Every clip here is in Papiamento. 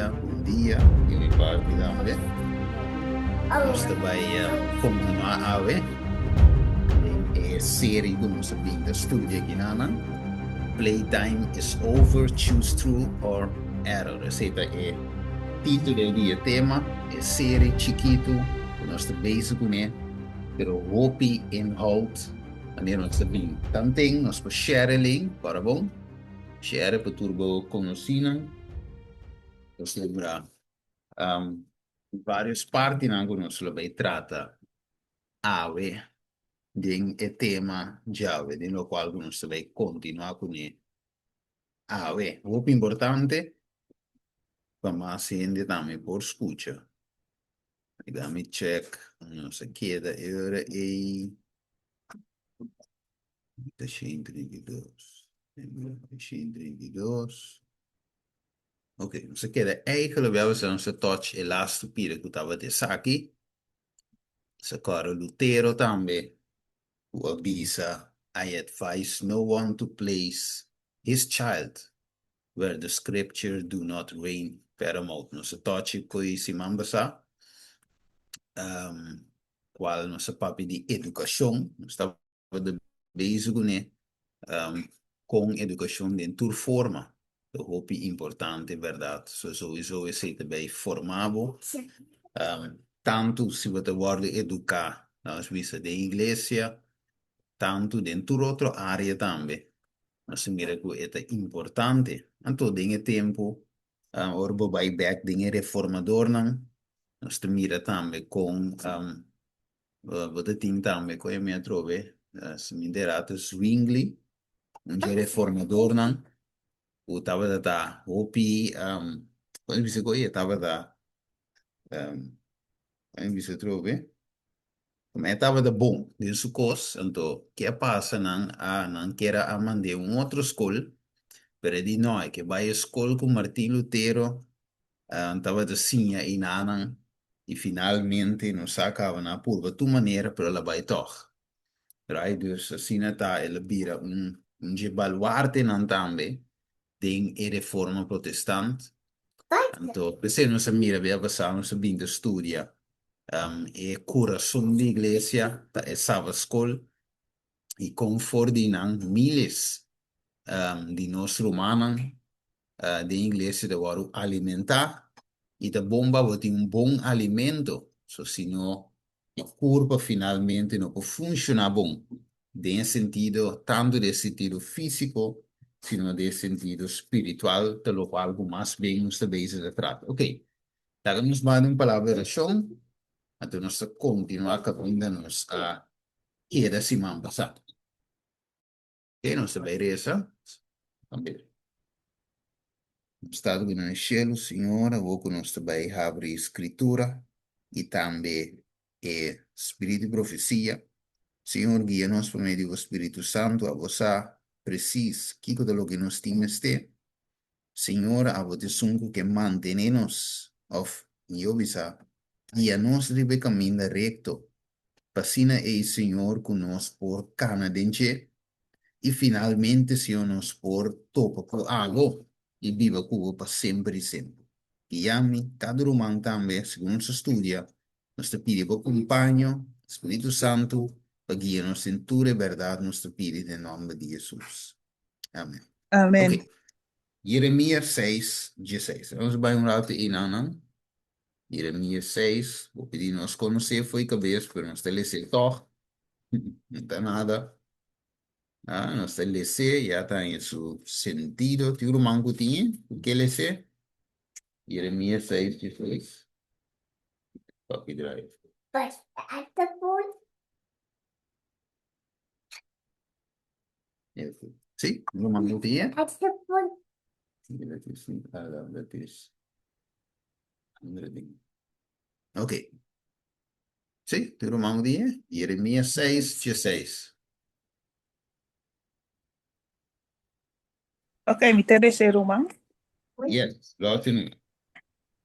dia, bon dia di mi parti tambe. Nos ta bai kontinuá awe den e seri ku nos a bin ta studia kinanan, Playtime is over, choose true or error. Esei ta e título di e tema, e seri chikitu ku nos ta bezig kuné, pero hopi inhoud manera nos ta bin. Tanten nos por share e link, ora bon. Share pa tur bo konosínan. Pasobra varios partinan ku nos lo bai trata awe den e tema djawe, den lokual ku nos ta bai kontinuá kuné awe. Hopi importante pa mas hende tambe por skucha. Laga mi check nos a keda e ora ei. Ta 132. 132. Ok, nos a keda eigenlijk bij we nos a touch e laatste pida ku tabata esaki. Nos a kòrda Lutero tambe ku a bisa I advise no one to place his child where the scripture do not reign paramount. Nos a touch e koe siman pasá, um, kual nos a papia di edukashon. Nos tabata bezig kuné um, kon edukashon den tur forma ta hopi importante, bèrdat. So souiso esei ta bai forma bo, um, tantu si bo ta wòrdu eduká, nos bisa den iglesia, tantu den tur otro área tambe. Nos a mira ku e ta importante. Anto den e tempu, ora bo bai bèk den e reformadornan, nos ta mira tambe kon bo ta tin tambe ku e mi atrobe, si mi entera ta Zwingli, un dje reformadornan ku tabata ta hopi, kon e bisa ku e tabata, kon e bisa atrobe? Como e tabata bon den su cos, anto ke a pasa nan a nan kier a mand'é un otro scol, pero e di no, e ke bai e scol cu Martin Lutero tabata siña einanan y finalmente nos sa caba nan a purba tur manera pero el a bai tog. Right, dus asina ta el a bira un un dje baluartenan tambe den e Reforma Protestant. Anto p'esei nos a mira bia pasá nos a bin ta studia e kurason di iglesia ta e Sabbatschool i kon for di nan miles di nos rumannan den iglesia ta wòrdu alimentá i ta bon pa bo tin un bon alimento so si no E kurpa finalmente no por funshoná bon den e sentido, tantu den e sentido físiko, sino den e sentido spiritual, ta lokual ku mas bien nos ta bezig ta trata. Ok, laga nos manda un palabra di orashon, anto nos ta kontinuá kaminda nos a keda siman pasá. Ok, nos ta bai resa. Nos Tata ku na shelu, Señor, awor ku nos ta bai habri Skritura i tambe e spiritu di profesia, Señor, guia nos pa medio di bo Spiritu Santu, abo sa presis kiko ta loke nos tin mester. Señor, abo ta esun ku ke mantené nos, òf mihó bisa, guia nos riba e kaminda rekto, pa asina ei, Señor, ku nos por kana den dje, i finalmente, Señor, nos por topa ku abo i biba ku bo pa semper i semper. Guia mi, kada ruman tambe, segun nos a studia, nos ta pidi bo kompaño, Spiritu Santu, pa guia nos den tur e bèrdat nos ta pidi den nòmber di Hesus. Amen. Amen. Ok. Jeremias 6, 16. Nos bai un rato einan nan. Jeremias 6, bo pidi nos konosé fo'i kabes, pero nos ta les'é tòg. No ta nada. Ah, nos ta les'é, ya ta haña su sentido. Tin un ruman ku tin e, ku ke les'é? Jeremias 6, 16. Papi drive. Sí, ruman ku tin e? Dat is niet Adam, dat is andere ding. Ok. Sí, tin ruman ku tin e? Jeremias 6, 16. Ok, mi ta resa ruman. Yes, lo tin.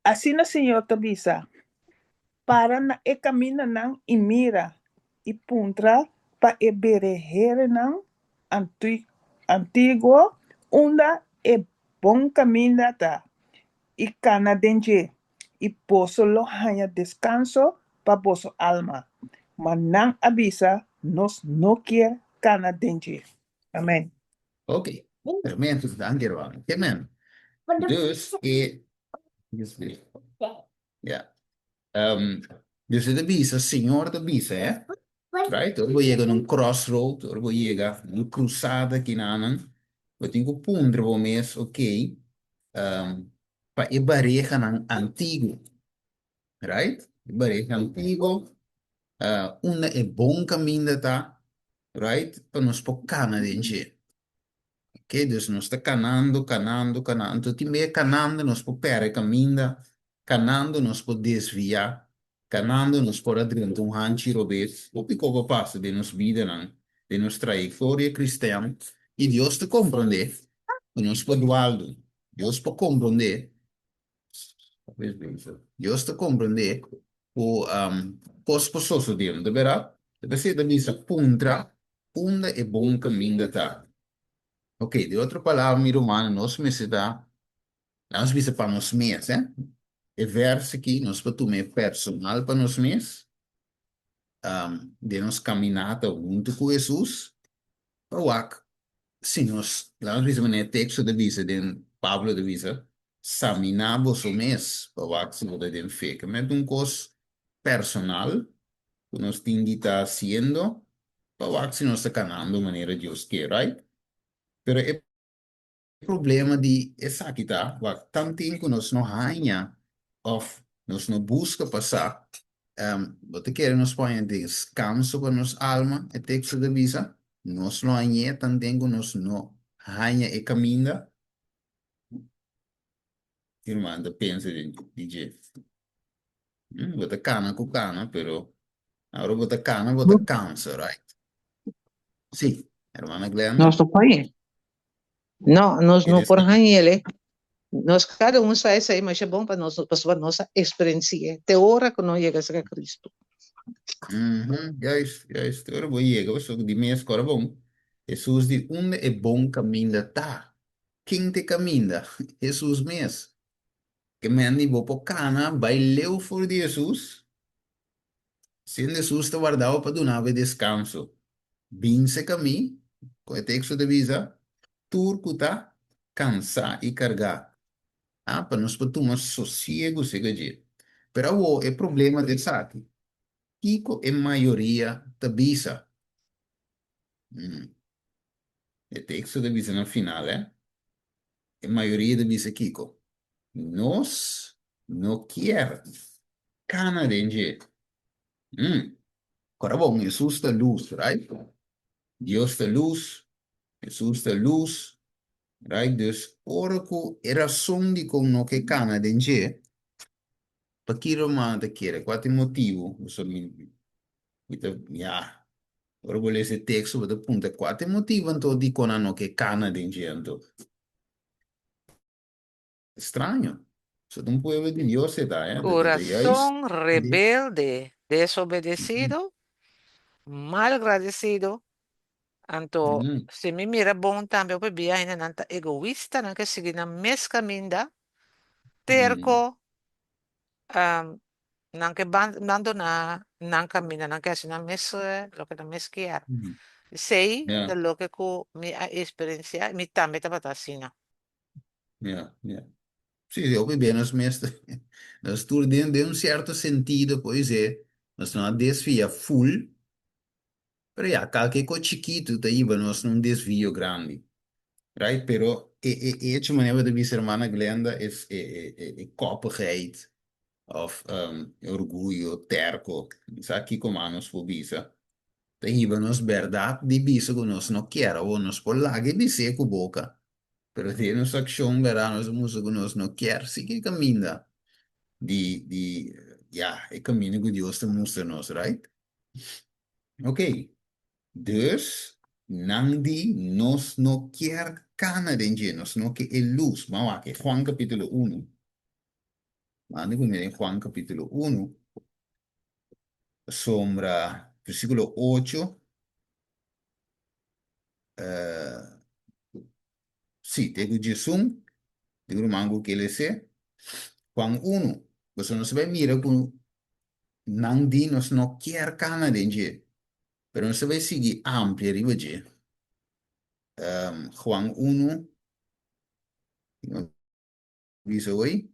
Asina Señor ta bisa, Para na e kamindanan i mira, i puntra pa e bereherenan antiguo unda e bon kaminda ta. i kana den dje, i boso lo haña deskanso pa boso alma. Ma nan a bisa, Nos no kier kana den dje. Amèn. Ok, tremendo, danki hermano. Amen. Dus e Ja. Dus e ta bisa, Señor ta bisa, hè? Right? Ora bo yega na un crossroad, ora bo yega na un cruzada kinanan, bo tin ku puntra bo mes, ok, pa e barehanan antiguo, right? E bareha antiguo, unda e bon kaminda ta, right? Pa nos por kana den dje. Ok, dus nos ta kanando, kanando, kanando. Anto tin bia kanando nos por pèrdè kaminda, kanando nos por desviá, kanando nos por a drenta un hanchi robes. Hopi kos por pasa den nos bidanan, den nos trayektoria kristian, i Dios ta komprondé ku nos por dualdu. Dios por komprondé, Dios ta komprondé ku kos por sosodé, no ta bèrdat? Ta p'esei ta bisa puntra unda e bon kaminda ta. Ok, di otro palabra mi rumannan nos mester ta, nos bisa pa nos mes, eh. E vers aki nos por tuma e personal pa nos mes, den nos kaminata huntu ku Hesus, pa wak si nos, laga nos bisa manera e teksto ta bisa den Pablo ta bisa, saminá boso mes pa wak si bo ta den fe. Ke mester un kos personal ku nos tin di ta hasiendo pa wak si nos ta kanando manera Dios ke, right? Pero e problema di esaki ta, wak, tanten ku nos no haña òf nos no buska pa sa, bo ta kere nos por haña deskanso pa nos alma, e teksto ta bisa, nos lo hañ'é tanten ku nos no haña e kaminda. Irman ta pensa di dje. Bo ta kana ku kana, pero ora bo ta kana bo ta kansa, right? Sí, hermana Glenda. Nos no por hañ'é. No, nos no por hañ'é. Nos kada un sa esei masha bon pa nos, pasobra nos a eksperensi'é te ora ku nos yega serka Kristu. Juist, juist. Te ora bo yega, pasobra di mes kòrda bon, Hesus di unda e bon kaminda ta. Ken ta e kaminda? Hesus mes. Ke men di bo por kana bai leu for di Hesus? Siendo Hesus ta warda bo pa duna bo e deskanso. Binse kami, ku e teksto ta bisa, tur ku ta kansá i kargá. Ah, pa nos por tuma sosiegu sega dje. Pero awor e problema ta esaki, kiko e mayoria ta bisa? E teksto ta bisa na final, eh? E mayoria ta bisa kiko? Nos no kier kana den dje. Mm. Ora bon, Hesus ta lus, right? Dios ta lus, Hesus ta lus, right? Dus ora ku e rason dikon no ke kana den dje, pakiko rumannan ta kere? Kua ta e motibu? Pasobra mi, mi ta, ya, ora bo lesa e teksto bo ta puntra kua ta e motibu anto dikon nan no ke kana den dje anto? Straño. So ta un pueblo di Dios e ta, eh? Ta juist. Corazón rebelde, desobedecido, malgradecido. Anto, si mi mira bon tambe hopi bia hende nan ta egoista, nan ke sigui nan mes caminda, terco, nan ke bandona nan caminda, nan ke haci nan mes loke nan mes kier. Esey ta loke cu mi a experiencia y mi tambe tabata asina. Ja, ja. Sí, sí, hopi bien nos mes nos tur den den un cierto sentido por dice nos no a desvia full, pero ya kalke ko chikitu ta hiba nos na un desvio grandi. Right? Pero e e hecho manera bo ta bisa hermana Glenda es e e e e koppigheid of e orguyo terko, sa kiko mas nos por bisa, ta hiba nos berdad di bisa ku nos no kier awor nos por laga e bis'é ku boka Pero den nos akshon bèrdat nos a mustra ku nos no kier sigui e kaminda di di ya e kaminda ku Dios ta mustra nos, right? Ok, dus nan di nos no kier kana den dje, nos no ke e lus. Ban wak e Juan kapítulo unu. Manda ku mi den Juan kapítulo unu, pasobra versíkulo ocho. Sí, te ku djesun, di ruman ku ke lese. Juan unu, Boso no sa bai mira ku nan di nos no kier kana den dje, pero nos ta bai sigui amplia riba dje. Juan unu, Bisa hoy,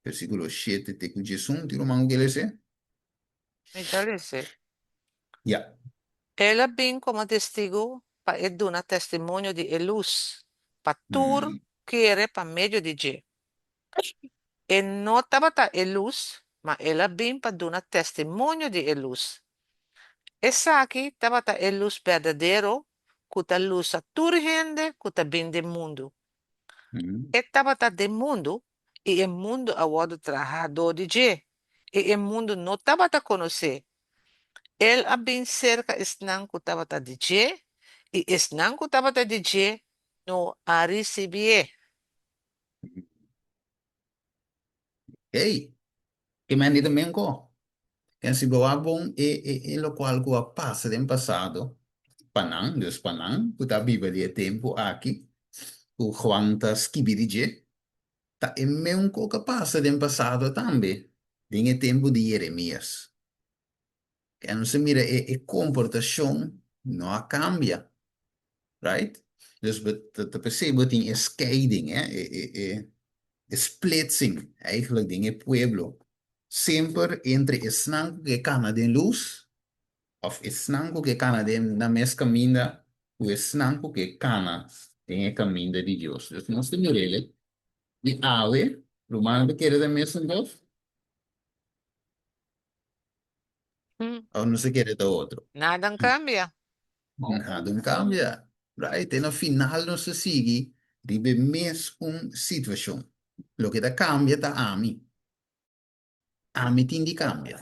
versiculo shete te cu diesun, tin ruman cu ke lese? Mi ta lese. Ya. El a bin como testigo pa e duna testimonio di e lus, pa tur kere pa medio di dje. E no tabata e lus, ma el a bin pa duna testimonio di e lus. Esaki tabata e lus berdadero cu ta lusa tur hende cu ta bin den mundu. E tabata den mundu, i e mundu a wòrdu trahá dor di dje, i e mundu no tabata konos'é. El a bin serka esnan ku tabata di dje, i esnan ku tabata di dje no a risibié. Hey, ke men di ta men ko. En si bo a bon e e e lokual ku a pasa den pasado pa nan, dus pa nan ku ta biba di e tempu aki ku Juan ta skibi di dje, ta e meun ku a pasa den pasado tambe den e tempu di Jeremias. En nos a mira e e komportashon no a kambia, right? Dus bo ta ta p'esei bo tin e skeiding, eh, e e e e splitsing eigenlijk den e pueblo. Semper entre esnan ku ke kana den lus òf esnan ku ke kana den nan mes kaminda ku esnan ku ke kana den e kaminda di Dios. Dus nos ta mir'el di awe, rumannan ta kere den mesun kos? Of no se kere ta otro. Nada a cambia. Nada a cambia. Right? Te na final nos ta sigui riba e mes un situacion. Loke ta cambia ta ami. Ami tin di cambia.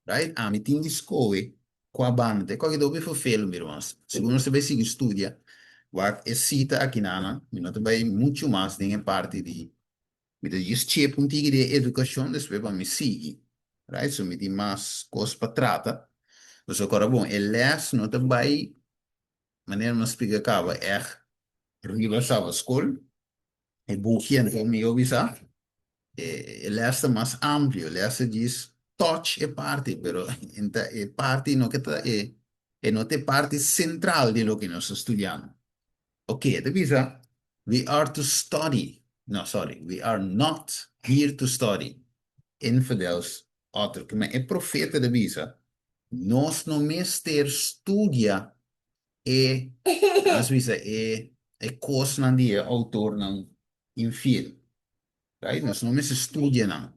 Right? Ami tin di scohe cua banda. Te cualke ta hopi vervelend mi ruman. Segun nos ta bay sigui studia, wak e cita akinana, mi no ta bay mucho mas den e parti di Mi ta djis chep un tiki di e edukashon despues pa mi sigui. Right? So mi tin mas kos pa trata. Pasobra kòrda bon, e lès no ta bai manera mi a splika kaba ègt riba Saba Skol. E buki anto mi yo bisa e lès ta mas amplio. E lès ta djis touch e parti, pero e parti no ke ta e e no ta e parti sentral di loke nos ta studiando. Ok, e ta bisa, We are to study, no, sorry, we are not here to study infidels author. Kima e profeta ta bisa, nos no mester studia e, nos bisa, e, e kosnan di e outornan infiel. Right? Nos no mester studia nan.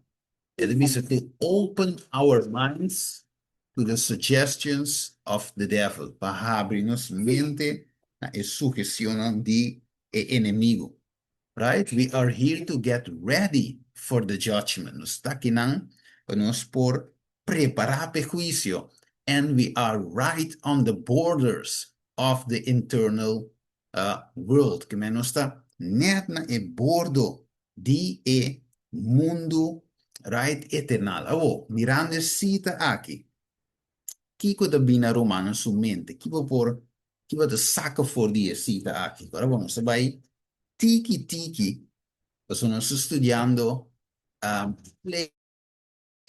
E ta bisa to open our minds to the suggestions of the devil, pa habri nos mente na e sugestionnan di e enemigo. Right? We are here to get ready for the judgment. Nos ta akinan pa nos por prepará pa e huisio and we are right on the borders of the internal world. Ke men nos ta nèt na e bordo di e mundu right eternal. Awor, mirando e sita aki, kiko ta bini na rumannan su mente? Ki bo por, ki bo ta saka for di e sita aki? Ora bo nos ta bai tiki tiki, pasobra nos ta studiando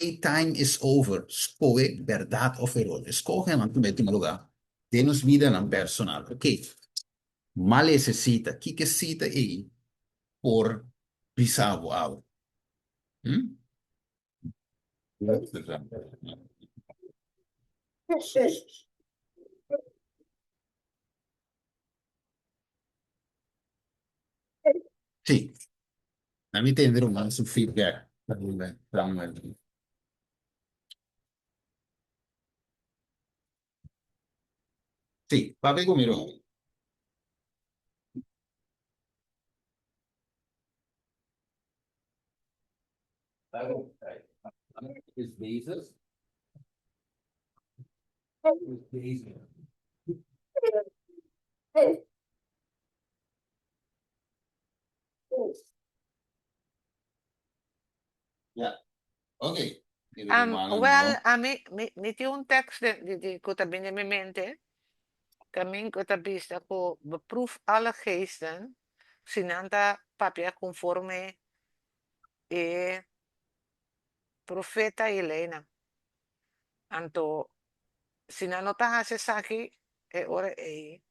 Playtime is over, skohe bèrdat òf eror. E skohenan tambe tuma lugá den nos bidanan personal. Ok, mal ese sita. Kiko e sita ei por bisa bo awe? Hm? Sí. Na mi tende ruman su feedback. Sí, papia ku mi ruman. Is bezig. Is bezig. Ja, oké. Wel, ami, mi, mi tin un tekst den, di, di, ku ta bini den mi mente, kamin ku ta bisa ku beproef alle geesten, si nan ta papia konforme. e profeta i leinan. Anto si nan no ta hasi esaki e ora ei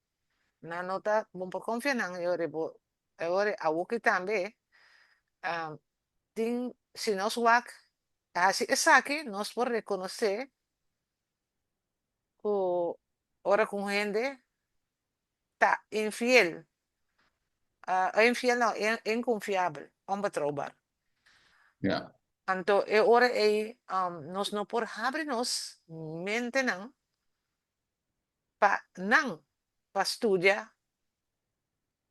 nan no ta bon por konfia nan e ora bo e ora awoki tambe tin si nos wak hasi esaki nos por rekonosé ku ora ku un hende ta infiel, infiel no, inkonfiabel, onbetrouwbaar. Ja. Anto e ora ei nos no por habri nos mentenan pa nan, pa studia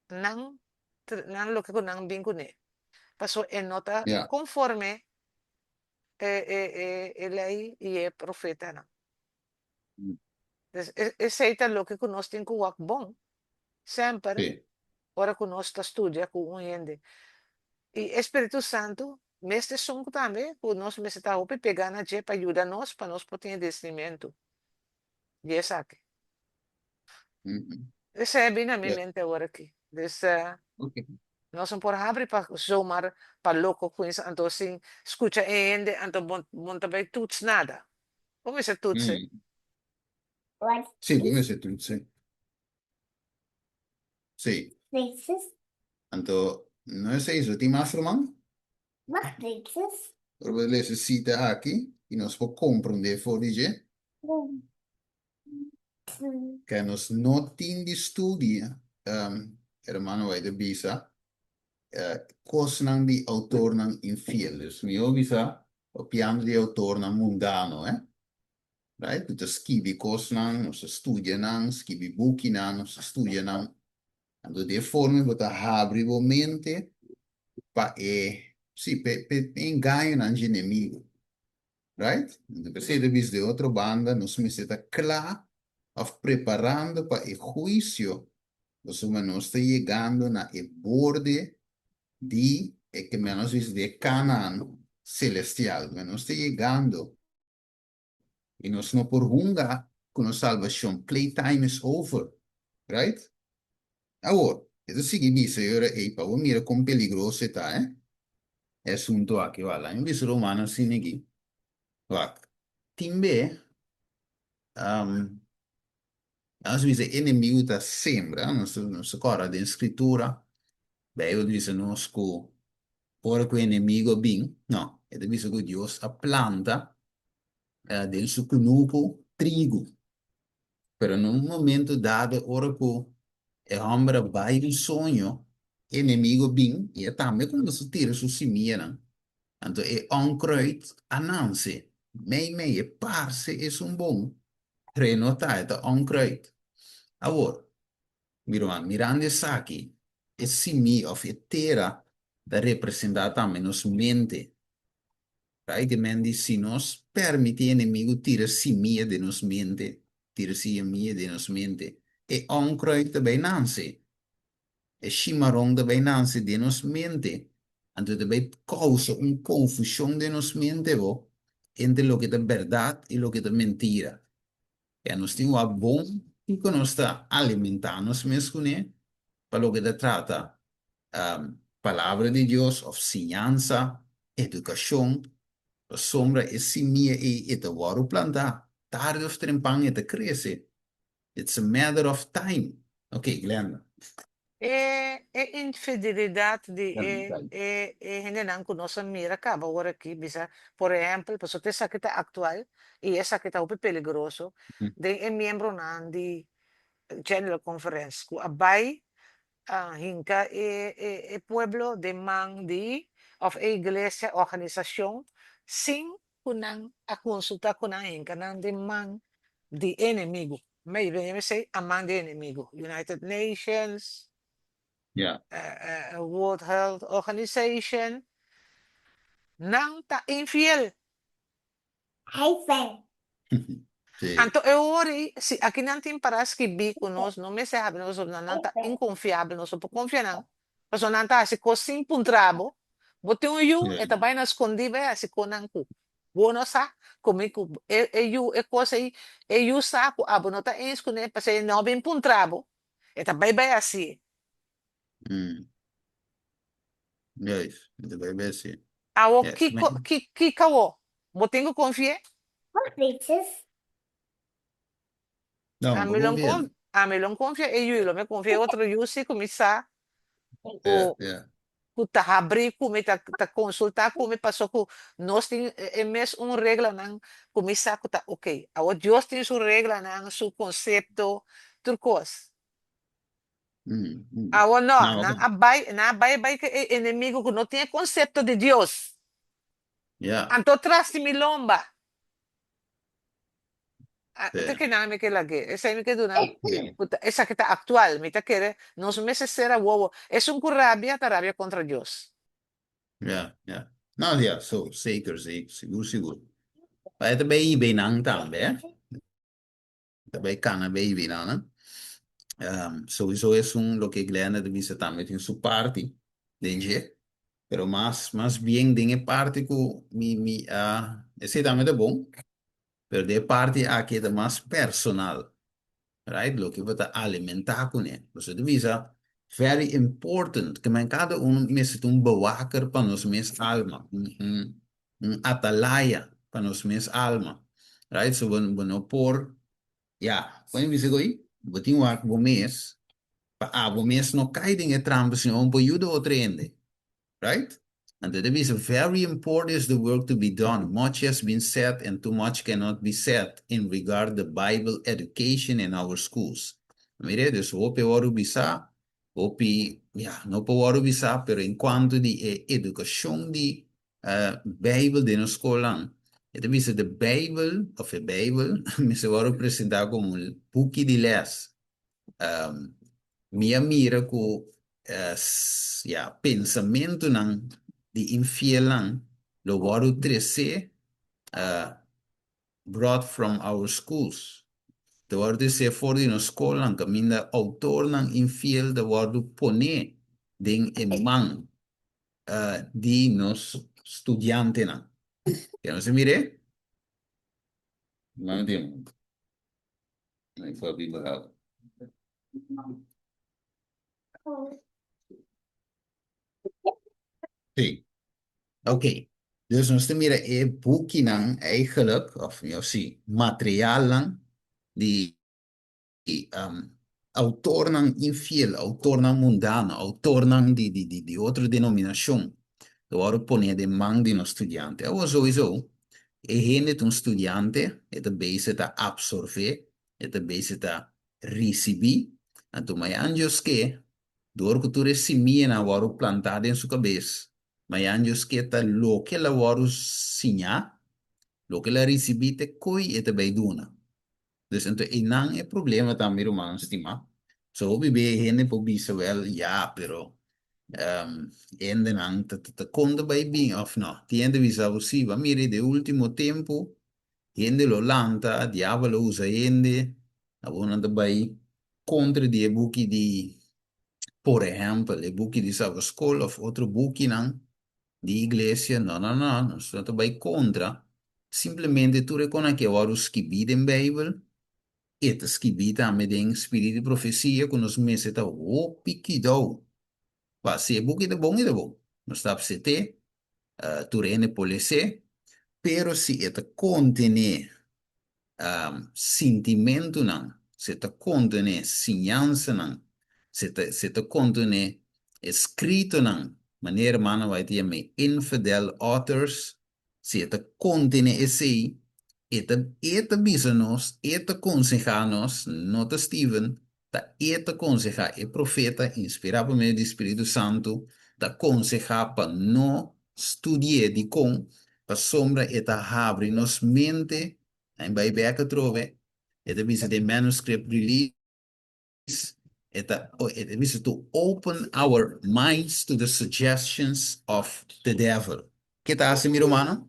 nan, nan loke ku nan bin kuné. Pasobra e no ta konforme e e e e lei i e profetanan. Pues esei ta loke ku nos tin ku wak bon semper ora ku nos ta studia ku un hende. I e Spiritu Santu mester esun tambe ku nos mester ta hopi pegá na dje pa yuda nos pa nos por tin e discernimentu di esaki. Esei a bini na mi mente awor aki. Dus nos no por habri pa zomaar pa loko kuinsa anto sin skucha e hende anto bo bo ta bai toets nada. Bo mester toetsen. Sí, bo mester toetsen. Sí. Anto no esei so tin mas ruman? Ora bo lesa e sita aki i nos por komprondé for di dje. Ke nos no tin di studia, hermano White a bisa, kosnan di outornan infiel. Dus mihó bisa papiando di outornan mundano, eh. Right? Ku ta skibi kosnan, nos ta studia nan, skibi bukinan, nos ta studia nan. Anto di e forma bo ta habri bo mente pa e, sí, p'e engañonan dje enemigo. Right? Anto p'esei ta bisa di otro banda nos mester ta kla òf preparando pa e huisio pasobra nos ta yegando na e borde di e ke nos bisa di e Kanaan selestial. Nos ta yegando i nos no por hunga ku nos salbashon. Playtime is over. Right? Awor, e ta sigui bisa e ora ei pa bo mira kon peligroso e ta, eh? E asuntu aki, wak, laña bisa rumannan asina aki, wak, tin be, nos bisa e enemigu ta sembra, nos ta nos ta kòrda den Skritura, Beibel ta bisa nos ku ora ku e enemigu a bin, no, e ta bisa ku Dios a planta den su kunuku trigu, Pero na un momento dado ora cu e homber a bay un soño, e enemigo bin y e tambe cuminsa tira su simianan. Anto e onkruid a nance mei mei, e parce esun bon, pero e no ta, e ta onkruid. Awor, mi ruman, mirando esaki, e simia of e tera ta representa tambe nos mente. Right men di si nos permiti enemigo tira simia den nos mente, tira simia den nos mente, e onkruid ta bay nanse, e shimaron ta bay nanse den nos mente, anto ta bay causa un confusion den nos mente bo entre loke ta berdad y loke ta mentira. Ya nos tin wak bon kiko nos ta alimentá nos mes kuné pa loke ta trata Palabra di Dios òf siñansa, edukashon, pasobra e simia ei e ta wòrdu plantá, tardi òf trempan e ta krese. It's a matter of time. Ok, Glenda. E e infidelidat di e e e hendenan ku nos a mira kaba ora aki bisa por ehèmpel pasobra esaki ta aktual i esaki ta hopi peligroso den e miembronan di General Conference ku a bai a hinka e e e pueblo den man di òf e iglesia organisashon sin ku nan a konsultá ku nan hinka nan den man di enemigu. Mei ben esei a man di enemigu. United Nations, Ja. World Health Organization, nan ta infiel. Sí. Anto e ora ei, si aki nan tin para skibí ku nos, no mester habi nos, pasobra nan ta inkonfiabel, nos no por konfia nan, pasobra nan ta hasi kos sin puntra bo. Bo tin un yu, e ta bai na skondí bai hasi kosnan ku bo no sa, komo ku e e yu e kos ei, e yu sa ku abo no ta eens kuné, pasobra e no bin puntra bo, e ta bai bai hasié. Juist, e ta bai bai hasié. Awo Yes, kiko men. ki kiko awo? Bo tin ku konfi'é? No, Ami bo lo konfia. kon ami lo konfia e yu, lo mi konfia e otro yu si ku mi sa Yeah, ku yeah. ku ta habrí ku mi, ta ta konsultá ku mi paso ku nos tin e mes un reglanan ku mi sa ku ta oké. Awor Dios tin su reglanan, su konsepto, tur kos. Awor no, No, nan ok. a bai, nan a bai bai ku e enemigo ku no tin e konsepto di Dios. Yeah. Anto tras di mi lomba. Ah, Sí. te ke nan mi ke lag'é. Esei mi ke duna Sí. ku ta esaki ta aktual. Mi ta kere nos mester sera wowo. Esun ku rabia ta rabia kontra Dios. Ja, ja. No, ja, so, zeker, zeker, sigur, sigur. Maar e ta bay ibe nan tambe, eh? Ta bay cana bay ibe nan, eh? Sowieso esun loke Glenda ta bisa tambe tin su parti den dje, pero mas, mas bien den e parti cu mi, mi a, esey tambe ta bon, pero den e parti aki e ta mas personal, right? Loke bo ta alimentá kuné. Pasobra ta bisa very important ke men kada un mester ta un bewaker pa nos mes alma, un un un atalaya pa nos mes alma, right? So bo bo no por, ya, kon e bisa ko'i? Bo tin wak bo mes pa abo mes no kai den e trampa sino bo por yuda otro hende. Right? Anto ta bisa, Very important is the work to be done, much has been said and too much cannot be said in regard the Bible education in our schools. Mire, dus hopi a wòrdu bisá, hopi, ya, no por wòrdu bisá, pero en cuanto di e educacion di Bijbel den nos skolnan, e ta bisa de Bijbel, of e Bijbel, mester wòrdu presentá komo un buki di lès. Mi a mira ku ya, pensamentunan di infielnan lo wòrdu tresé, brought from our schools, ta wòrdu tresé for di nos skolnan kaminda outornan infiel ta wòrdu poné den e man di nos studiantenan. Ke nos a mir'é? Sí. Ok. Dus nos ta mira e bukinan eigenlijk, of mihor si, materialnan di autornan infiel, autornan mundano, autornan di di di di otro denominacion ta wòrdu pone den man di nos studiante. Awor souiso e hende ta un studiante, e ta bezig ta absorvé, e ta bezig ta risibí, anto mañan Dios ke, dor ku tur e simianan a wòrdu plantá den su kabes, mañan Dios ke ta loke el a wòrdu siñá, loke el a risibí ta e koi e ta bai duna. Dus anto einan e problema ta mi ruman stimá. So hopi be hende por bisa wel ya pero hendenan ta ta kon ta bai bin of no. Tin hende bisa bo si bo a mira de ultimo tempo hende lo lanta, diabel lo usa hende, abo nan ta bai kontra di e buki di por ehempel e buki di Sabaschool of otro bukinan di iglesia, no, no, no, nos no ta bai kontra, simplemente tur e kon aki a wòrdu skibí den Beibel, e ta skibí tambe den spiritu di profesia ku nos mester ta hopi kidou pa si e buki ta bon e ta bon, nos ta apset'é, tur hende por les'é, pero si e ta kontené sintimentunan, si e ta kontené siñansanan, si e ta si e ta kontené eskritonan, manera hermano White ta yam'é infidel authors, si e ta kontené esei, e ta e ta bisa nos, e ta konsehá nos, no ta Steven, ta e ta konsehá, e profeta inspirá pa medio di Spiritu Santu ta konsehá pa no studi'é. Dikon? Pasobra e ta habri nos mente, nan bai bek atrobe, e ta bisa den manuscript release, e ta e ta bisa to open our minds to the suggestions of the devil. Ke ta hasi mi rumannan?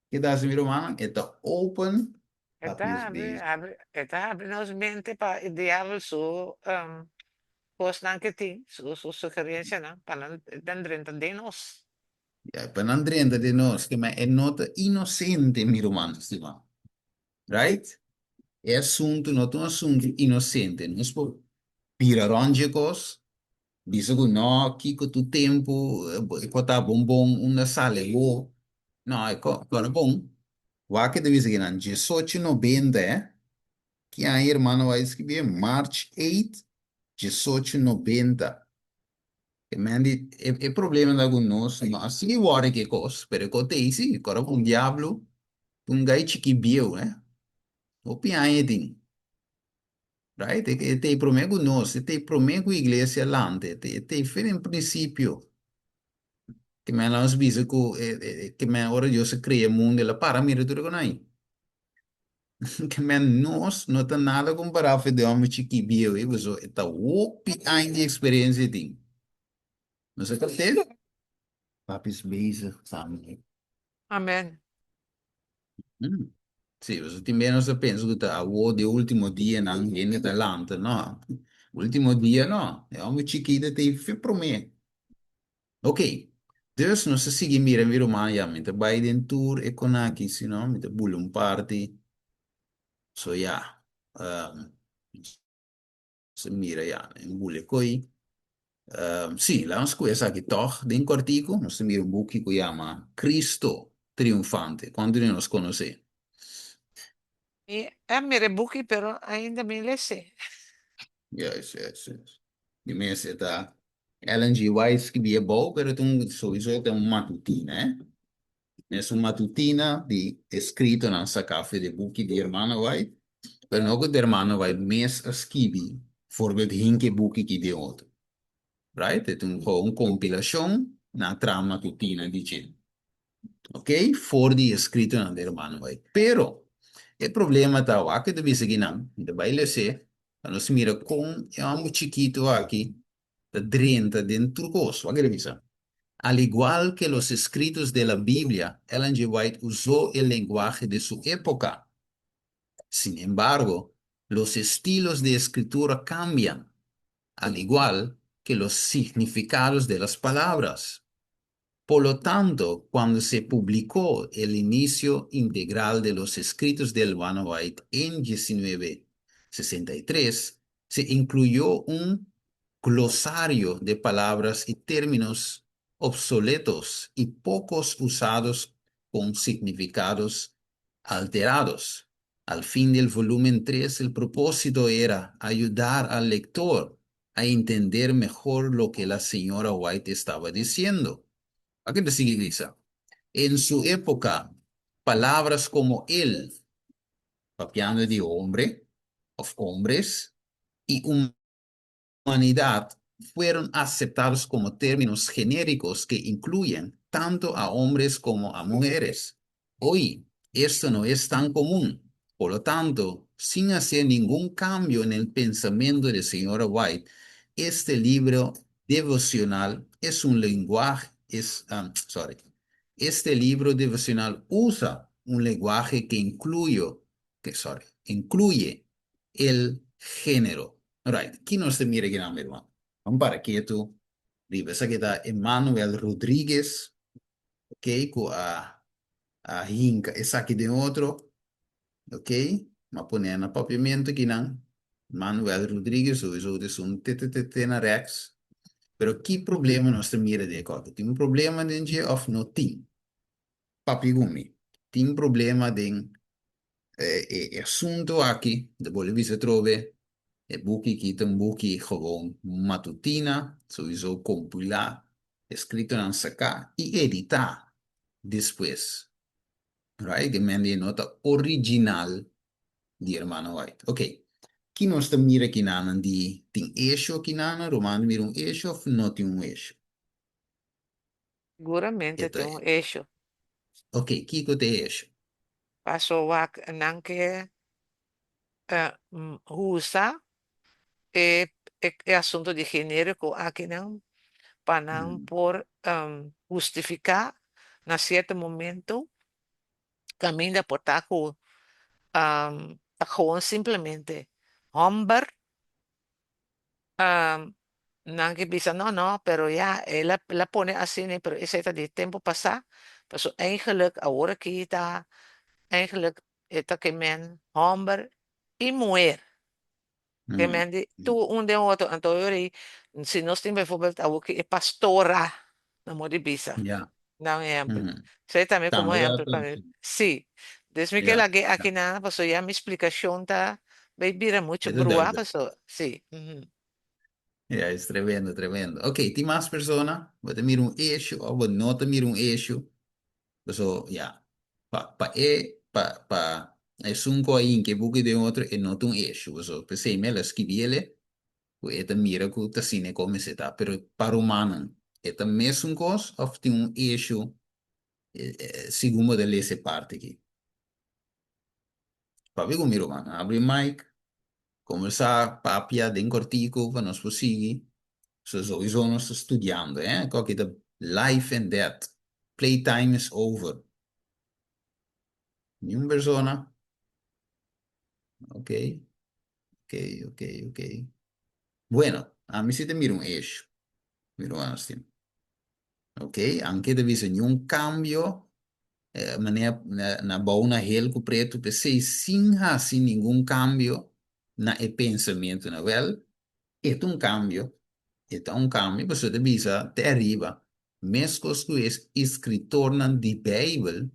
Ke ta hasi mi rumannan? E ta open E ta habri, habri, e ta habri nos mente pa e diabel su kosnan ke tin, su su sugerencianan, pa nan nan drenta den nos. Ya, pa nan drenta den nos, ke men e no ta inosente, mi ruman stimá. Right? E asuntu no ta un asuntu inosente. Nos por bira rònt dje kos. Bisa ku no, kiko tur tempu e por ta bon bon unda sali bo. No, e ko no bon. Wak e ta bisa kinan, diesocho nobenta eh. Ki aña hermano White skibié? March 8, 1890. E men di, e, e problema ta ku nos no a sigui wòrdu ki e kos, pero e kos ta ei si, kòrda ku un diablo ta un gai chikí bieu, eh. Hopi aña e tin. Right? E, e ta ei promé ku nos, e ta ei promé ku iglesia lanta, e ta, e ta ei fin den prinsipio. Ke men nos bisa ku e, e, ke men ora Dios a krea mundu, el a para mira tur e konai. Ke men nos no ta nada kompará fe den hòmber chikí bieu ei, pasobra e ta hopi aña di eksperensia e tin. Nos a kapt'é? Papi is bezig tambe. Amen. Sí, pasobra tin bes nos ta pensa ku ta awor di último dianan hende ta lanta. No, último dia no. E hòmber chikito ta ei fe promé. Ok, dus nos ta sigui mira mi ruman ya, mi ta bai den tur e konaki si no, mi ta bula un parti. So ya, um, nos ta mira ya, en bula e koi. Um, sí, laat nos ku esaki tòg den kòrtiku, nos ta mira un buki ku yama Cristo Triunfante. Kuantu di nos konosé? Mi a mira e buki pero ainda mi les'é. Yes, yes, yes. Di mes e ta Ellen G. White skibi e bou, pero ta un, souiso ta un matutina, eh. Es un matutina di eskritonan saká for di e buki di Hermana White, pero no ku Hermana White mes a skibi voorbeeld hinka e buki ki den otro. Right? E ta un un kompilashon na tra matutina di dje. Ok? For di eskritonan di Hermana White. Pero, e problema ta wak e ta bisa kinan, mi ta bai les'é, pa nos mira kon e hòmber chikitu aki ta drenta den tur kos. Wak e ta bisa, Al igual que los escritos de la Biblia, Ellen G. White usó el lenguaje de su época. Sin embargo, los estilos de escritura cambian, al igual que los significados de las palabras. Por lo tanto, cuando se publicó el inicio integral de los escritos de Elwana White en 1963, se incluyó un glosario de palabras y términos obsoletos y pocos usados con significados alterados. Al fin del volumen 3, el propósito era ayudar al lector a entender mejor lo que la señora White estaba diciendo. Aki ta sigui bisa, En su época, palabras como él, papiando di hombre of hombres, y humanidad fueron aceptados como términos genéricos que incluyen tanto a hombres como a mujeres. Hoy, esto no es tan común. Por lo tanto, sin hacer ningún cambio en el pensamiento de señora White, este libro devocional es un lenguaje, es, um, sorry, este libro devocional usa un lenguaje que incluyo, que, sorry, incluye el género. Right, ki nos ta mira akinan, mi hermano? Ban para ketu riba esaki ta Emmanuel Rodriguez, ok, ku a a hinka esaki den otro, ok, m'a pone na papiamentu akinan, Manuel Rodriguez, souiso ta esun te na rèks, pero ki problema nos ta mira den e kòke? Tin un problema den dje òf no tin? Papia ku mi, tin problema den e asuntu aki? Ta bolbe bisa atrobe, e buki aki ta un buki gewoon matutina, souiso kompilá eskritonan saká i editá despues. Right? E men di no ta original di Hermano White. Ok. Ki nos ta mira kinanan di tin esho kinanan? Ruman ta mira un esho of no tin un esho? Seguramente E ta tin un esho. Ok, kiko ta e esho? Paso wak nan ke usa e e asunto di generico akinan pa nan por hustifica na cierto momento caminda por ta cu ta gewoon simplemente homber nan ke bisa no no pero ya el a el a pone asina pero esey ta di tempo pasa pasobra eigenlijk awor aki ta eigenlijk E ta ke men hòmber i muher. Ke men di tur un den otro. Anto e ora ei Si nos tin bijvoorbeeld awoki e pastora, na modo di bisa. Na un ehempel. Esei tambe komo Tambe ehempel pa mi. Sí. Dus mi ke lag'é aki nan, paso ya mi splikashon ta bay bira muchu E ta bruá, duidelijk. paso sí. Ja, es tremendo, tremendo. Ok, tin mas persona? Bo ta mira un issue of bo no ta mira un issue? Paso, ya, pa, pa e, pa, pa esun ku a hinka e buki den otro, e no ta un issue. Paso, p'esei mi a la skibiele ku e ta mira ku ta asina e kos ta. Pero pa rumannan, e ta mesun kos of tin un issue segun bo ta lesa e parti aki? Papia ku mi ruman, abri mic, kombersá, papia den kòrtiku pa nos por sigui. So souiso nos ta studiando, eh? Kòki ta life and death. Playtime is over. Niun persona? Ok, ok, ok, ok. Bueno, ami si ta mira un issue. Mi ruman stima. Ok, anke ta bisa niun kambio manera na bou na hel ku pretu p'esei sin hasi ningun kambio na e pensamentunan. Wèl, e ta un kambio, e ta un kambio pasobra ta bisa te ariba meskos ku e eskritornan di Beibel,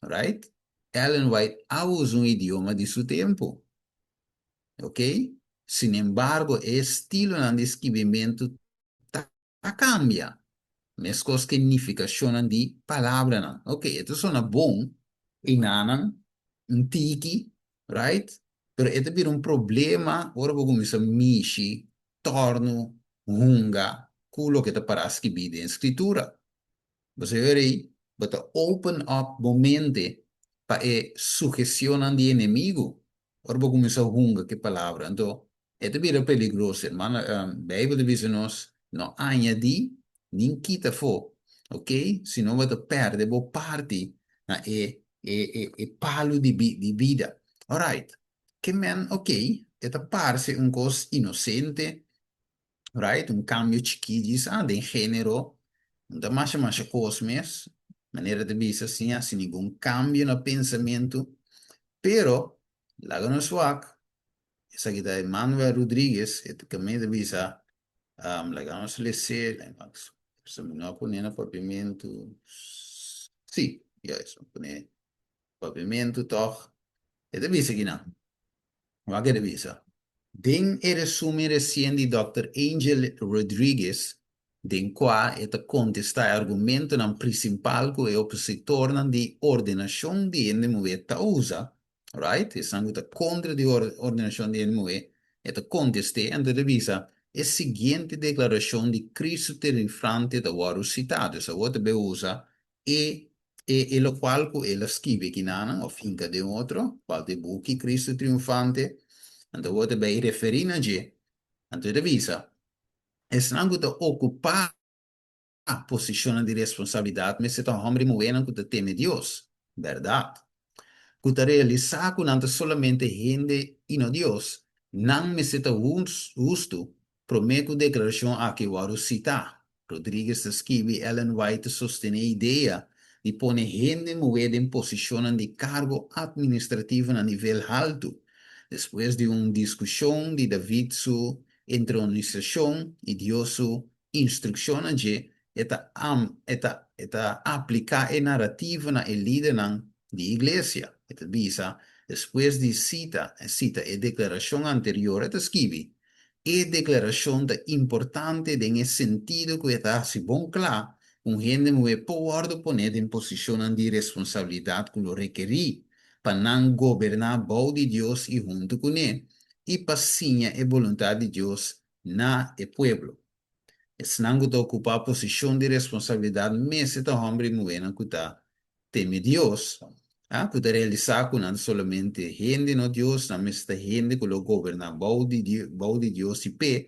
right, Ellen White a usa un idioma di su tempu. Ok, sinembargo e estilonan di skibimentu ta a kambia, meskos ku e nifikashonnan di palabranan. Ok, e ta sona bon einanan, un tiki, right? Pero e ta bira un problema ora bo kuminsá mishi, tòrnu, hunga ku loke ta pará skibí den Skritura. Bo sa wor ei, bo ta open up bo mente pa e sugestionnan di enemigu ora bo kuminsá hunga ku e palabra. Anto, e ta bira peligroso. Hermano, Beibel ta bisa nos, no añadí nin kita afó, ok? Sino bo ta pèrdè bo parti na e e e e palu di di bida. Alright, ke men, ok, e ta parse un kos inosente, right? Un kambio chikí djis, ah, den género, no ta masha masha kos mes, manera ta bisa sin hasi ningun kambio na pensamentu, pero laga nos wak, esaki ta Emmanuel Rodriguez, e ta kaminda ta bisa, laga nos les'é, mi no a pone na papiamentu, sí, juist, mi a pone papiamentu tòg, e ta bisa kinan. Wak e ta bisa? Den e resumen resien di dòkter Angel Rodriguez, den kua e ta kontestá e argumentonan prinsipal ku e opositornan di ordenashon di hende muhé ta usa, right, esnan ku ta kontra di ordenashon di hende muhé, e ta kontest'é, anto e ta bisa, E siguiente deklarashon di Cristo Triunfante ta wòrdu sitá. Dus awor ta bai usa e E e lokual ku el a skibi kinanan òf hinka den otro, kual ta e buki Cristo Triunfante, anto bo ta bai referí na dje. Anto e ta bisa, Esnan ku ta okupá posishonnan di responsabilidat mester ta hòmber i muhénan ku ta teme Dios, bèrdat, ku ta realisá ku nan ta solamente hende i no Dios, nan mester ta hustu Promé ku deklarashon aki wòrdu sitá, Rodriguez ta skibi Ellen White ta sostené idea di pone hende muhé den posishonnan di kargo atministrativo na nivel haltu, despues di un diskushon di David su entronisashon i Dios su instrukshonnan dje, e ta e ta e ta apliká e narativo na e lidernan di iglesia. E ta bisa, despues di sita sita e deklarashon anterior, e ta skibi, E deklarashon ta importante den e sentido ku e ta hasi bon kla ku un hende muhé por wòrdu poné den posishonnan di responsabilidat ku lo rekerí pa nan goberná bou di Dios i huntu kuné i pa siña e boluntat di Dios na e pueblo. Esnan ku ta okupá posishon di responsabilidat mester ta hòmber i muhénan ku ta teme Dios, a ku ta realisá ku nan ta solamente hende, no Dios, nan mester ta hende ku lo goberná bou di bou di Dios i p'e,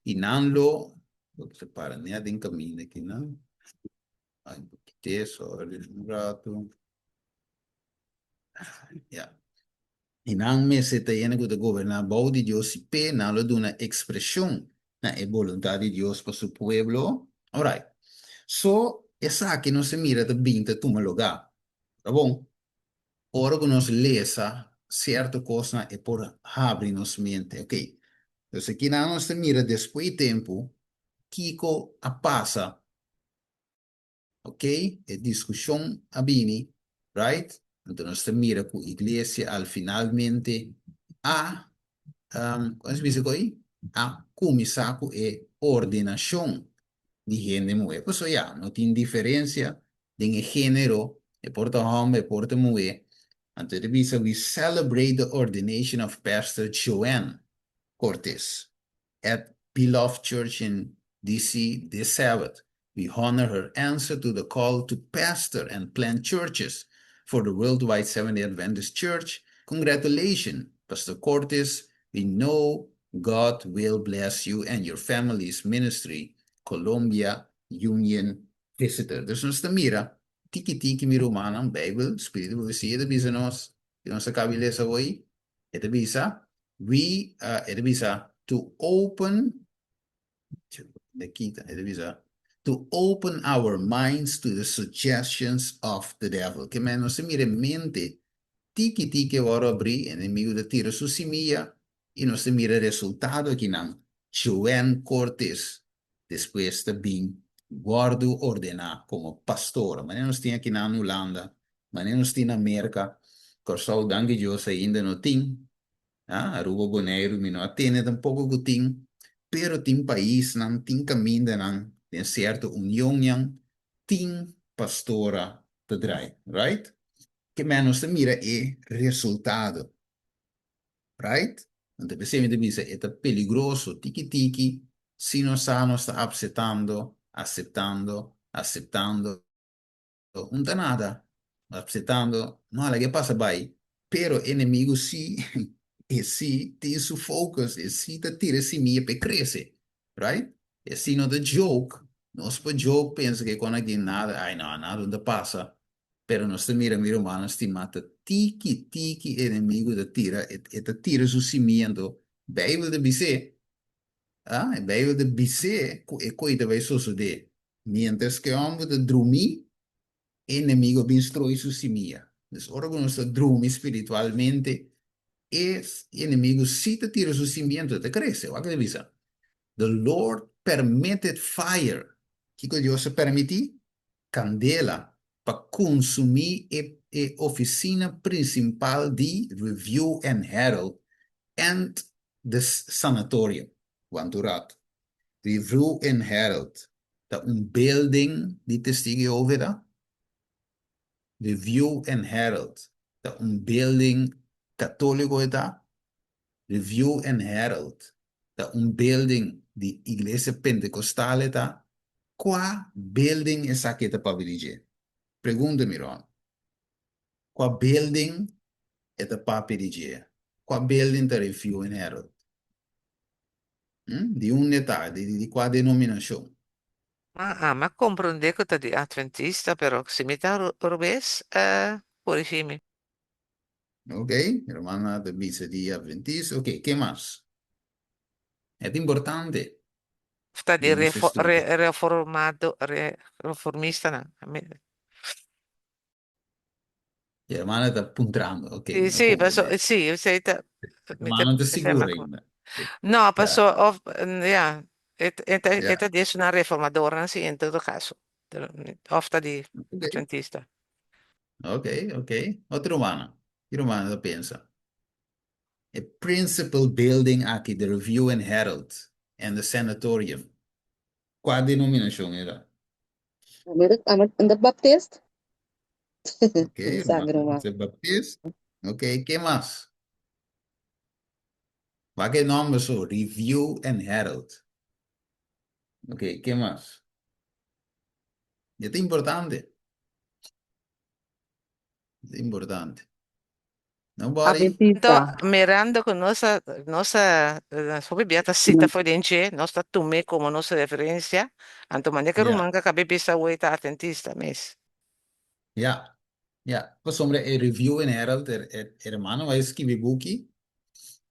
i nan lo, bo ta para nèt den kaminda aki nan, ai bo kit'é, sòri un ratu, ya. I nan mester ta hende ku ta goberná bou di Dios i p'e nan lo duna ekspreshon na e boluntat di Dios pa su pueblo. Orait. So, esaki nos a mira ta bin ta tuma lugá. Ta bon? Ora ku nos lesa sierto kosnan e por habri nos mente. Oke. Entonces, kinan nos ta mira despues di tempu. Kiko a pasa? Ok, e diskushon a bini, right? Anto nos ta mira ku iglesia al finalmente a, um, kon se bisa koi? A kuminsá ku e ordenashon di hende muhé. Pasobra ya, no tin diferensia den e género, e por ta hòmber, e por ta muhé. Anto e ta bisa, We celebrate the ordination of Pastor Joanne Cortes at Beloved Church in DC this Sabbath. We honor her answer to the call to pastor and plant churches for the Worldwide Seventh-day Adventist Church. Congratulations, Pastor Cortes. We know God will bless you and your family's ministry. Columbia Union Visitor. Dus nos ta mira, tiki tiki mi rumannan, Bijbel, Spiritu Profesia ta bisa nos, i nos a kabi lesa hoy, e ta bisa, we, e ta bisa, to open, e kita, e ta bisa, to open our minds to the suggestions of the devil. Ke men nos ta mira e mente, tiki tiki e wòrdu abrí, enemigu ta tira su simia, i nos ta mira resultado akinan. Joanne Cortes despues ta bin wòrdu ordená komo pastor. Manera nos tin akinan na Hulanda, manera nos tin na Merka, Kòrsou danki Dios ainda no tin, Aruba, Boneiru mi no a tende tampoko ku tin, pero tin paisnan, tin kamindanan den sierto unionnan tin pastora ta drai, right? Ke men nos ta mira e resultado. Right? Anto p'esei mi ta bisa e ta peligroso tiki tiki si nos sa nos ta apsetando, aseptando, aseptando, un ta nada, apsetando, no a laga e pasa bai, pero e enemigo si, e si tin su focus, e si ta tira e simia p'e krese, right? E si no ta joke, nos por joke pensa ku e kon aki nada, ai no, nada no ta pasa, Pero nos ta mira mi rumannan stimá ta tiki tiki enemigu ta tira, e ta tira su simia anto Bijbel ta bis'é, ah, e Bijbel ta bis'é ku e koi ta bai sosodé. Miéntras ku e hòmber ta drumí, e enemigu a bin stroi su simia. Dus ora ku nos ta drumi spiritualmente, e enemigu sí ta tira su simia anto e ta krese. Wak e ta bisa, The Lord permitted fire. Kiko Dios a permití? Kandela pa kunsumí e e ofisina prinsimpal di Review and Herald and the Sanatorium. Wantu rat. Review and Herald ta un building di Testigo Jehovah ta? Review and Herald ta un building katóliko e ta? Review and Herald ta un building di Iglesia Pentecostal e ta? Kua building esaki e ta papia di dje? Pregunta mi Ron. Kua building e ta papia di dje? Kua building ta Review and Herald? Hm? Di unda e ta? Di di kua denominashon? Ma ami a komprondé ku ta di Adventista, pero si mi ta robes, korigí mi. Ok, hermana ta bisa di Adventista. Ok, ke mas? E ta importante. Ta di Den nos estudio. reformado, reformistanan. E hermana ta puntrando. Ok, Sí, mi a sí, paso, comprende. sí, esei ta, mi ta Hermana no ta esei sigur ma ainda. No, Ja, paso, of, ja, e ja. ta di esunnan reformadornan, sí, en todo caso. Of ta di Ok. Adventista. Ok, ok. Otro rumannan. Ki rumannan ta pensa? E principal building aki, the Review and Herald and the Sanatorium. Kua denominashon e ta? Ami ta baptist. Ok, Sa mi rumannan ruman. ta baptist. Ok, ke mas? Wak e nomber so, Review and Herald. Ok, ke mas? E ta importante. E ta importante. Nobody? Anto, Adventista. mirando ku nos a, nos a, hopi bia ta sita for den dje, nos ta tum'é komo nos referensia, anto manera ku Ja. ruman ka kabe bisa awor e ta adventista mes. Ja, ja. Pasobra e Review and Herald, e, e hermano a skibi buki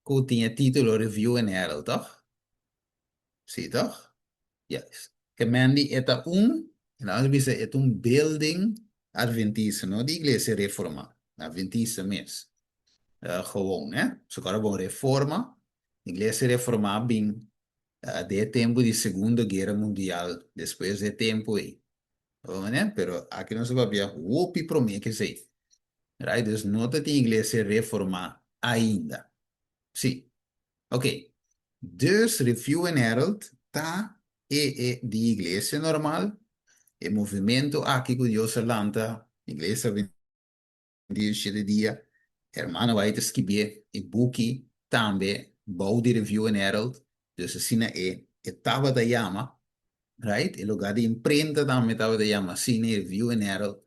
ku tin e título Review and Herald, tòg? Sí, tòg? Yes. Ke men di e ta un, nan a bisa e ta un building adventista, no di iglesia reforma, adventista mes. Gewoon, hè. So kòrda bon, reforma, iglesia reforma bin. Den e tempu di Segundo Guera Mundial, despues di e tempu ei. Pero aki nos ta papia hopi promé ku esei. Right? Dus no ta tin iglesia reformá ainda. Sí. Ok. Dus Review and Herald ta e e di iglesia normal, e movimentu aki ku Dios a lanta, iglesia di shete dia, hermano White a skibié e buki tambe bou di Review and Herald, dus asina e e tabata yama, right? E lugar di imprenta tambe tabata yama asina, Review and Herald,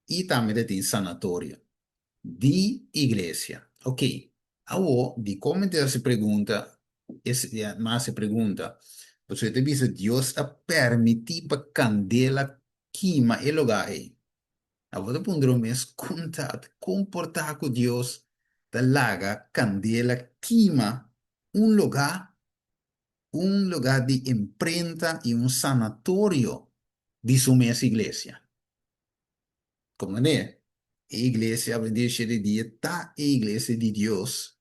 i tambe ta tin sanatorio di iglesia. Ok, awo dikon mi ta hasi pregunta, es mi a hasi pregunta, pasobra e ta bisa Dios a permití pa kandela kima e lugar ei. Abo ta puntra bo mes kon ta komportá ku Dios ta laga kandela kima un lugá, un lugá di imprenta i un sanatorio di su mes iglesia. Komprendé? E iglesia Adventista di Dia ta e iglesia di Dios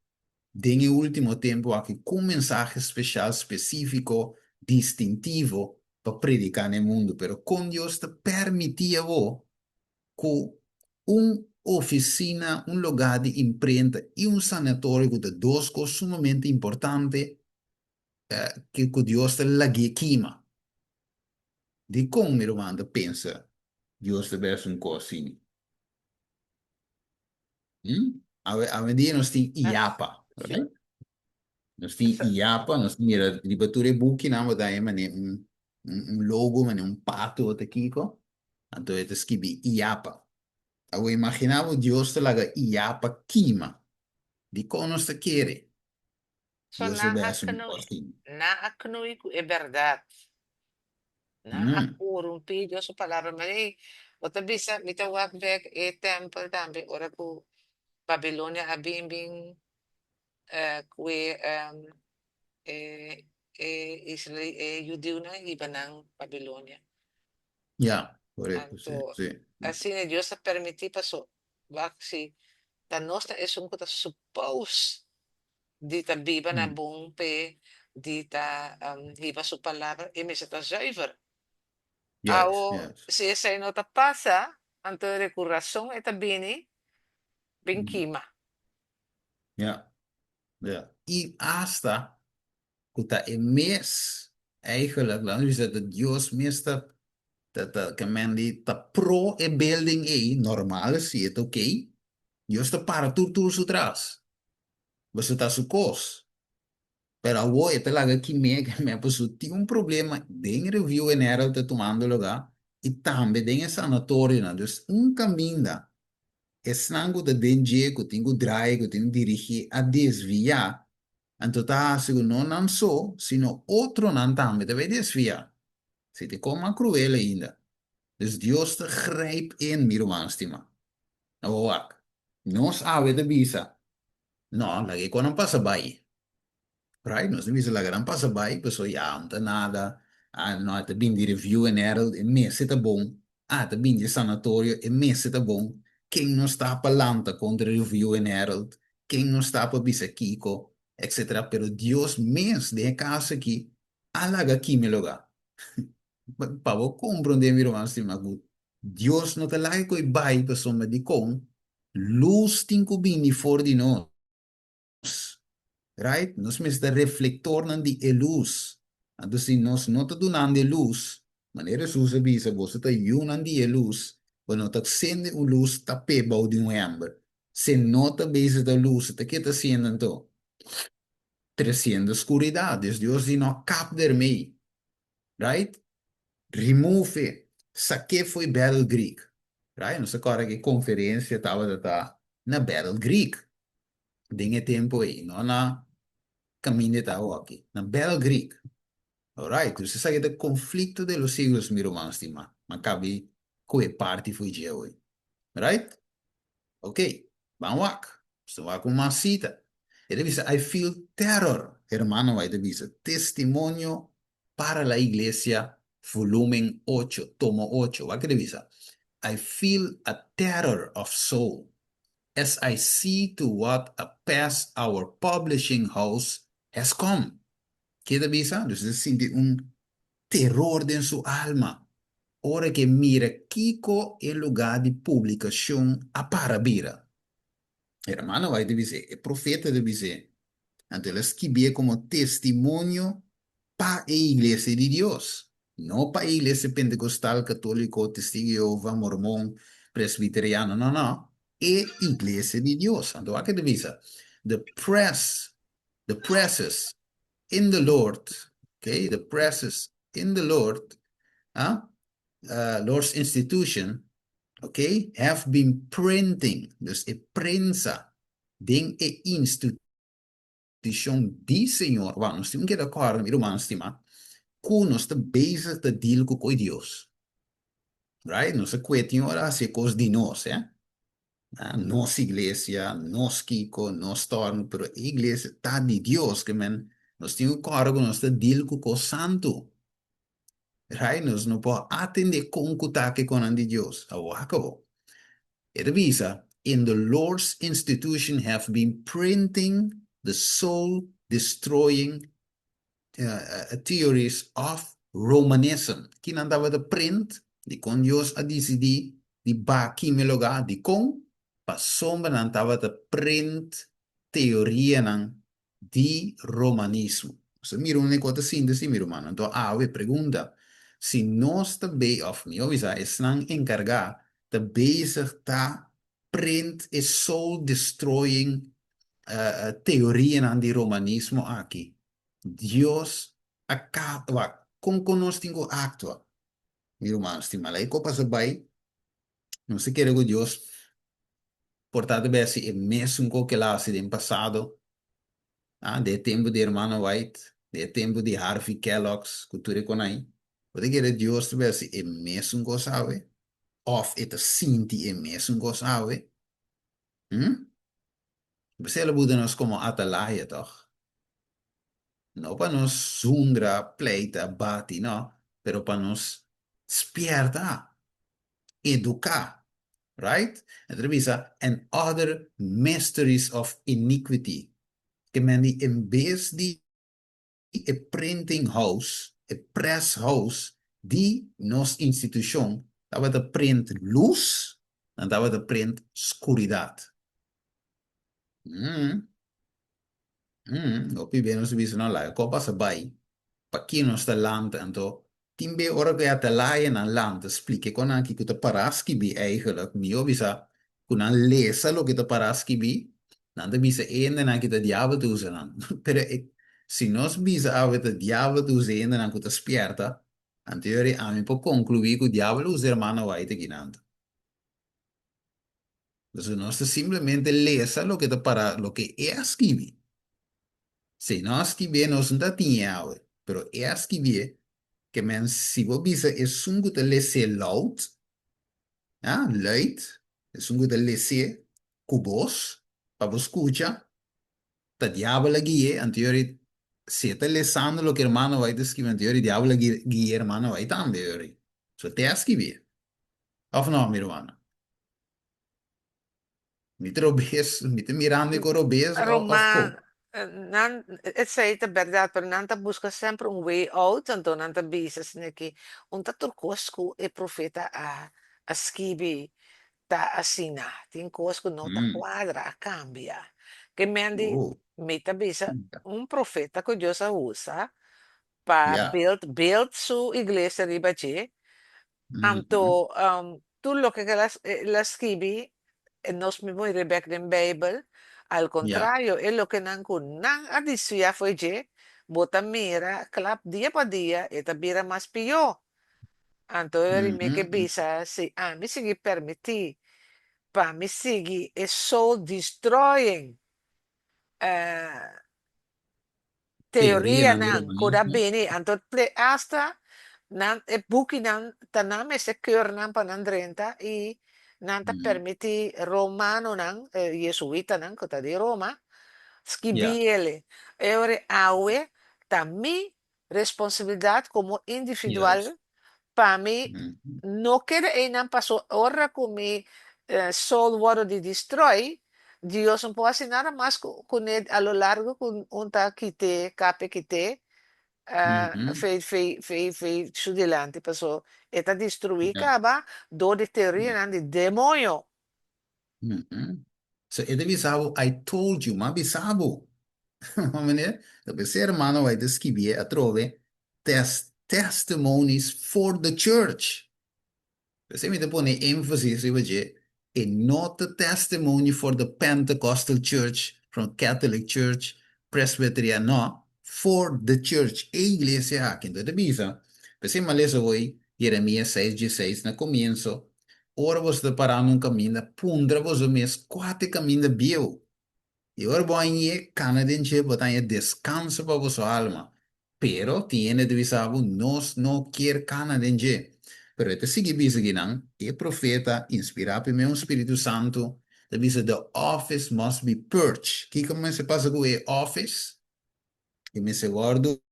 den e último tempu aki ku un mensahe speshal, spesífiko, distintivo pa prediká na e mundu. Pero kon Dios ta permití abo ku un ofisina, un lugá di imprenta i un sanatorio ku ta dos kos sumamente importante ku Dios ta lag'é kima? Dikon mi ruman ta pensa Dios ta bes un kos asina? Hmm? Awe, awendia nos tin IAPA, right? Nos tin IAPA, nos mira riba tur e bukinan bo ta haña mane un, un, un logo, mane un pato o ta kiko. Anto e ta skibi IAPA. Awe imagina bo Dios ta laga IAPA kima. Dikon nos ta kere? So Dios ta nan a bes un knui, kos asina. nan a knui ku e bèrdat. Nan a Mm. korumpí Dios su palabra. Ma ei, bo ta bisa, mi ta wak bèk e tèmpel tambe ora ku Babilonia a bin bin ku e e e israel e hudiunan hiba nan Babilonia. Ya, korekto, sí, Anto sí. asina Dios a permití paso wak si ta nos ta esun ku ta supos di ta biba na bon p'e, di ta hiba su palabra, e mester ta zuiver. Awo, si esei no ta pasa, anto e ku rason e ta bini bin kima. Ya, ya. I asta ku ta e mes, eigenlijk, laat nos bisa ta Dios mes ta, ta, ta, ke men di ta pro e building ei, normal si e ta oké, Dios ta para tur tur su tras. Boso ta su kos. Pero awor e ta laga kim'é kem'é pasobra tin un problema den Review en Herald ta tumando lugá i tambe den e sanatorionan. Dus un kaminda esnan ku ta den dje, ku tin ku draai, ku tin ku dirigí a desviá, anto ta hasi ku no nan so, sino otronan tambe ta bai desviá. Si ta kon mas kruel ainda. Dus Dios ta grijp in, mi ruman stimá. Awor wak, nos awe ta bisa, No, laga e konan pasa bai. Right? Nos ta bisa laga nan pasa bai, pasobra ya no ta nada. Ah, no, e ta bin di Review and Herald, e mester ta bon. Ah, e ta bin di e sanatorio, e mester ta bon. Ken nos ta pa lanta kontra Review and Herald? Ken nos ta pa bisa kiko? Etcetera. Pero Dios mes den e kaso aki a laga kimi lugá. Pa bo komprondé, mi ruman stima, ku Dios no ta laga ku e bai pasobra dikon lus tin ku bini for di nos. Right? Nos mester ta reflektornan di e lus. Anto si nos no ta dunando e lus, manera Hesus a bisa, boso ta yunan di e lus, bo no ta sende un lus tap'é bou di un hèmber. Si no ta bezig ta lus, ta ke ta siendo anto? Tresiendo skuridat. Dus Dios di no kap dermei. Right? Remove e. Sak'é fo'i Battle Greek. Right? Nos ta kòrda ku e konferensia tabata ta na Battle Greek den e tempu ei, no na kaminda e ta awoki, na Battle Greek. Alright, dus esaki ta konflikto de los siglos, mi ruman stimá. M'a kabi ku e parti fo'i dje awe. Right? Ok, ban wak. Nos ta wak un mas sita. E ta bisa, I feel terror, hermano White ta bisa, Testimonio para la Iglesia, volumen ocho, tomo ocho. Wak e ta bisa, I feel a terror of soul as I see to what a pass our publishing house has come. Ke ta bisa? Dus e ta sinti un teror den su alma ora ku e mira kiko e lugá di publikashon a para bira. Hermano White ta bis'é, e profeta ta bis'é. Anto el a skibié komo testimonio pa e iglesia di Dios, no pa e iglesia pentekostal, katóliko, Testigo di Jehova, mormon, presbiteriano, no, no, e iglesia di Dios. Anto wak e ta bisa, The press, the presses in the Lord, okay, the presses in the Lord, ah, Lord's institution, okay, have been printing, dus e prensa den e institucion di Señor, wak, nos tin un keda kòrda, mi ruman stimá, ku nos ta bezig ta deal ku koe Dios, right, nos a kue tin ora hasi e kos di nos, eh, nos iglesia, nos kiko, nos tòrnu, pero e iglesia ta di Dios, ke men nos tin ku kòrda ku nos ta deal ku kos santu. Right? Nos no por atende kon ku ta ke konan di Dios. Awor akabó. E ta bisa, In the Lord's institution have been printing the soul destroying theories of Romanism. Ki nan tabata print? Dikon Dios a disidí di ba kime lugá? Dikon? Pasobra nan tabata print teorianan di romanismo. Nos ta mira unda e kos ta sinti si, mi rumannan. Anto awe pregunta, si nos ta bei, òf mihó bisa esnan enkargá ta bezig ta print e soul destroying teorianan di romanismo aki, Dios a wak, kon kon nos tin ku aktua? Mi ruman stima, laga e kos pasa bai, nos ta kere ku Dios por ta ta besi e mesun kos ku el a hasi den pasado, ah, den e tempu di hermano White, den e tempu di Harvey Kellogg's ku tur e konai. Bo ta kere Dios ta besi e mesun kos awe? Òf e ta sinti e mesun kos awe? Hm? P'esei el a buta nos komo atalaya, tòg? No pa nos zundra, pleita, bati, no, pero pa nos spierta, eduká, right? E ta bisa, and other mysteries of iniquity. Ke men di en bes di e printing house, e press house di nos institushon tabata print lus, nan tabata print skuridat. Mm. Mm, hopi be nos a bisa no laga ko pasa bai, paki nos ta lanta anto tin be ora ku e atalayanan lanta splika kon nan kiko ta para skibi eigenlijk mihó bisa ku nan lesa loke ta para skibi nan ta bisa e hendenan ki ta diabel ta usa nan pero e si nos bisa awe ta diabel ta usa e hendenan ku ta spierta anto yori ami por konkluí ku diabel a usa hermano White akinan. Entonces nos ta simplemente lesa loke ta para, loke e a skibi. Si no a skibié nos no ta tin e awe, pero e a skibié, ke men si bo bisa esun ku ta les'é loud, ah, luid, esun ku ta les'é ku bos, pa bo skucha, ta diabel a gui'é, anto yori si e ta lesando loke hermano White ta skibi, anto yori diabel a gui'é hermano White tambe yori. So te a skibié. Of no, mi rumannan? Mi ta robes, mi ta mirando ku robes of Ruman, ko? nan, esei ta bèrdat, pero nan ta buska semper un way out, anto nan ta bisa asina ki un ta tur kos ku e profeta a a skibi ta asina, tin kos ku no ta kuadra, a kambia. Ke men di, mi ta bisa un profeta ku Dios a usa pa build build su iglesia riba dje, Anto tur loke ku el a skibi nos mi por bek den Beibel, al kontrario e lokenan ku nan a desviá fo'i dje, bo ta mira klap dia pa dia e ta bira mas pió. Anto e mi ke bisa si ami sigui permití pa mi sigui e soul destroying teorianan ku ta bini, anto te asta nan e bukinan ta nan mester keur nan pa nan drenta i nan ta permiti romanonan, jesuitanan ku ta di Roma, skibi ele. E ora awe ta mi responsabilidat komo individual pa mi no keda einan paso ora ku mi soul wòrdu di destroy, Dios no por hasi nada mas kuné a lo largo ku un ta kit'é, kap'é kit'é. Fei fei fei fei su dilanti paso e ta destruí kaba dor di teorianan di demoño. So e ta bisa bo, I told you, m'a bisa bo. Meneer, ta p'esei hermano White ta skibié atrobe tes testimonies for the church. P'esei mi ta pone énfasis riba dje, e no ta testimony for the Pentecostal church, from Catholic church, Presbyterian, no, for the church, e iglesia aki. Enton e ta bisa, p'esei mi a lesa hoy Jeremias seis dieseis na komienso, Ora boso ta pará na un kaminda, puntra boso mes kua ta e kaminda bieu. I ora bo hañ'é, kana den dje, bo ta haña deskanso pa boso alma. Pero tin hende ta bisa bo, Nos no kier kana den dje. Pero e ta sigui bisa kinan, e profeta, inspirá pa e mesun Spiritu Santu, ta bisa, The office must be purged. Kiko mester pasa ku e office? E mester wòrdu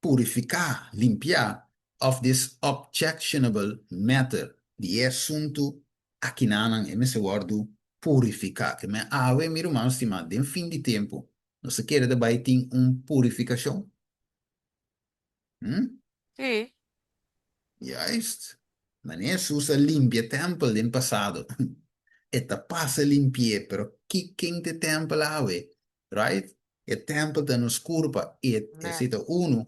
purifiká, limpiá, of this objectionable matter, di e asuntu akinanan e mester wòrdu purifiká. Ke men awe, mi ruman stimá, den fin di tempu, nos ta kere ta bai tin un purifikashon? Hm? Sí. Juist. Manera Hesus a limpia tèmpel den pasado, e ta pasa limpi'é, pero ki ken ta e tèmpel awe? Right? E tèmpel ta nos kurpa, i esei ta unu.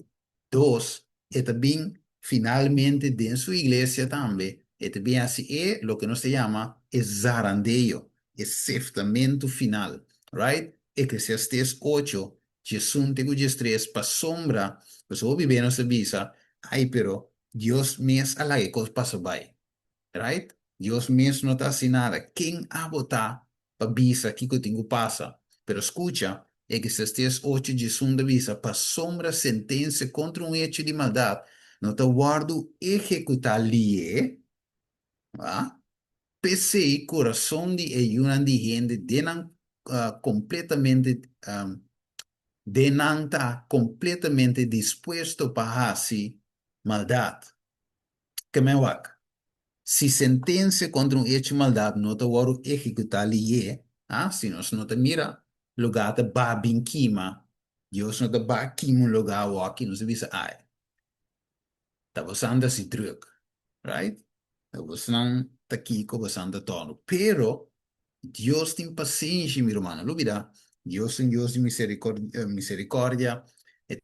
Dos, e ta bin finalmente den su iglesia tambe, e ta bin hasi e loke nos ta yama e zarandeo, e seftamentu final. Right? Eklesiastes ocho, 11 te ku 13, pasobra, pasobra hopi bes nos ta bisa, ai pero Dios mes a laga e kos pasa bai. Right? Dios mes no ta hasi nada. Ken abo ta pa bisa kiko tin ku pasa? Pero skucha, Eklesiastes ocho 11 ta bisa, Pasobra sentensia kontra un hecho di maldat no ta wòrdu ehekutá lié, a P'esei kurason di e yunan di hende den nan kompletamente den nan ta kompletamente dispuesto pa hasi maldat. Ke men wak, si sentensia kontra un echo maldat no ta wòrdu ehekutá lié, a si nos no ta mira lugá ta ba bin kima, Dios no ta ba kima un lugá awòki, nos ta bisa ai. Ta bosan ta hasi druk, right? Ta bosnan ta kiko, bosan ta tòrnu. Pero Dios tin pasenshi, mi rumannan. No lubida, Dios ta un Dios di miserikòrdia, e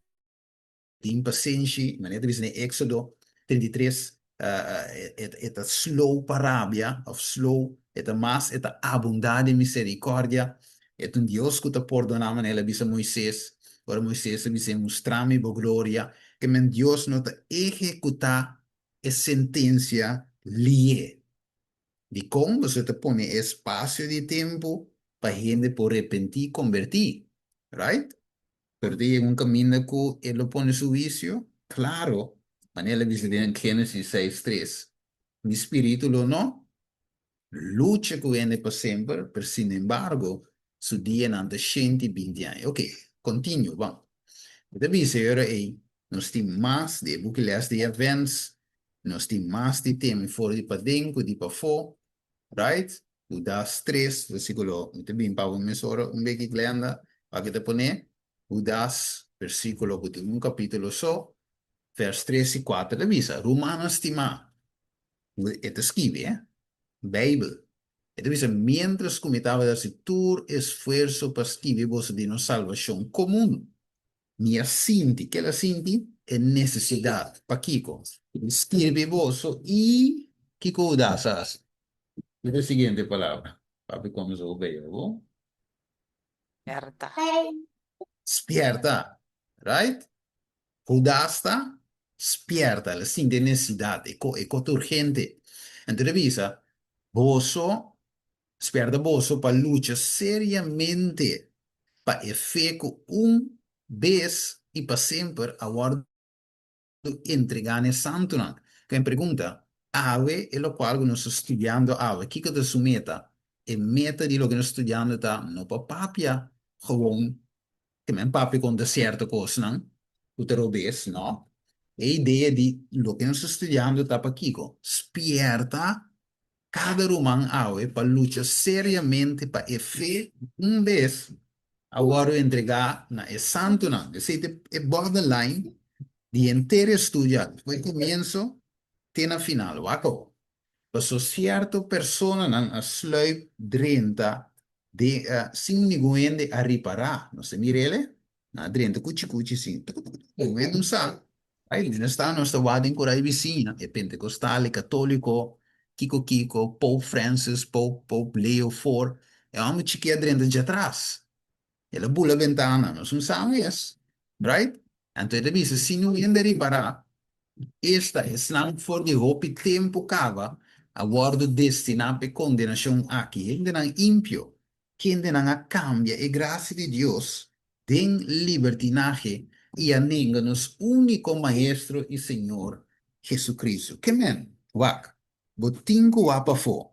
tin pasenshi. Manera ta bisa den Éksodo 33, e ta slow pa rabia, òf slow, e ta mas, e ta abundá den miserikòrdia. E ta un Dios ku ta pordoná, manera el a bisa Moises, ora Moises a bis'é, Mustra mi bo gloria. Ke men Dios no ta ehekutá e sentensia lié. Dikon boso ta pone e espasio di tempu pa hende por repentí i kombertí? Right? Pero ta yega un kaminda ku e lo pone su huisio? Klaro, manera el a bisa den Génesis seis tres, Mi spiritu lo no lucha ku hende pa semper, pero sinembargo su dianan ta 120 aña. Ok, continue, ban. Mi ta bisa e ora ei, nos tin mas di e buki les di Events, nos tin mas di teme for di paden ku di pafó, right? Hudas tres, versíkulo, mi ta bin pa bo mesora un beki Glenda, wak ta pone, Hudas, versíkulo ku tin un kapítulo so, vers tres i kuater ta bisa, Rumannan stimá, E ta skibi, eh? Bijbel. E ta bisa, Miéntras ku mi tabata hasi tur esfuerso pa skibi boso di nos salbashon komun, mi a sinti, kel a sinti? E nesesidat. Pakiko? Di skirbi boso i kiko Hudas a hasi? Ki ta e siguiente palabra? Papi kuminsá ku beo, bo? Spierta. Spierta. Right? Hudas ta spierta, el a sinti e nesesidat, e ko e ko ta urgente. Anto el a bisa, Boso, spierta boso pa lucha seriamente pa e fe ku un bes i pa semper a wòrdu entregá na e santunan. Ku pregunta, awe e lokual ku nos ta studiando awe, kiko ta su meta? E meta di loke nos ta studiando ta no pa papia gewoon Te men papia kontra sierto kosnan ku ta robes, no. E idea di loke nos ta studiando ta pa kiko? Spierta kada ruman awe pa lucha seriamente pa e fe un bes. A wòrdu entregá na e santunan. Esei ta e borderline di henter e studio aki, for e komienso te na final. Wak awor. Paso sierto personanan a sluip drenta den sin ningun hende a ripará. Nos ta mira el? Nan a drenta kuchi kuchi sin ningun hende no sa. Ai, nos ta nos ta wak den kura e bisiña, e pentekostal, e katoliko, kiko kiko, Pope Francis, Pope Pope Leo four, e hòmber chikí a drenta djatras. El a bula bentana, nos no sa mes, right? Anto e ta bisa, si no hende ripará, esta esnan for di hopi tempu kaba a wòrdu destiná pa e kondenashon aki, hendenan impio, kendenan a kambia e grasia di Dios den libertinahe i a nenga nos úniko Maestro i Señor, Jesucristo. Ke men? Wak, bo tin ku wak pafó.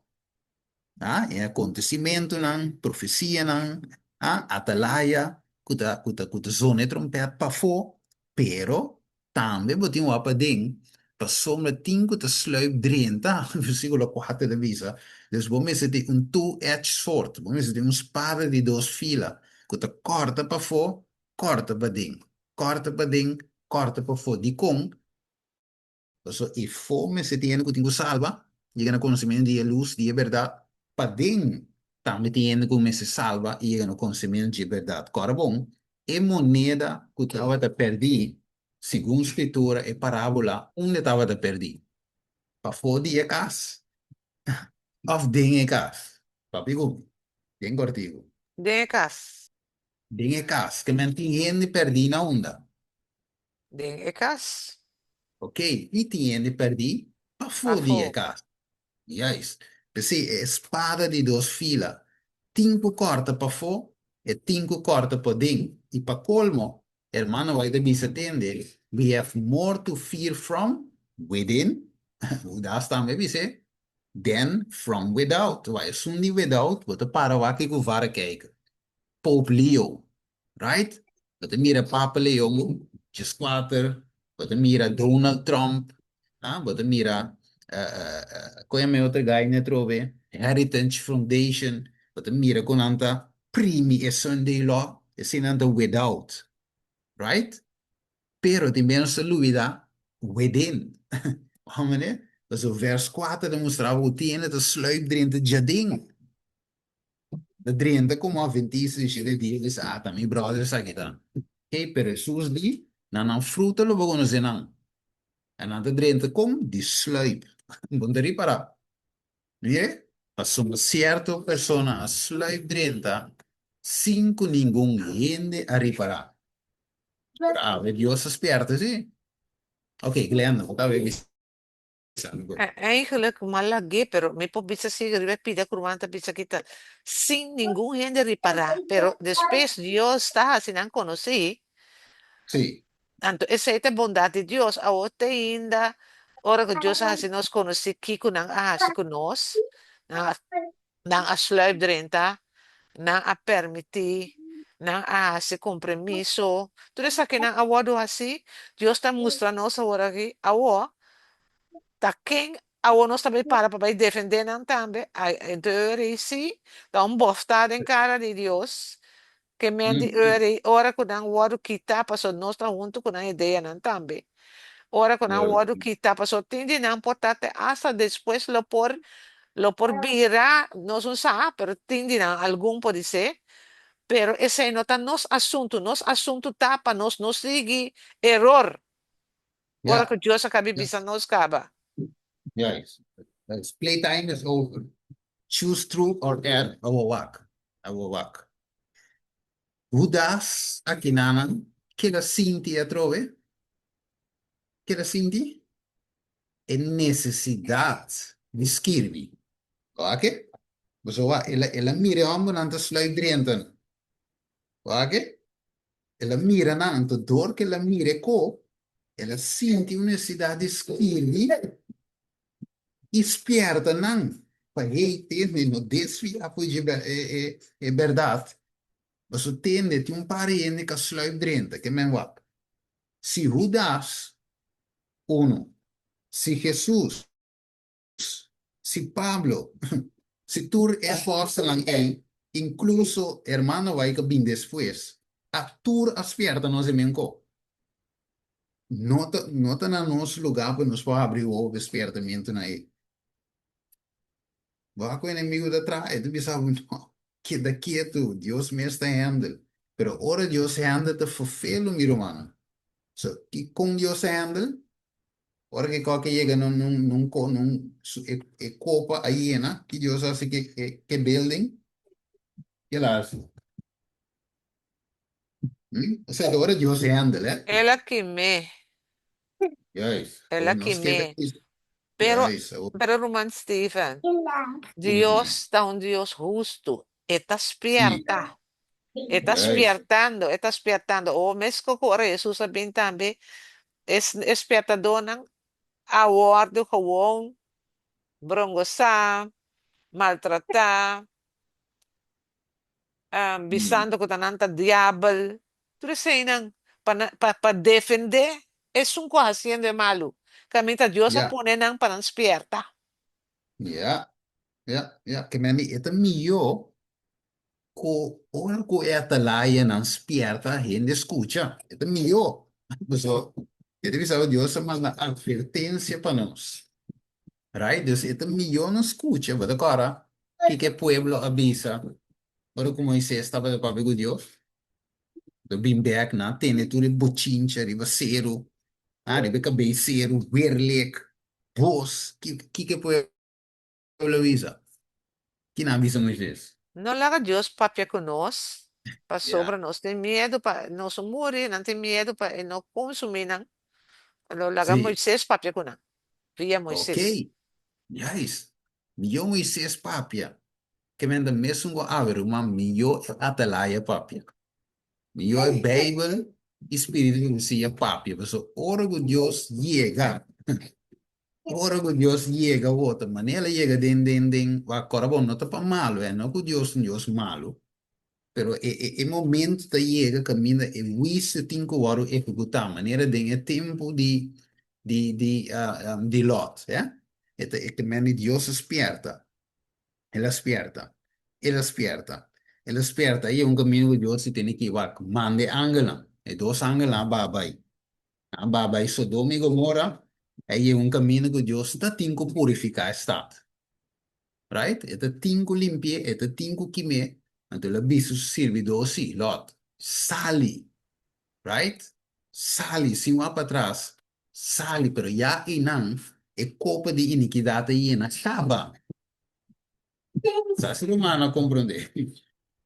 A, e akontesimentunan, profesianan, a, atalaya ku ta ku ta ku ta zona e trompèt pafó, pero Tambe bo tin wak paden, pasobra tin ku ta sluip drenta, versíkulo kuater ta bisa, dus bo mester tin un two-edged sword, bo mester tin un spada di dos fila, ku ta kòrta pafó, kòrta paden, kòrta paden, kòrta pafó. Dikon? Pasobra e fó mester tin hende ku tin ku salba, yega na konosementu di e lus di e bèrdat, paden tambe tin hende ku mester salba i yega na konosementu di e bèrdat. Kòrda bon, E moneda ku tabata pèrdí, segun Skritura, e parábola, unda tabata pèrdí? Pafó di e kas òf den e kas? Papia ku mi, den kòrtiku. Den e kas. Den e kas. Ke men tin hende pèrdí na unda? Den e kas. Ok, i tin hende pèrdí pafó di e Pafó. kas. Juist. P'esei e spada di dos fila tin ku kòrta pafó, e tin ku kòrta paden. I pa kolmo, hermano White a bisa tende, We have more to fear from within, Hudas tambe a bis'é, than from without. Wak, esun di without, bo ta para wak ku vara kijker. Pope Leo, Right? Bo ta mira Papa Leon 14, bo ta mira Donald Trump, ah, bo ta mira kon yama e otro guy ne atrobe? Heritage Foundation, bo ta mira kon nan ta primi e Sunday law, esei nan ta without, right? Pero tin bes nos ta lubida within. Homene? Pasobra vers kuater ta mustra bo ku tin hende ta sluip drenta djaden. Ta drenta komo adventista di shete dia bisa, ah, ta mi brother esaki ta. Hey, pero Hesus di, na nan fruta lo bo konosé nan. En nan ta drenta kon? Di sluip. Bo no ta ripará. Mire, pasobra sierto persona a sluip drenta sin ku ningun hende a ripará. Pero awe Dios a spièrta, sí. Ok, Glenda, bo ta bisa. Eigenlijk mal lag'é, pero mi por bisa si riba e pida ku ruman ta bisa kita sin ningun hende ripará. Pero despues Dios ta hasi nan konosí. Sí. Anto esei ta e bondat di Dios. Awor te ainda ora ku Dios a hasi nos konosí kiko nan a hasi ku nos, nan a Nan a sluip drenta, nan a permití, nan a hasi kompromiso. Tur esakinan a wòrdu hasí. Dios ta mustra nos awor aki, awor, ta ken awor nos ta bai para pa bai defendé nan tambe? Ai, ento e ora ei sí, ta un bòftá den kara di Dios. Ke men di ora ei, ora ku nan wòrdu kitá, pasobra nos ta huntu ku nan ideanan tambe. Ora ku nan wòrdu kitá, pasobra tin di nan por ta te asta despues lo por lo por bira, nos no sa, pero tin di nan, algun podisé, pero esei no ta nos asuntu. Nos asuntu ta pa nos no sigui eror ora ku Dios a kabi bisa nos kaba. Juist. Playtime is over. Choose truth or error. Awor wak. Awor wak. Hudas akinanan keda sinti atrobe? Keda sinti e nesesidat di skirbi. Wak e? Pasobra wak, el a mira e hòmbernan ta sluip drenta nan. Wak e? El a mira nan, anto dor ku el a mira e kop, el a sinti un nesesidat di skirbi i spierta nan pa hey tende no desviá for dje e bèrdat. Pasobra tende tin un par di hende ka sluip drenta, ke men wak. Si Hudas, unu, si Hesus, si Pablo, si tur e apòstelnan ei. Inkluso hermano Wai ku a bin despues, a tur a spièrta nos e men ko. No ta no ta na nos lugá pa nos por habri wowo pa e spièrtamentunan ei. Wak ku enemigu ta traha, e ta bisa bo, no, keda ketu, Dios mes ta handle. Pero ora Dios handle ta ferfelu, mi rumannan. So, ki kon Dios a handle? Ora ku e koke yega na un un un e e kopa a yena, ki Dios a hasi ku e ku e building? Ke el a hasi? Hm? Osea, ora Dios handle, eh? El a kim'é. Juist. El a Nos keda kim'é. Pero, Juist. pero ruman Steven, Dios ta un Dios hustu. E ta spierta. E ta spiertando, e ta spiertando. O mesko ku ora Hesus a bin tambe, e e spiertadónan a wòrdu gewoon brongosá, maltratá, bisando ku ta nan ta diabel. Tur eseinan pa nan pa pa defendé esun ku a hasiendo e malu. Kaminda Dios a pone nan pa nan spierta. Ya, ya, ya. Ke mende e ta mihó ku ora ku e atalayanan spierta hende skucha. E ta mihó. Pasobra e ta bisa ku Dios a manda atvertensia pa nos. Right? Dus e ta mihó nos skucha. Bo ta kòrda kiko e pueblo a bisa ora ku Moises tabata papia ku Dios? Lo bin bèk, nan a tene tur e bochincha riba seru, riba e kabei seru, werlek, bos. Kiko e pueblo a bisa? Ki nan a bisa Moises? No laga Dios papia ku nos, pasobra nos tin miedu pa nos muri, nan tin miedu pa e no konsumí nan. Lo laga Moises papia ku nan, via Moises. Ok, juist. Mihó Moises papia, ke men ta mesun ku awe ruman, mihó e atalaya papia. Mihó e Beibel i spiritu di profesia papia, pasobra ora ku Dios yega, Ora ku Dios yega wota, manera el a yega den den den wak kòrda bon no ta pa malu eh, no ku Dios ta un Dios malu, pero e e e momento ta yega kaminda e huisio tin ku wòrdu ehekutá, manera den e tempu di di di di Lòt eh, e ta e men di Dios a spièrta, el a spièrta, el a spièrta, el a spièrta, i e un kaminda ku Dios si tene ki wak manda e angelnan, e dos angelnan a baha bai. Nan ba bai Sodoma i Gomora, a yega un kaminda ku Dios ta tin ku purifiká e stat. Right? E ta tin ku limpi'é, e ta tin ku kim'é. Anto el a bisa su sirbidó si, Lòt, sali! Right? Sali, sin wak patras, sali! Pero ya einan e kopa di inikidat a yena kaba. Sa si ruman a komprondé?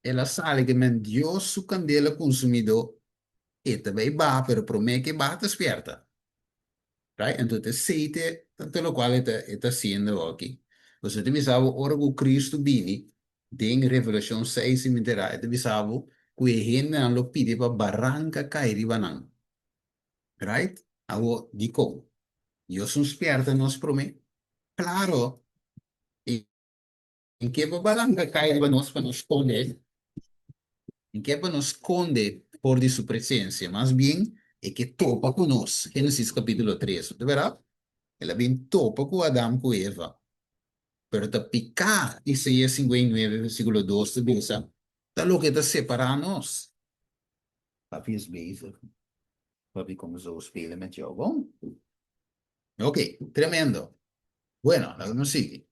El a sali ke men Dios su kandela konsumidó E ta bay baha pero prome ke baha ta spierta. Right? Anto ta esey te ta locual e ta e ta haciendo aki. Pasobra e ta bisa bo ora cu Cristo bini den Revelacion seis si mi ta era e ta bisa bo cu e hendenan lo pidi pa baranca cay riba nan. Right? Awo dicon? Dios no spierta nos prome? Claro! E En ke bo balanka kai riba nos pa nos skonde? En ke pa nos skonde for di su presensia? Mas bien, e ke topa ku nos. Génesis kapítulo tres, no ta bèrdat? El a bin topa ku Adam ku Eva. Pero ta piká, Isaías 59 versíkulo dos ta bisa, ta loke ta separá nos. Papi is bezig. Papi kom zo spelen met jou, bon? Oké, tremendo. Bueno, laga nos sigui.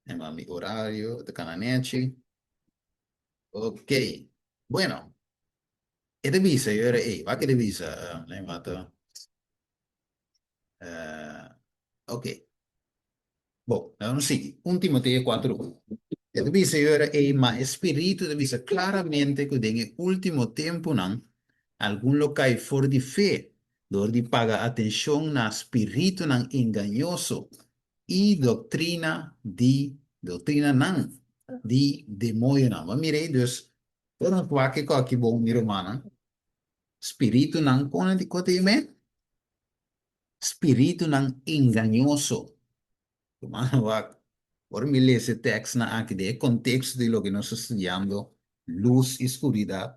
Ema mi orario ta kana nechi. Ok. Bueno. E ta bisa, yo era ey. Wak e ta bisa? Uh, ema ta. Uh, ok. Bon, nou nos sigui. 1 Timoteo 4. E ta bisa yo era ey, ma e spiritu ta bisa claramente ku den e último tempunan algun lo kai for di fe dor di paga atenshon na spiritunan engañoso i doktrina di doktrinanan di demoñonan. Bo a mira ei? Dus, ora nos wak e koki bon, mi rumannan, spiritunan, kon nan kon ta yam'é? Spiritunan engañoso. Rumannan, wak, ora mi lesa e tèkstnan aki den e konteksto di loke nos ta studiando, lus i skuridat,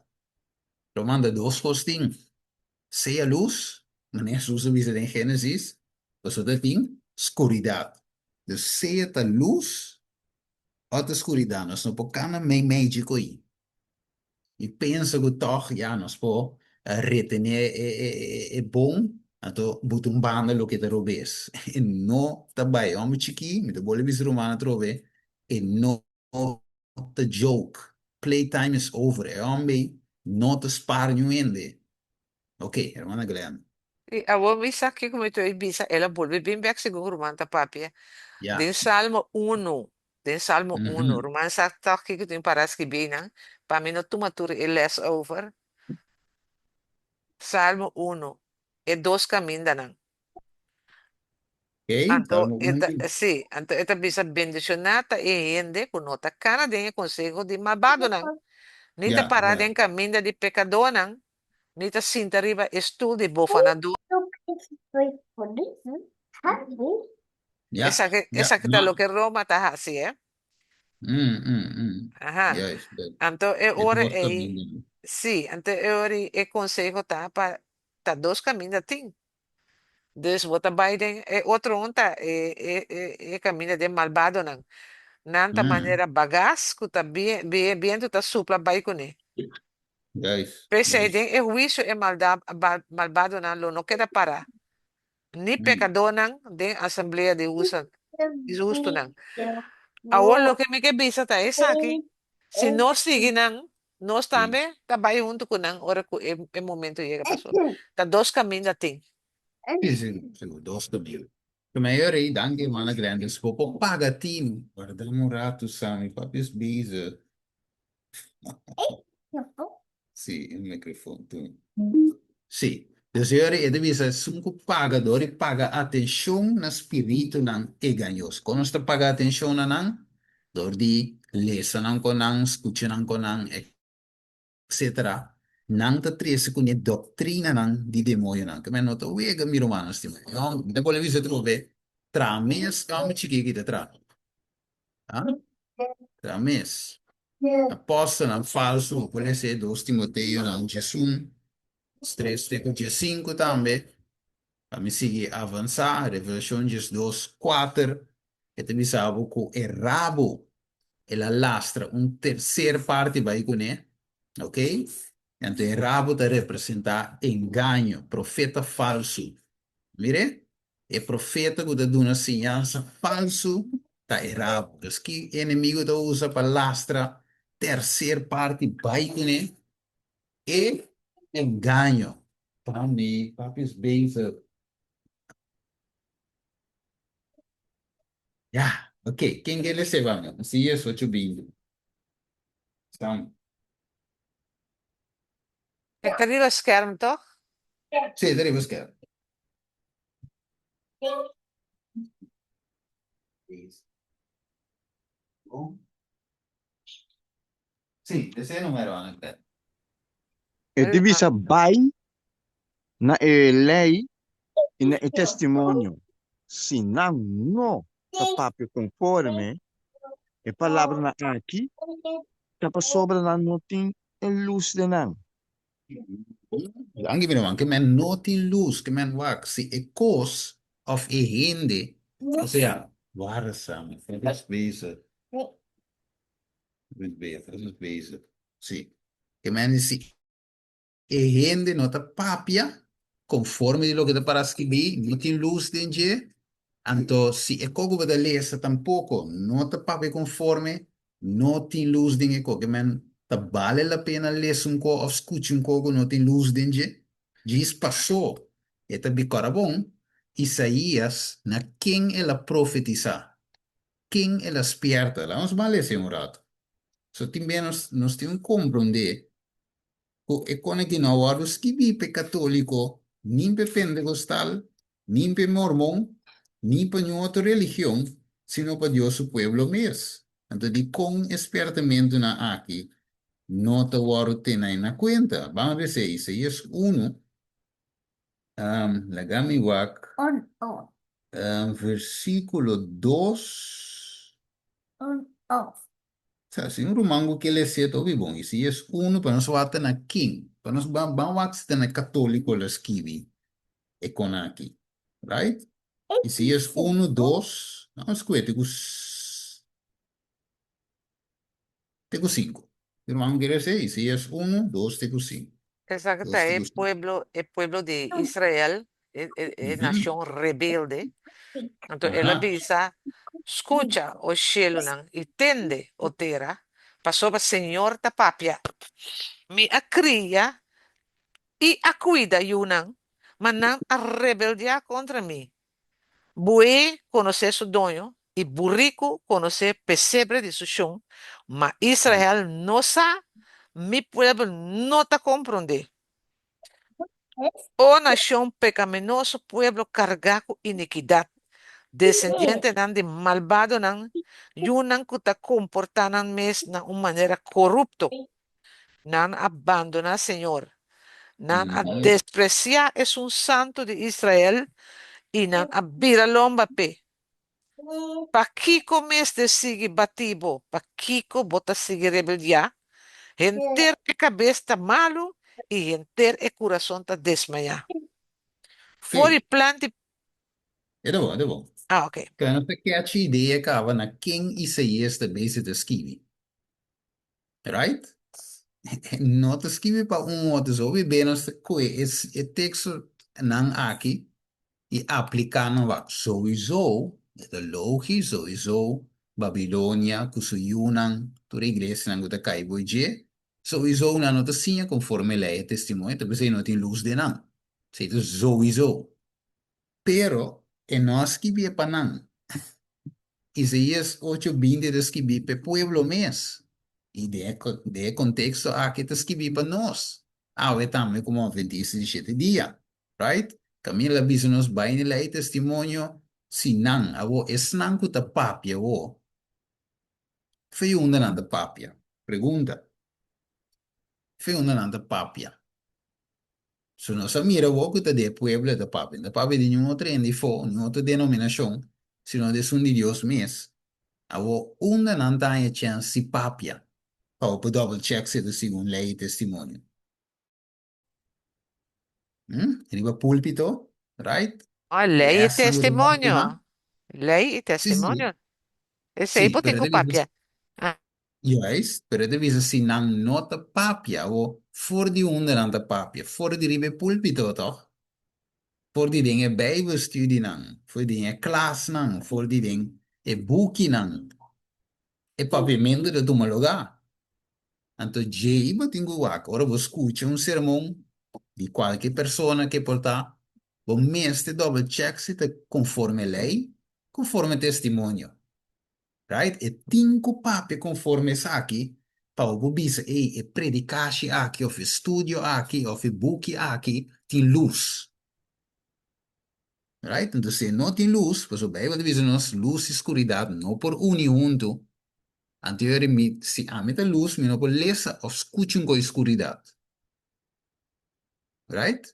ruman, ta dos kos tin. Sea lus, manera Hesus a bisa den Génesis, pasobra ta tin skuridat. Dus sea ta lus. Òf ta skuridat, nos no por kana meimei dje koi. I pensa ku tòg ya nos por retené e bon, anto buta un banda loke ta robes. E no ta bai. Hòmber chikí, mi ta bolbe bisa ruman atrobe, e no ta joke. Playtime is over. E hòmber ei no ta spar niun hende. Ok, hermana Glenn. I awor mi sa kiko mi ta oí bisa, el a bolbe bin bek segun ruman ta papia. Ya. Den Salmo unu, den Salmo unu, ruman sa tòg kiko tin para skibí einan, pa mi no tuma tur e lès over. Salmo unu, e dos kamindanan. Ok, Anto Salmo e ta, unu. sí, anto e ta bisa, Bendishoná ta e hende ku no ta kana den e konseho di malbadonan, ni ta Ya, para ya. den kaminda di pekadónan, Ni ta sinta riba e stul di bofanadó. Ja, Esaki, ja, esaki ta no. loke Roma ta hasi, eh? Mm, mm, mm. Aha. Juist, juist. Anto e E ora dos ei, kamindanan. sí, anto e ora ei e konseho ta pa ta dos kaminda tin. Dus bo ta bai den e otro un ta e e e e kaminda den malbadonan. Nan ta Mm. manera bagas ku ta bie bie bientu ta supla bai kuné. Juist, P'esei juist. den e huisio e malda malbadonan lo no keda pará, ni Mm. pekadónan den asamblea di husa di hustunan. Awor loke mi ke bisa ta esaki, si nos sigui nan, nos Sí. tambe ta bai huntu ku nan ora ku e e momento yega pasobra ta dos kaminda tin. Sí, sigur, sigur, dos kaminda. Ku mayoria, danki hermana Glenys, bo por paga tin. Warda un ratu, Sammy, papi es bezig. Sí, e microfoon tu. Sí. Dus yori e ta bisa esun ku paga dor di paga atenshon na spiritunan egañoso. Kon nos ta paga atenshon na nan? Dor di lesa nan kon nan, skucha nan kon nan, etcetera. Nan ta trese kuné doktrinanan di demoñonan. Ke men no ta wega, mi rumannan stimá. Mi ta bolbe bisa atrobe, traha mes, hòmber chikí ki ta traha. Ah? Ta mes. Apòstelnan falsu bo por lesa e dos Timoteonan djesun, tres te ku djesinku tambe. Pa mi sigui avansá, Revelashon 12, kuater, e ta bisa bo ku e rabo el a lastra un terser parti bai kuné, ok? Anto e rabo ta representá engaño, profeta falsu. Mir'é? E profeta ku ta duna siñansa falsu ta e rabo. Dus ki enemigu ta usa pa lastra terser parti bai kuné? E engaño. Pa mi, papi es bezig. Ya, ok. Ken ke lese pa mi? Si es ocho binti. Sam. E ta riba skerm, toch? Sí, e ta riba skerm. Sí, ese número, Ana Claire. E di bisa bai na e lei i na e testimonio. Si nan no ta papia konforme e palabranan aki, ta pasobra nan no tin e lus den nan. Danki mi ruman, ke men no tin lus, ke men wak si e kos of e hende, osea, wara sa mi, het is bezig, het is bezig, het is bezig, si, ke men si e hende no ta papia konforme di loke ta para skibí, no tin lus den dje, anto si e kos ku bo ta lesa tampoko no ta papia konforme, No tin lus den e ko. Ke men ta bale la pena lesa un ko òf skucha un ko ku no tin lus den dje? Djis pasó e ta bi kòrda bon, Isaías na ken el a profetisá? Ken el a spièrta? Laga nos ban lesa ei un ratu. So tin bia nos nos tin un komprondé ku e kone ki no a wòrdu skibí p'e katóliko, ni p'e pentekostal, ni p'e mormon, ni pa niun otro religion, sino pa Dios su pueblo mes. Anto dikon e spièrtamentunan aki no ta wòrdu tene na kuenta? Ban lesa Isaías unu, laga mi wak, versíkulo dos. Sa, si un ruman ku ke lese ta hopi bon. I si es unu, pa nos wak ta na kin? Pa nos ban ban wak si ta na katoliko lo skibi e kon aki. Right? I si es unu, dos, nan nos kuete ku. Te ku sinku. Mi ruman kere esei, Isaías unu, dos te ku sinku. Esaki Dos ta te e ku sinku. pueblo, e pueblo di Israel, e, e, e nashon rebelde. Anto el a bisa, Skucha, o shelunan, i tende, o tera, pasobra Señor ta papia. Mi a kria i a kuida yunan, ma nan a rebeldiá kontra mi. Buey konosé su doño i buriku konosé pesebre di su shon, ma Israel no sa, mi pueblo no ta komprondé. O nashon pekaminoso, pueblo kargá ku inikidat, desendientenan di malbadonan, yunan ku ta komportá nan mes na un manera korupto! Nan a bandoná Señor. Nan a despresiá Esun Santu di Israel i nan a bira lomba p'e. Pakiko mester sigui batí bo? Pakiko bo ta sigui rebeldiá? Henter e kabes ta malu i henter e kurason ta desmayá. For di plan di. E ta bon, e ta bon. Ah, oké. Kla nos ta kechi idea kaba na ken Isaías ta bezig ta skibi. Right? No ta skibi pa un otro. So hopi be nos ta koe e e tekstonan aki i apliká nan wak. Souiso, e ta logis, souiso Babilonia ku su yunan, tur e iglesianan ku ta kai bo dje, souiso nan no ta siña konforme lei e testimonio, ta p'esei no tin lus den nan. Esei ta souiso. Pero e no a skibié pa nan. Isaías ocho binti ta skibí p'e pueblo mes. I den e konteksto aki ta skibí pa nos, awe tambe komo Adventista di shete dia. Right? Kaminda el a bisa nos bai na e lei testimonio si nan, awor esnan ku ta papia awor, fe unda nan ta papia? Pregunta. Fe unda nan ta papia? So nos a mira awor ku ta di e pueblo e ta papia. No ta papia di niun otro hende afó, niun otro denominashon, sino di esun di Dios mes. Awor, unda nan ta haña chèns si papia pa bo por double check si e ta segun lei i testimonio? Hm? Riba púlpito, right? Oh, Ku lei i esnan ku ta testimonio. bautisá? Lei i Sí, sí. testimonio. Esei Sí, bo tin pero ku e ta bisa papia. Ah. Juist, pero e ta bisa si nan no ta papia o for di unda nan ta papia, for di riba e pulpito toch? For di den e bijbelstudienan, for di den e klasnan, for di den e bukinan. E papiamentu ta tuma lugá. Anto djei bo tin ku wak, ora bo skucha un sermon di kualke persona ke por ta, bo mester double check si ta konforme lei, konforme testimonio. Right? E tin ku papia konforme esaki pa bo por bisa, ey, e predikashi aki òf e studio aki òf e buki aki tin lus. Right? Entonces si e no tin lus, pasobra Beibel ta bisa nos lus i skuridat no por uni huntu. Anto yori mi, si ami ta lus, mi no por lesa òf skucha un kos di skuridat. Right?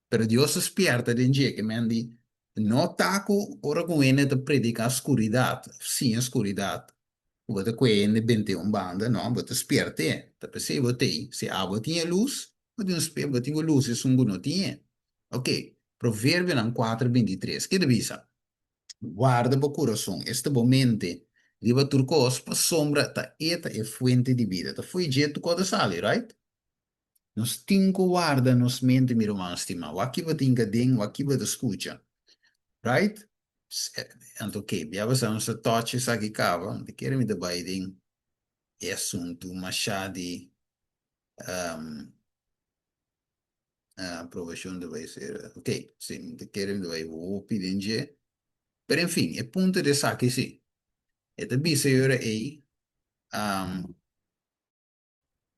Pero Dios ta spierta den dje ke men di no ta ku ora ku un hende ta prediká skuridat òf siña skuridat ku bo ta kue hende bent'é un banda, no, bo ta spiert'é. Ta p'esei bo t'ei. Si abo tin e lus, bo tin un spe, bo tin ku lus esun ku no tin e. Ok, Proverbionan kuater 23, ke ta bisa? Warda bo kurason, esta bo mente, riba tur kos, pasobra ta e ta e fuente di bida. Ta fo'i dje tur kos ta sali, right? Nos tin ku warda nos mente, mi ruman stimá. Wak ki bo tin kaden, wak ki bo ta skucha. Right? Anto ke, bia basa nos ta touch esaki kaba, mi ta kere mi ta bai den e asuntu mashá di aprobashon ta bai ser, ok, si, mi ta kere mi ta bai hopi den dje. Pero en fin, e punto di esaki si, e ta bisa e ora ei,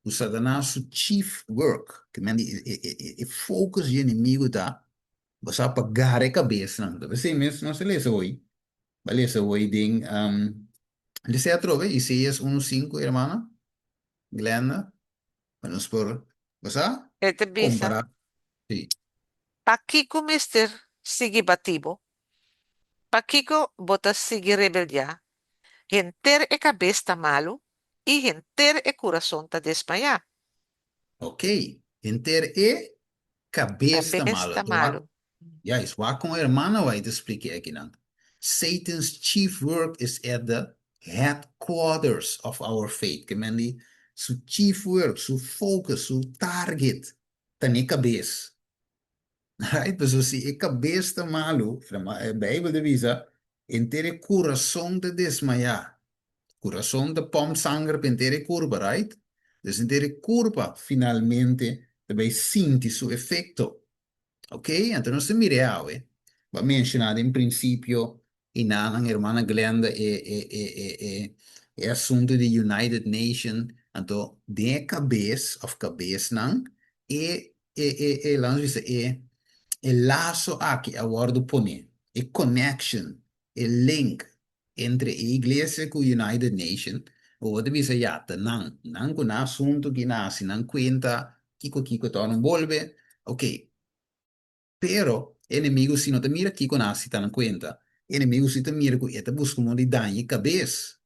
Ku Satanas su chief work, ke men di e focus di enemigo ta basá pa gara e kabesnan. Ta p'esei mes nos a lesa hoy, bo a lesa hoy den lesa atrobe Isaías unu sinku hermana Glenda, pa nos por basá E ta bisa, kompará. Sí. Pakiko mester sigui bati bo? Pakiko bo ta sigui rebeldiá? Henter e kabes ta malu i henter e kurason ta desmayá. Ok, henter e kabes ta Kabes malu. ta Anto wak, malu. juist, wak kon hermana White ta splika e akinan. Satan's chief work is at the. Headquarters of our faith. Ke men di su chief work, su focus, su target ta n'e kabes. Right? Pasobra si e kabes ta malu, e Bijbel ta bisa, henter e kurason ta desmayá. Kurason ta pòmp sanger pa henter e kurpa, right? Dus henter e kurpa finalmente ta bai sinti su efekto. Ok, anto nos ta mira e awe. Bo a menshoná den prinsipio i nan hermana Glenda e e e e e e asuntu di United Nation, anto den e kabes òf kabesnan e e e e laat nos bisa e e laso aki a wòrdu poné, e connection, e link entre e iglesia ku United Nation, bo bo ta bisa ya ta nan, nan ku nan asuntu ki nan hasi nan kuenta kiko kiko ta ora bolbe, ok, pero e enemigu si no ta mira kiko nan hasi ta nan kuenta, e enemigu si ta mira ku e ta buska un modo di daña e kabes,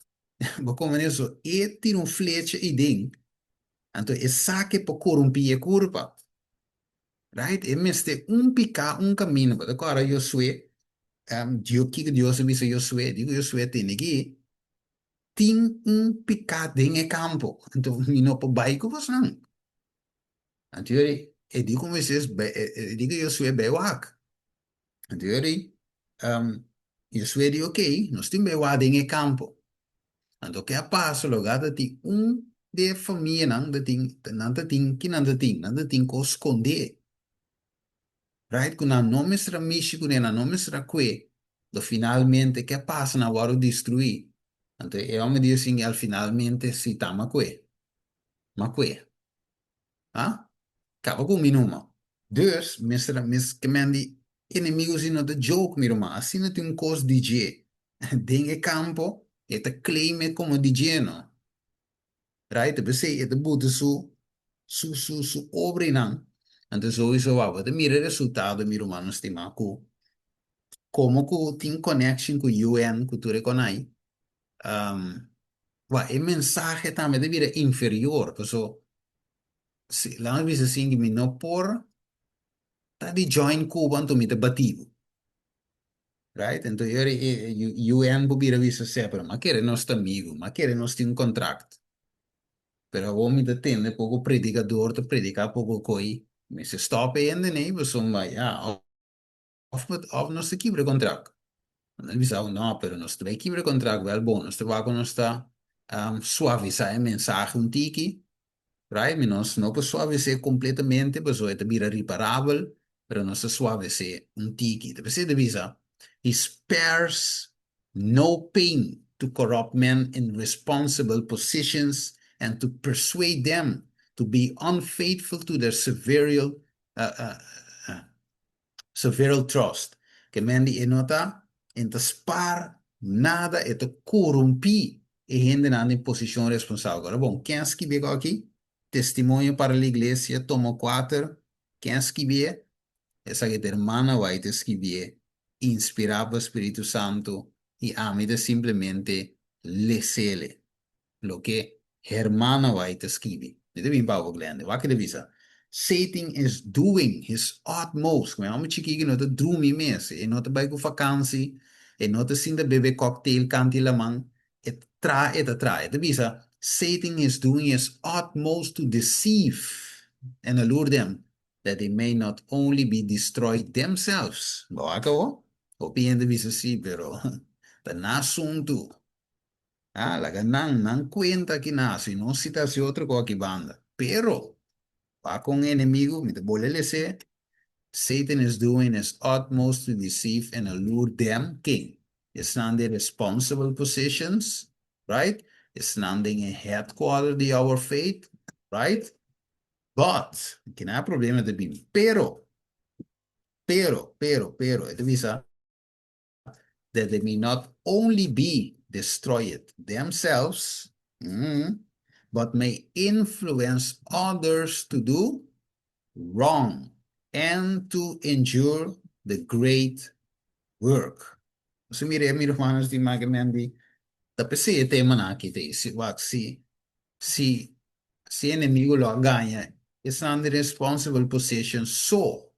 bo komprende so e tira un flecha ei den, anto e sake pa korumpi e kurpa. Right? E mester un piká un kaminda. Bo ta kòrda Josué, Dio, kiko Dios a bisa Josué? Di ku Josué tene ki tin un piká den e kampo, anto mi no por bai ku bosnan. Anto e di ku Moisés, e di ku Josué, bai wak. Anto yori, Josué di, Ok, nos tin bai wak den e kampo. Anto ke a pasa loga ta tin un di e famianan ta tin, nan ta tin, ki nan ta tin? Nan ta tin kos skondé, right? Ku nan no mester a mishi kuné, nan no mester a kue. Anto finalmente ke a pasa? Nan a wòrdu destruí. Anto e hòmber di Dios singi al finalmente si ta m'a kue, m'a kue. Ha? Kaba ku mi numa. Dus, mester a mes ke men di enemigo si no ta joke mi ruman. Asina tin un kos di dje den e kampo, e ta claim e komo di dje no. Right? Ta p'esei e ta buta su su su su obrinan. Anto souiso wou bo ta mira e resultado mi rumannan stimá ku komo ku tin connection ku UN ku tur e konai, Wak, e mensahe tambe ta bira inferior, paso si laga mi bisa asin mi no por ta di join Cuba anto mi ta bati bo, right? Anto e ora e UN por bira bisa sè, pero m'a kere nos ta amigo, m'a kere nos tin un contract. Pero awor mi ta tende poko predicador ta predica poko koi, mester stop e hende nei pasobra ya. Of of nos ta kibra e contract? Nan bisa bo, no, pero nos ta bai kibra e contract, wel bon, nos ta wak ku nos ta suavisá e mensahe un tiki, right? Mi nos no por suavis'é kompletamente pasobra e ta bira riparabel, pero nos ta suavis'é un tiki. Ta p'esei ta bisa, He spares no pain to corrupt men in responsible positions and to persuade them to be unfaithful to their several Several trust. Ke men di e no ta en ta spar nada e ta korumpí e hendenan den posishon responsabel. Ora bon, ken a skibié kòk aki? Testimonio para la Iglesia, tomo kuater. Ken a skibié? Esaki ta hermana White a skibié, inspirá pa Spiritu Santu, i ami ta simplemente les'ele. Loke Hermana White ta skibi. Mi ta bin pa bo, Glenda. Wak e ta bisa, Satan is doing his utmost. Ku e hòmber chikí ki no ta drumi mes, e no ta bai ku fakansi, e no ta sinta bebe cocktail kanti laman, e ta traha, e ta traha. E ta bisa, Satan is doing his utmost to deceive and allure them that they may not only be destroyed themselves. Bo wak awor? Hopi hende bisa si, pero ta na asuntu. Ah, laga nan, nan cuenta aki na, si no si ta haci otro cu aki banda. Pero, pa con enemigo, mi ta bole lese, Satan is doing his utmost to deceive and allure them, ken? Esnan den responsible positions, right? Esnan den e headquarter di our faith, right? But, kina problema ta bini. Pero, pero, pero, pero, e ta bisa, that they may not only be destroyed themselves, but may influence others to do wrong and to endure the great work. Nos a mira e mi rumannan stima ke men di ta p'esei e temanan aki ta ei. Si wak si si si enemigo lo a gaña esnan di responsible position so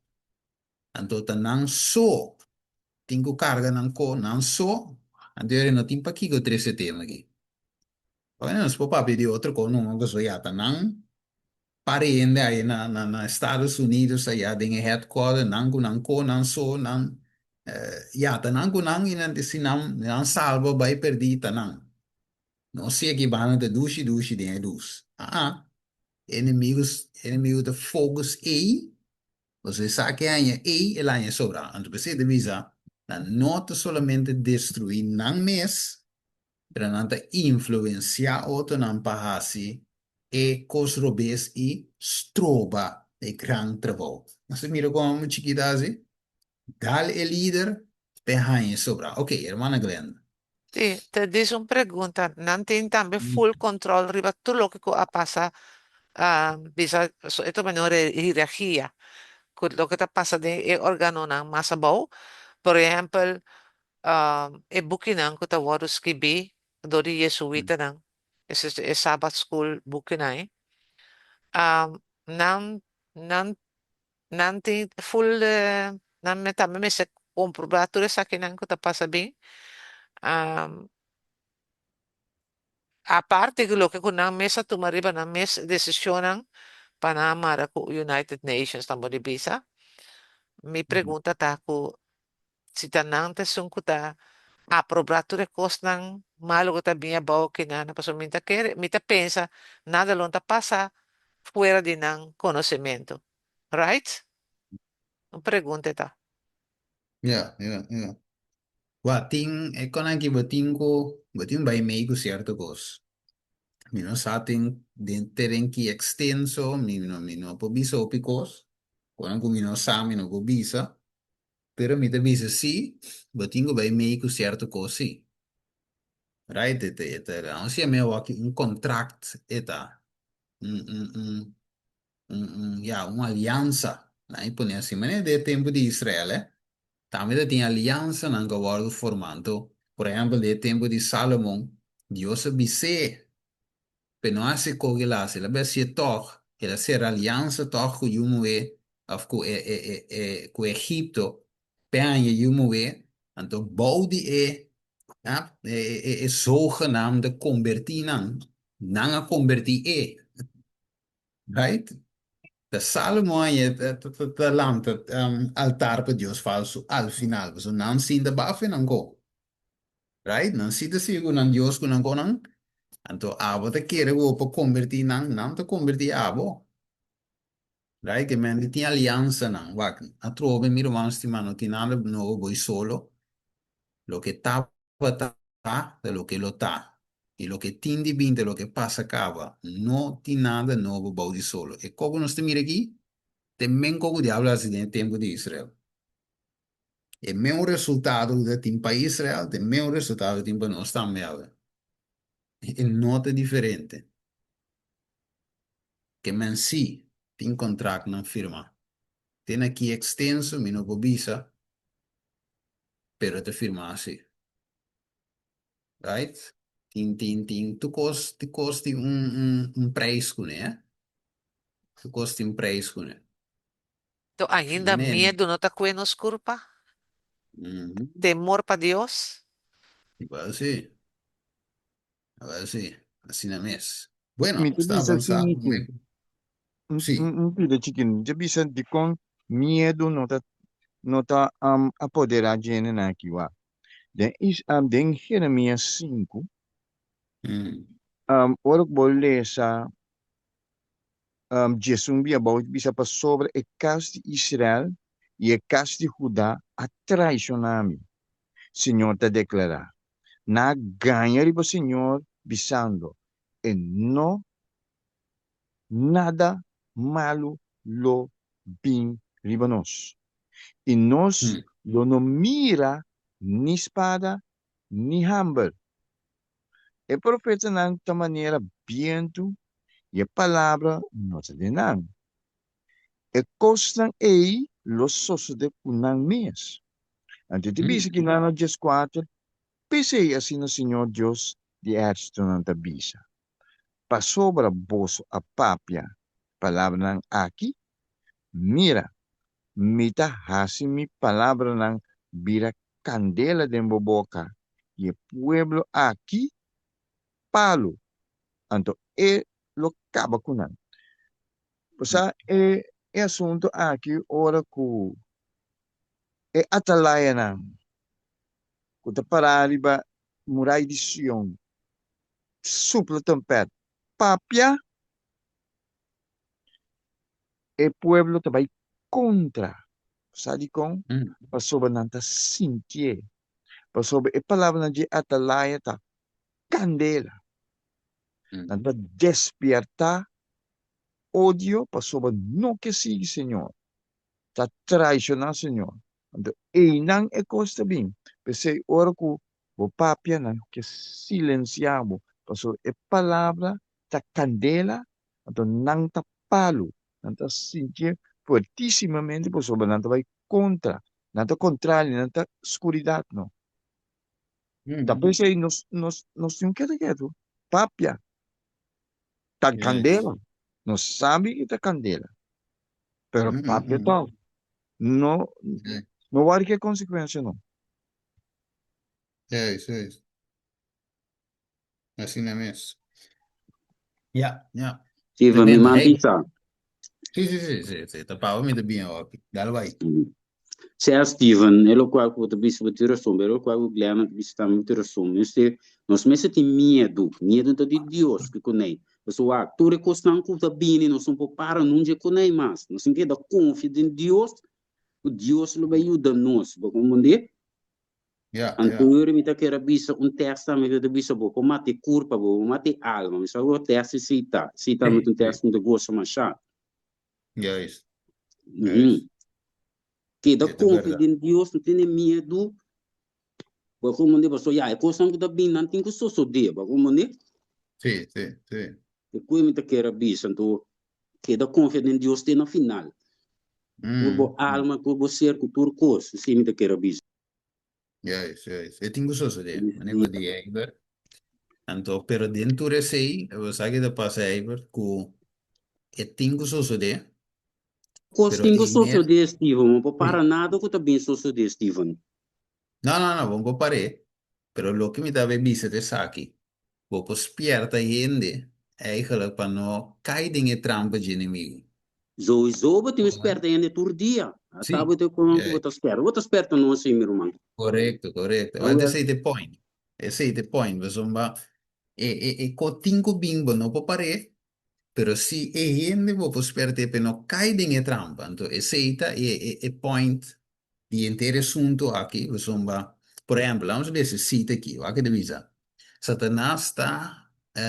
Anto ta nan so tin ku karga nan ko, nan so. Anto yori no tin pakiko trese tema aki. Pasobra nos por papia di otro kos numa pasobra ya ta nan pariente ahi na na na Estados Unidos aya den e headquarter nan ku nan ko nan so nan ya ta nan ku nan i nan si nan nan salba bai perdí ta nan. Nos si aki banda ta dushi dushi den e lus. Aa, e enemigo e enemigo ta focus ei pasobra e sa ke haña ei el haña sobra. Anto p'esei ta bisa nan no ta solamente destruí nan mes pero nan ta influenciá otronan pa hasi e kos robes i stroba e gran trabou. Nos ta mira kon un chikito hasi, dal e lider p'e haña e sobra. Ok, hermana Glenda. Sí, te dis un pregunta. Nan tin tambe full control riba tur loke ku a pasa, bisa, so e ta manera hierarchia, ku loke ta pasa den e organonan mas abou. Por ehempel, e bukinan ku ta wòrdu skibí dor di yesuitanan, e Sabbath School bukinan ei, nan nan nan tin full nan tambe mester komprobá tur esakinan ku ta pasa bin. Aparte di loke ku nan mes a tuma riba nan mes desishonnan pa nan a mara ku United Nations nan bo di bisa. Mi pregunta ta ku si ta nan ta esun ku ta aprobá tur e kosnan malu ku ta bini abou kinan, pasobra mi ta kere, mi ta pensa nada lo no ta pasa fuera di nan konosementu. Right? Un pregunta e ta. Ya, ya, ya. Wak, tin e konan ki bo tin ku, bo tin bai mei ku sierto kos. Mi no sa tin den te den ki ekstenso, mi no mi no por bisa hopi kos. Konan ku mi no sa mi no por bisa. Pero mi ta bisa si, bo tin ku bai mei ku sierto kos si. Right? E ta e ta aun si mi a wak un kontrakt e ta. Un un un un un ya un aliansa. Nan e pone asina manera den e tempu di Israel eh. Tambe ta tin aliansanan ku a wòrdu formá. Anto, por ehèmpel, den e tempu di Salomon, Dios a bis'é p'e no hasi kos ku el a hasi. El a hasié tòg, el a sera aliansa tòg ku yu muhé òf ku e e e e ku Egipto p'e haña yu muhé. Anto bou di e e e e zogenaamde kombertí nan, nan a kombertí e. Right? Ta Salomon haña ta ta ta ta lanta altar pa dios falsu al final, pasobra nan sinta bafe nan ko. Right? Nan si ta sigui ku nan dios ku nan konan, anto abo ta kere ku bo por kombertí nan, nan ta kombertí abo. Right? Ke men di tin aliansanan. Wak, atrobe mi ruman stimá, no tin nada nobo bo i solo. Loke tabata ta loke lo ta. I loke tin di bin ta loke pasa kaba. No tin nada nobo bou di solo. E koko nos ta mira aki, ta e men koko diablo a hasi den e tempu di Israel. E meun resultado ku ta tin pa Israel, ta e meun resultado ku tin pa nos tambe awe. E no ta diferente. Ke men sí tin kontraktnan firmá. Te na ki ekstenso mi no por bisa, pero ta firmá sí. Right? Tin, tin, tin, tur kos, tur kos tin un, un, un prijs kuné, eh. Tur kos tin un prijs kuné. To ainda Mane. miedu no ta kue nos kurpa? Mhm. Temor pa Dios? Wel sí. Wel sí. Asina mes. Bueno, Mi ta nos ta bisa avansa si, Niki. promé. Un, Sí. un, un pida chikin. Mi ta bisa dikon miedu no ta no ta um, apoderá djenenan aki wak. Den is um, den Jeremias 5, Mm. um, ora ku bo lesa um, djesun bia abou, ta bisa pasobra e kas di Israel i e kas di Huda a traishoná mi, Señor ta deklará. Nan a gaña riba Señor, bisando, E no nada malu lo bin riba nos, i nos lo no mira ni spada ni hamber. E profetanan ta manera bientu i e palabra no ta den nan. E kosnan ei lo sosodé ku nan mes. Anto e ta bisa ki nan na dieskuater, P'esei asina Señor Dios di ehérsitonan ta bisa, Pasobra boso a papia palabranan aki, mira, mi ta hasi mi palabranan bira kandela den bo boka. I e pueblo aki palu, anto e lo kaba ku nan. Bo sa e e asuntu aki ora ku e atalayanan ku ta pará riba murai di Sion supla trompèt papia, e pueblo ta bai kontra. Bo sa dikon? Pasobra nan ta sintié. Pasobra e palabranan dje atalaya ta kandela. Nan ta despiertá odio pasobra no ke sigui Señor. Ta traishoná Señor. Anto einan e kos ta bin. P'esei ora ku bo papia nan ke silensiá bo, pasobra e palabra ta kandela, anto nan ta palu, nan ta sintié fuertísimamente pasobra nan ta bai kontra, nan ta kontrario, nan ta skuridat no. Ta p'esei nos nos nos tin ketu ketu papia ta kandela, nos sabi ku ta kandela, pero papia tòg no no wòri ku e konsekuensia no. Juist, juist. Asina mes. Ja, ja. Steven, mi Tremendo. man Hey. bisa. Sí, sí, sí, sí, sí. Ta pavo mi ta bien hopi. Dale bai. Sea Steven, e lokual ku bo ta bisa bo tin rason, pero e lokual ku Glenna ta bisa tambe bo tin rason. Mester, nos mester tin miedu. Miedu ta di Dios ku kunei. Pasobra wak, tur e kosnan ku ta bini nos no por para nunca e kunei mas. Nos tin keda konfia den Dios, ku Dios lo bai yuda nos. Bo komprendé? Ja, ja. Anto mi ta kere bisa un tekst tambe ku ta bisa bo por mata e kurpa, bo por mata e alma. Mi sa ku tekst esei ta. Esei tambe ta un tekst ku mi ta gosa masha. Juist. Juist. Keda E ta konfia bèrdat. den Dios, no tene miedu. Bo komprendé? Pasobra ya e kosnan ku ta bini nan tin ku sosodé. Bo komprendé? Sí, sí, sí. E ku mi ta kere bisa. Anto keda konfia den Dios te na final. Tur bo alma, tur bo ser, ku tur kos. Esei mi ta kere bisa. Juist, juist. E tin ku sosodé. Manera ku di Egbert. Anto, pero den tur esei, bo sa ke ta pasa Egbert, ku e tin ku sosodé, Kos pero tin ku e mes... sosodé, Steven. Bo por Sí. para nada ku ta bin sosodé, Steven. No, no, no, bo no por par'é. Pero loke mi ta bay bisa ta esaki, bo por spierta hende eigenlijk pa no kai den e trampa dje enemigu. Souiso bo tin ku spierta hende tur dia. Sí, Ata bo ta kon ku bo ta spierta. Bo ta spierta nos si, mi ruman. Korekto, korekto. Wèl, esei ta e point. Esei ta e point. Pasobra e, e, e ko tin ku bin, bo no por par'é, pero si e hende bo por spiert'é pa e no kai den e trampa. Anto esei ta e, e, e point di henter e asuntu aki, pasobra, por ehempel, laat nos lesa e cita aki, wak e ta bisa, Satanas ta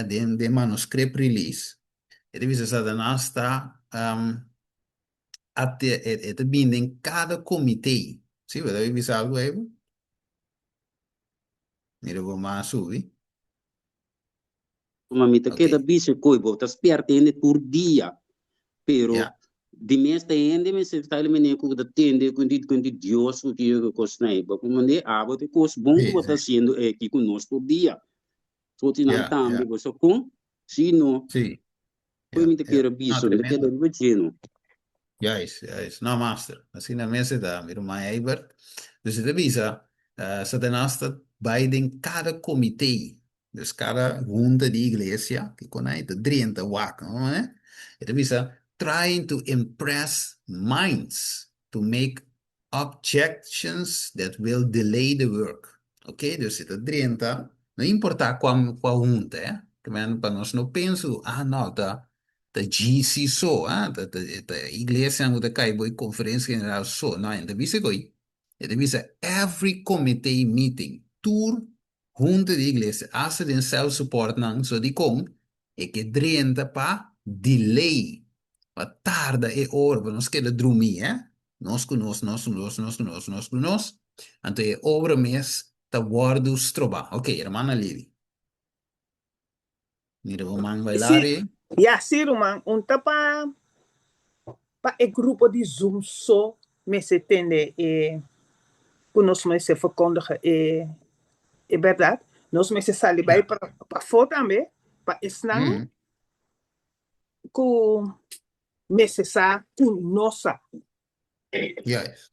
den den manuscript release, e ta bisa Satanas ta e ta bini den kada comité, si bo ta bisa algu ei bo? Mira bo mas subi. Ma mi ta keda Ok. bisa koe bo ta spierta hende tur dia, pero Ja. di mes ta hende mester ta el manera ku bo ta tende ku di ku di Dios ku ki ku kosnan ei. Bo mande abo ta e kos bon ku Sí, bo ta sí. hasiendo aki ku nos tur dia. Soti nan Ja, tambe ja. bo sa kon? Si no, Sí. koe Ja, mi ta ja. kere No, bisa, mi ta keda tremendo. riba dje no. Juist, juist. No, master. Asina mes e ta, mi ruman Eibert. Dus e ta bisa, Satanas ta bai den kada komité. Dus kada hunta di iglesia, kiko nan e ta drenta wak, no? E ta bisa, trying to impress minds to make objections that will delay the work. Ok, dus e ta drenta, no importa kua kua hunta, eh. Ke men pa nos no pensa ku, ah no, ta ta GC so, ah, ta ta ta iglesianan ku ta kai bo e konferensia general so. No, e ta bisa ku e ta bisa every committee meeting, tur Hunta di iglesia asta den self support nan so dikon e ke drenta pa delay pa tarda e ora pa nos keda drumi eh nos ku nos nos ku nos nos ku nos nos ku nos anto e obra mes ta wordu stroba ok hermana Lily mira bo man Sí, bailar e. ya sí ruman un ta pa pa e grupo di Zoom so mester tende e ku nos mester verkondigen e e bèrdat. Nos mester sali bai Ja. pa pafó tambe pa esnan Mm. ku mester sa ku nos sa. Juist.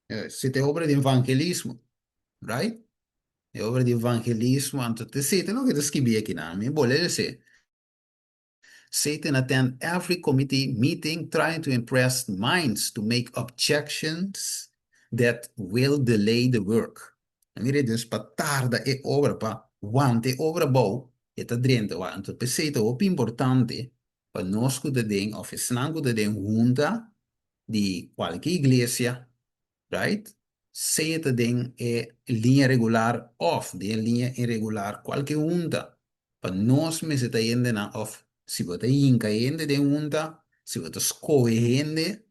Juist. Si ta e obra di evangelismo, right? E obra di evangelismo, anto te esei ta loke ta skibí akinan. Mi bolbe lesa. Satan attend every committee meeting trying to impress minds to make objections that will delay the work. Mira dus pa tarda e obra, pa wanta e obra bou, e ta drenta wak. Anto p'esei ta hopi importante pa nos ku ta den òf esnan ku ta den hunta di kualke iglesia, right? Sea ta den e liña regular òf den e liña iregular, kualke hunta, pa nos mester ta hendenan òf si bo ta hinka hende den hunta, si bo ta skohe hende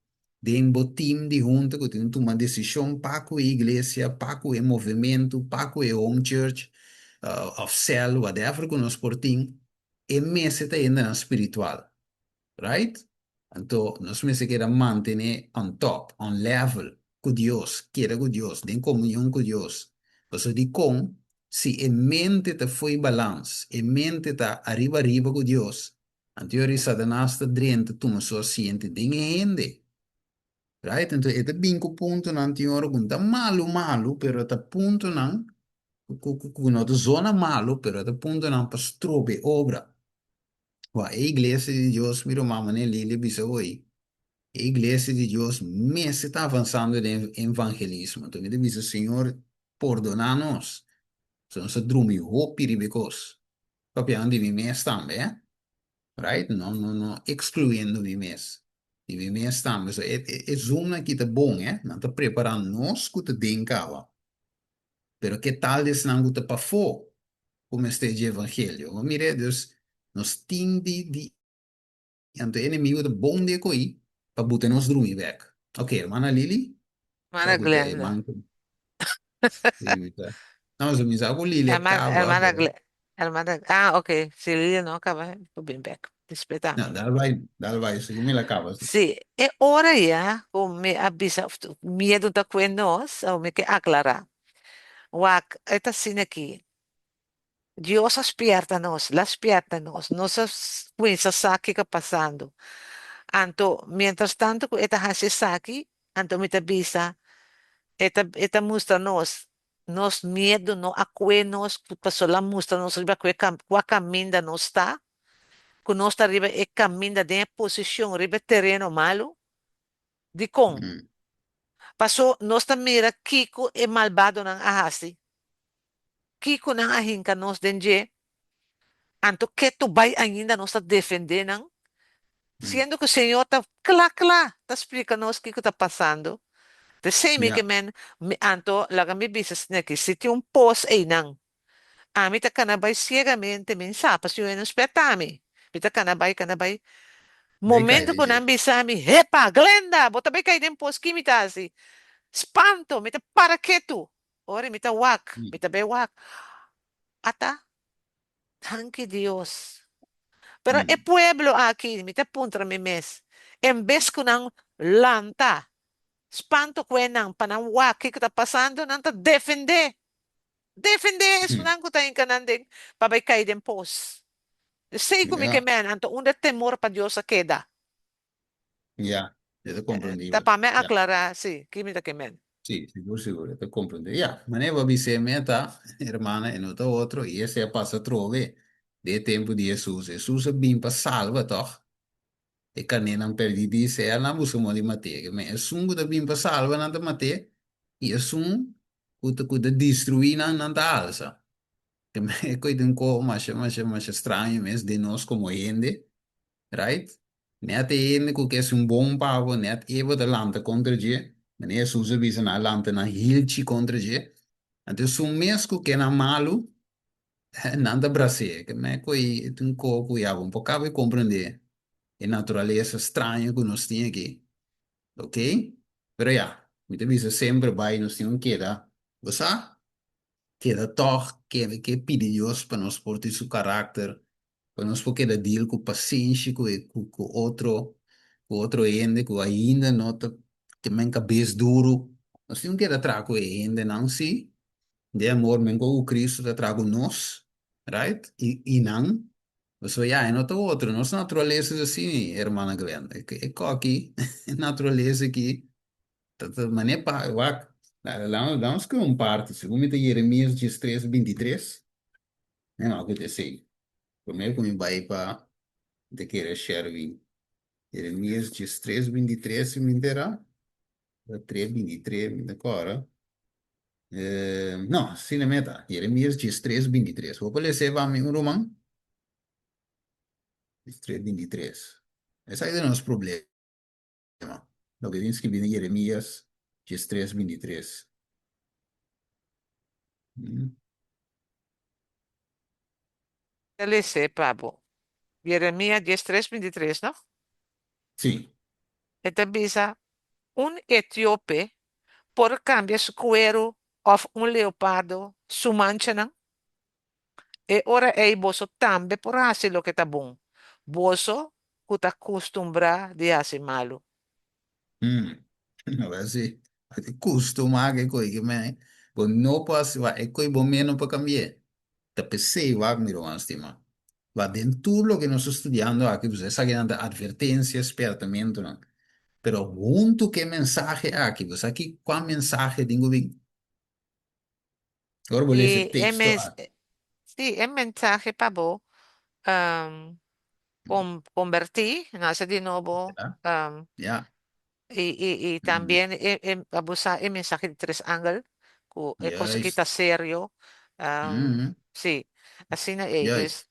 den bo team di hunta ku tin tuma desishon pa ku e iglesia, pa ku e movementu, pa ku e home church òf sèl, whatever ku nos por tin, e mester ta hendenan spiritual. Right? Anto nos mester keda mantene on top, on level ku Dios, keda ku Dios, den komunion ku Dios. Pasobra dikon si e mente ta fo'i balans, e mente ta ariba ariba ku Dios, anto yori Satanas ta drenta tuma su asiente den e hende. Right? Anto e ta bin ku puntonan tin ora ku no ta malu malu, pero ta puntonan ku ku no ta zona malu, pero ta puntonan pa stroba e obra. Wak, e iglesia di Dios, mi ruman manera Lili a bisa hoy, e iglesia di Dios mester ta avansando den evangelismo. Anto mi ta bisa, Señor, pordoná nos. So nos a drumi hopi riba e kos. Papiando di mi mes tambe, eh. Right? No, no, no excluyendo mi mes. Di mi mes tambe. So e, e, e Zoom aki ta bon, eh. Nan ta prepará nos ku ta den kaba. Pero ke tal di esnan ku ta pafó ku mester dje evangelio? Bo mira, dus nos tin di di anto e enemigo ta bon di e koí pa buta nos drumi bek. Ok, hermana Lily, Hermana sa ku ta e Glenda. man ku Sí, mi ta. No, so mi sa ku Lily a Hermana, kaba, hermana, pero Gle- hermana, ah, ok. Si Lily no kaba, bo bin bek. No, Respetami. dal bai, dal bai, segun mi la kaba, sí. Sí, e ora ya ku mi a bisa of miedu ta kue nos, o mi ke aklará. Wak, e ta asina aki. Dios a spierta nos, la spierta nos. Nos a kuminsá sa kiko pasando. Anto, mientras tanto ku e ta hasi esaki, anto mi ta bisa, e ta e ta mustra nos, nos miedu no a kue nos, pasobra la mustra nos riba kue kua kaminda nos ta, ku nos ta riba e kaminda den e posishon riba e tereno malu? Dikon? Pasó nos ta mira kiko e malbadonan a hasi, kiko nan a hinka nos den dje, anto ketu bai ainda nos ta defendé nan, siendo ku Señor ta kla kla ta splika nos kiko ta pasando. P'esei mi ke men, anto laga mi bisa esaki, si tin un pos einan Ami ta kana bai siegamente, mi sa pasobra nan speta mi. Mi ta kana bai, kana bai. Bai kai Momento den ku dje. nan bisa mi, Hepa, Glenda, bo ta bai kai den pos, ki mi ta hasi? Spanto, mi ta para ketu. Ora mi ta wak, mi ta bai wak. Ata, danki Dios. Pero e pueblo aki, mi ta puntra mi mes, en bes ku nan lanta, spanto ku e nan pa nan wak kiko ta pasando, nan ta defendé. Defendé esunnan ku ta hinka nan den pa bai kai den pos. Esei ku mi ke men, anto unda e temor pa Dios a keda? Ya, e ta Ta komprendibel. pa mi Ya. aklará, sí, ki mi ta ke men. Sí, sigur, sigur, e ta komprendé. Ya, manera bo a bis'é mi ta, hermana, e no ta otro, i esei a pasa atrobe den e tempu di Hesus. Hesus a bin pa salba, tòg? E karnénan pèrdí di Israel nan buska moda di mat'é. Ke men esun ku ta bin pa salba nan ta mat'é, i esun ku ta ku ta destruí nan, nan ta alsa. Ke men e koe ta un koho masha masha masha straño mes den nos komo hende, right? Nèt e hende ku ke hasi un bon pa bo, nèt e bo ta lanta kontra dje, manera Hesus a bisa nan a lanta nan hilchi kontra dje. Anto esun mes ku ke nan malu, Nan ta bras'é, ke me ku e tin ko ku ya bo por kaba di komprendé e naturalesa straño ku nos tin aki, ok? Pero ya, mi ta bisa semper bai nos tin un keda, bo sa? Keda tòg keda ke pidi Dios pa nos por tin su karakter, pa nos por keda deal ku pasenshi ku e ku ku otro ku otro hende ku ainda no ta ke men kabes duru, nos tin un keda traha ku e hendenan si, Den amor men ku Cristo ta traha ku nos, right? I, i nan, pasobra ya, e no ta otro, nos naturalesa es asina, hermana Glenda. E, e koki, e naturalesa aki, ta, ta manera pa, wak, Laat ons un parti. Segun mi ta Jeremias 13, 23. Nee, maar goed, esei. Promé ku mi bai pa de kere Sherwin. Jeremias 13, 23, si mi entera. 3, 23, mi ta kòrda. Eh, no, asina meta. Jeremias 13, 23. Bo por lesa pa mi un ruman? 13, 23. Esaki ta nos problema. Loke tin skibí na Jeremias 13, 23. Mm. Ta lesa pa bo. Jeremias 13, 23, no? Sí. E ta bisa, Un etiope por kambia su kueru òf un leopardo su manchanan? E ora ei boso tambe por hasi loke ta bon, boso ku ta kustumbrá di hasi malu. Mm. Awor si, e kustumá ke koi ke men, bo no por hasi wak, e koi bo men no por kambi'é. Ta p'esei wak mi ruman stimá. Wak den tur loke nos ta studiando aki, pues esakinan ta atvertensia, spièrtamentunan. Pero huntu ku e mensahe aki, bo sa ki kua mensahe tin ku bin? Ora bo lesa e I e teksto mes, aki. sí, e mensahe pa bo um, com, convertí, nace di nobo, Ja, um, ja. i, i, i tambien e, e, abo sa e mensahe di tres angel, ku e kos aki Juist. ta serio, um, Mhm. sí, asina ei, Juist.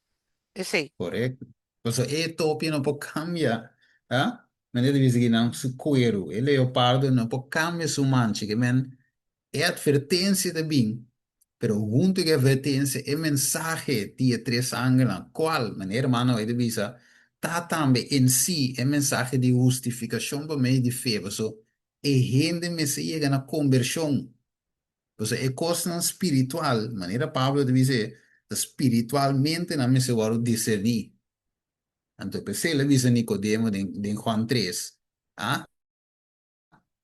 dus, esei. Korekto. Pasobra e topia no por kambia, ah? Manera di bisa ki nan su kueru, e leopardo no por kambia su mancha, ke men e atvertensia ta bin, pero huntu ku e atvertensia e mensahe di e tres angelnan, kual, manera hermano White ta bisa, ta tambe en si e mensahe di hustifikashon pa medio di fe, pasobra e hende mester yega na kombershon. Pasobra e kosnan spiritual, manera Pablo ta bisa e, ta spiritualmente nan mester wòrdu diserní. Anto p'esei el a bisa Nikodemo den den Juan tres, a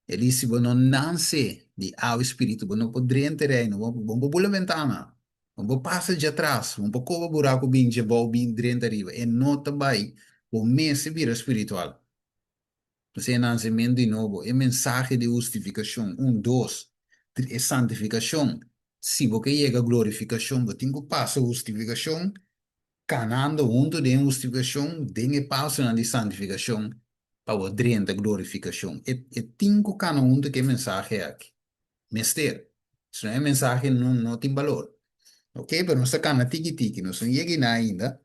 E di, Si bo no nanse di awa i spiritu, bo no por drenta e reino. Bo bo no por bula bentana, bo no por pasa djatras, bo no por koba buraku bin djabou bin drenta ariba. E no ta bai, bo mester bira spiritual. P'esei e nansementu di nobo, e mensahe di hustifikashon, un, dos, e santifikashon. Si bo ke yega glorifikashon, bo tin ku pasa hustifikashon, kanando huntu den hustifikashon, den e pasonan di santifikashon, pa bo drenta glorifikashon. E e tin ku kana huntu ku e mensahe aki. Mester. Sino e mensahe no no tin balor. Oke, pero nos ta kana tiki tiki, nos no yega einan ainda.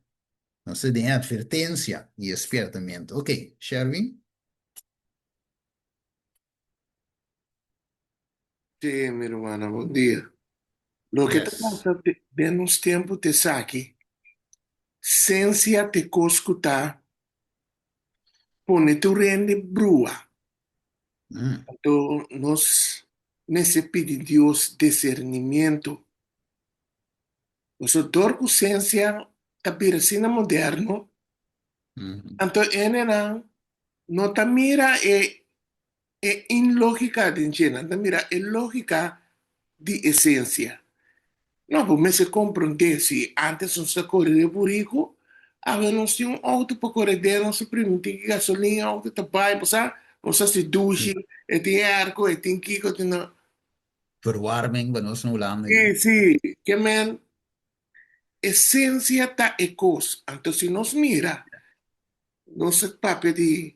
Nos ta den e atvertensia i e spiertamentu. Oke, Sherwin? Sí, mi rumannan, bon dia. Loke ta Yes. pasa den nos tempu ta esaki, Sensia ta e kos ku ta pone tur hende brua. Anto nos mester pidi Dios disernimiento. Pasobra dor ku sensia ta bira asina moderno, anto hendenan no ta mira e e inlógika den dje, nan ta mira e lógika di e sensia. No, bo mester komprondé, si ántes nos ta kore den buriku, awe nos tin un outo pa kore den, nos ta primintí ki gasolin, outo ta bai, bo sa, nos ta hasi dushi, e tin airco, e tin kiko, e tin no. Verwarming pa nos na Hulanda Sí, ei. sí, ke men, e sensia ta e kos. Anto si nos mira, nos ta papia di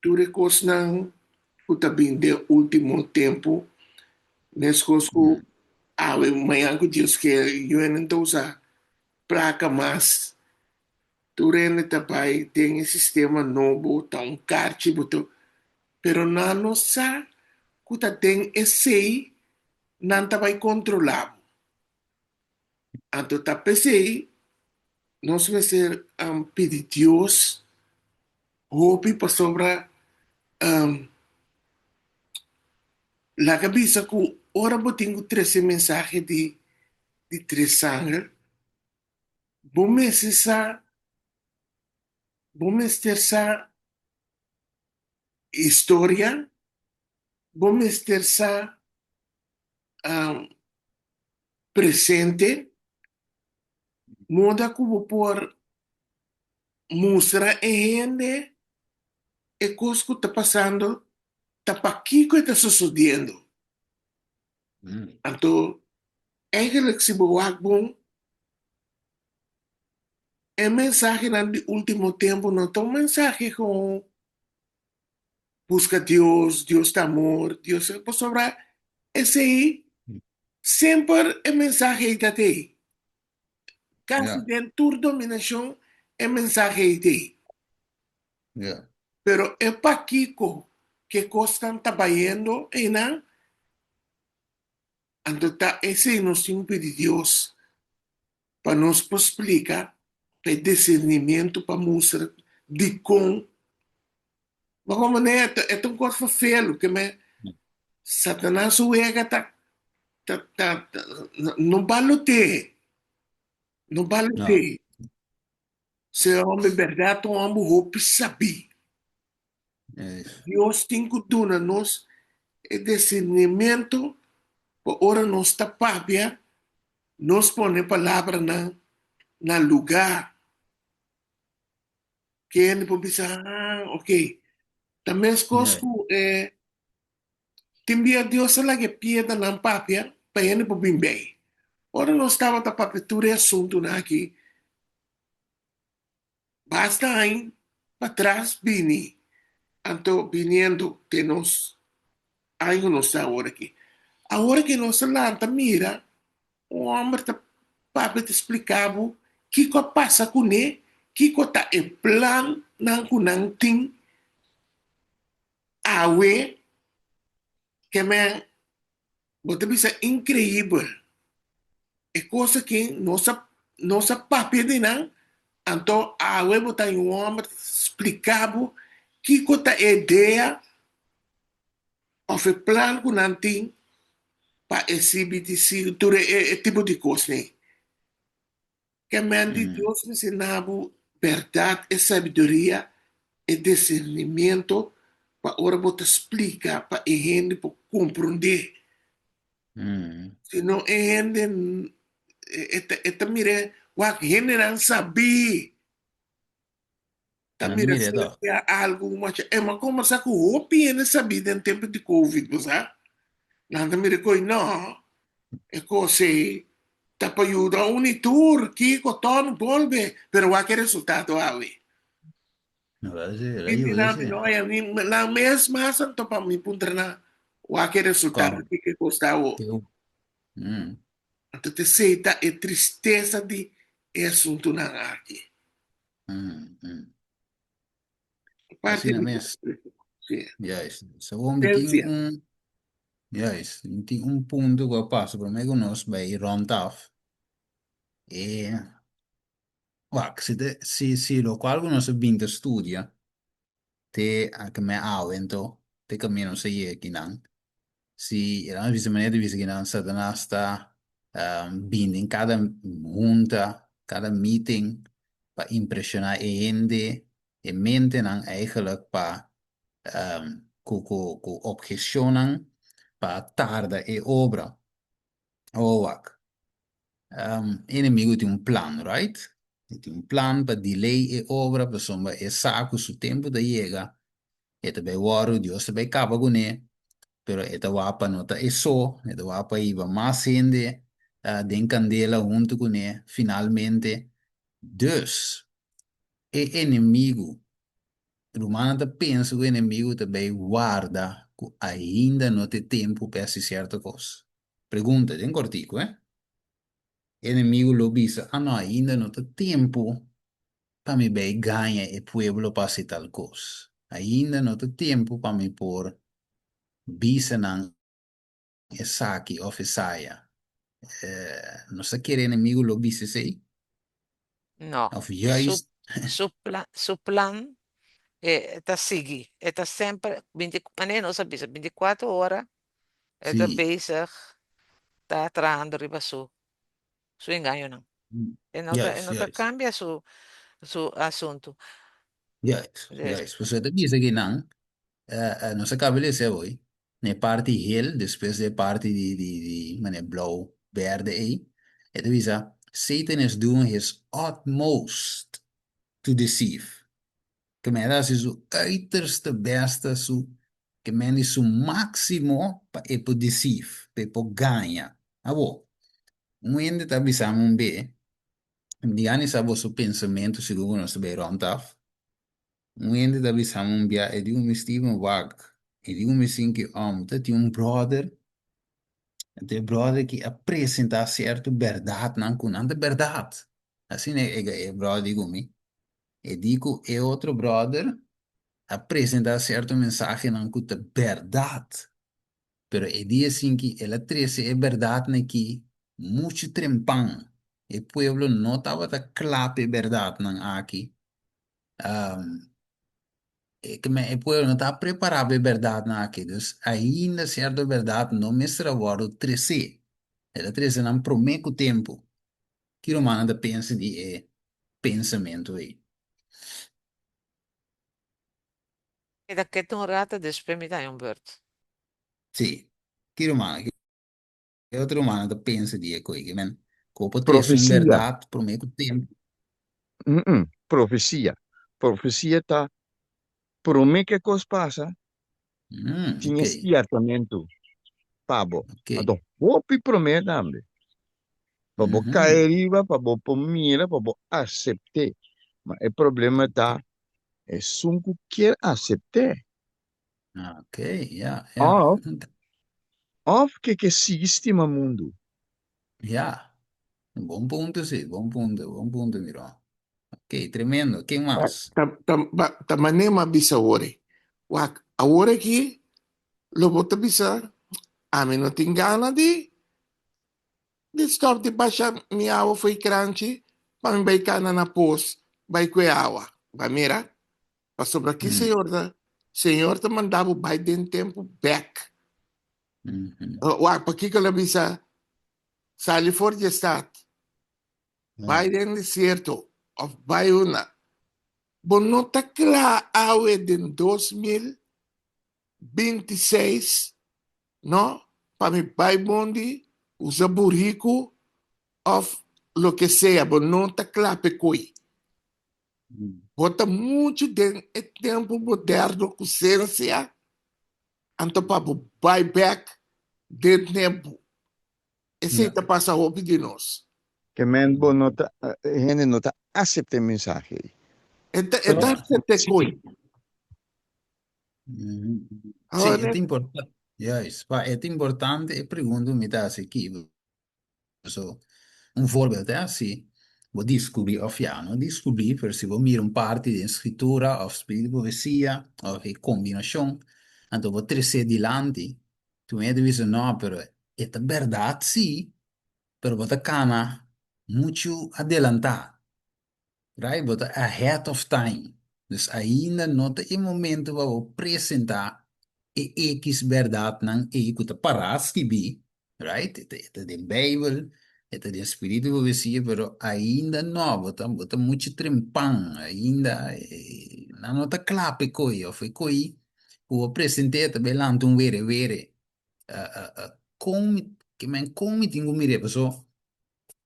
Tur e kosnan ku ta bin den último tempu, meskos ku awe, mañan ku Dios ke, yunan ta usa plaka mas. Tur hende ta bai den e sistema nobo, ta un karchi bo ta, pero nan no sa ku ta den esei nan ta bai kontrolá bo. Anto ta p'esei nos mester pidi Dios hopi pasobra laga bisa ku ora bo tin ku trese mensahe di di tres sanger bo mester sa bo mester sa historia bo mester sa presente, moda ku bo por mustra e hende e kos ku ta pasando. Ta pakiko e ta sosodiendo? Anto, eigenlijk si bo wak bon, e mensahenan di último tempu no ta un mensahe kon buska Dios, Dios ta amor, Dios ta, pasobra esei semper e mensahe ei ta tei. Kasi den tur dominashon e mensahe ei tei. Pero e pakiko ke kosnan ta bayendo einan, anto ta esei nos tin ku pidi Dios pa nos por splika pa e disernimiento pa mustra dikon. Ma komo manera e ta un kos ferfelu ke me Satanas su wega ta ta ta no balot'é, no balot'é. Se homber berdad ta un homber hopi sabí. Dios tin ku duna nos e discernimiento pa ora nos ta papia, nos pone palabranan na lugá. Ke hende por bisa, ah, ok. Ta meskos ku e tin bia Dios a laga e piedranan papia pa hende por bin bei. Ora nos tabata papia tur e asuntunan aki, Basta añ patras bini, anto biniendo te nos añ ku nos ta awor aki. Awor ki nos a lanta mira un hòmber ta papia ta splika bo kiko a pasa kuné, kiko ta e plannan ku nan tin awe, ke men bo ta bisa inkreibel. E kos aki nos a nos a papia di nan, anto awe bo ta un hòmber ta splika bo kiko ta e idea òf e plan ku nan tin pa e CBDC tur e tipo di kosnan. Ke men di Dios mester na bo bèrdat, e sabiduria, e disernimiento pa ora bo ta splika pa e hende por komprondé. Si no e hende e ta mira wak hendenan sabí ta mira si algu masha e mi a kombersá ku hopi hende sabí den tempu di covid bo sa nan ta mira koe no e kos ei ta pa yuda un i tur kiko tòn bolbe pero wak e resultado awe. Binti nan di no ya mi nan mes mas anto pa mi puntra nan wak e resultado di ke kos ta awo. Anto te esei ta e tristesa di e asuntunan aki. Parte Asina di mes. Sí. Juist. Segun mi tin un juist, mi tin un punto ku a pasa promé ku nos bai rond af. E Wak, si te, si, si lokual ku nos a bin ta studia te a ke me awe anto, te kaminda nos a yega kinan, si e nan a bisa manera di bisa kinan Satanas ta bin den kada hunta, kada meeting pa impreshoná e hende, e mentenan eigenlijk pa ku ku ku obheshonnan pa tarda e obra. Oh, wak. E enemigo tin un plan, right? E tin un plan pa delay e obra pasobra e sa ku su tempu ta yega, e ta bai wòrdu, Dios ta bai kaba kuné, pero e ta wak pa no ta e so, e ta wak pa hiba mas hende den kandela huntu kuné finalmente. Dus, e enemigo Rumannan ta pensa ku enemigu ta bai warda ku ainda no ta e tempu pa e hasi sierto kos. Pregunta den kòrtiku, eh. E enemigu lo bisa, Ah no, ainda no ta tempu pa mi bai gaña e pueblo pa hasi tal kos. Ainda no ta tempu pa mi por bisa nan esaki òf esaya. Nos ta kere enemigu lo bisa esei? No. Òf Su, juist su plan, su plan e ta sigui. E ta semper, binti, manera nos a bisa, binticuatro ora e ta Sí. bezig ta trahando riba su, su engañonan. E no ta, e Juist, no ta juist. cambia su, su asunto. Juist, Dus, juist. Pasobra e ta bisa ki nan, nos a caba di lesa awor, Na e parti hel, despues di e parti di di di manera blou berde ei, e ta bisa, Satan is doing his utmost to deceive. Ke manera ta hasi su uiterste beste, su. Ke men di su máksimo pa e por deceive, pa e por gaña. Awor, un hende ta bisa mi un be, mi di sa boso pensamentu segun ku nos ta bai rònt af. Un hende ta bisa mi un bia, e di ku mi Steven wak, e di ku mi sinti òm, ta tin un bròder, anto e bròder ki a presentá sierto bèrdatnan ku nan ta bèrdat. Asina e bròder di ku mi. E di ku e otro bròder a presentá sierto mensahenan ku ta bèrdat, pero e dia sin ki el a trese e bèrdatnan aki muchu trempan, e pueblo no tabata kla pa e bèrdatnan aki. E pueblo no tabata prepará pa e bèrdatnan aki, dus ainda sierto bèrdat no mester a wòrdu tresé. El a trese nan promé ku tempu. Ki rumannan ta pensa di e pensamentu ei? Keda ketu un rato, despues mi ta haña un beurt. Sí. Ki rumannan, ki otro rumannan ta pensa di e koe? Ke men ku bo por trese un Profesia. bèrdat promé ku tempu. Mm-mm. Profesia. Profesia ta promé ku e kos pasa, Mm, tin e ok. spièrtamentu pa bo. Ok. Anto hopi promé tambe. Pa bo kai riba, pa bo por mira, pa bo asept'é. Ma e problema ta esun ku kier asept'é. Ok, ya, ya. Òf, òf ke ke sigui stima mundu. Ya. Bon punto si, bon punto, bon punto mi ruman. Ok, tremendo. Ken mas? Ta, ta, ta, ta manera mi a bisa awor ei. Wak, awor aki lo bo ta bisa, ami no tin gana di Di stòp di basha mi awa fo'i kranchi pa mi bai kana na pos bai ku e awa. Ba mira, pasobra ki Señor ta, Señor ta manda bo bai den tempu bèk. Wak, pakiko el a bisa, Sali for di e stat, bai den desierto òf bai una. Bo no ta kla awe den 2026 No, pa mi bai mondi, usa buriku of loke sea, bo no ta kla p'e koi. Bo ta muchu den e tempu moderno ku sensia, anto pa bo bai bek den tempu. Esei ta pasa hopi di nos. Ke men bo no ta, hende no ta asepta e mensahe ei. E ta, e ta asepta e koi. Sí, e ta importante. Juist. Pa e ta importante e pregunta mi ta hasi aki. So, un voorbeeld hè, si bo descubrí of ya no descubrí, pero si bo mira un parti den scritura of spiritu di profecia of e combinacion, anto bo trece dilanti, tu mester ta bisa no, pero e ta berdad sí, pero bo ta cana muchu adelantá. Right? Bo ta ahead of time. Dus ainda no ta e momento pa bo presentá e X bèrdatnan ei ku ta pará skibí, right? E ta, e ta den Beibel, e ta den spiritu di profesia, pero ainda no, bo ta, bo ta muchu trempan, ainda nan no ta kla pa e koi, òf e koi ku bo present'é ta bai lanta un were were. Kon mi, ke men kon mi tin ku mir'é? Paso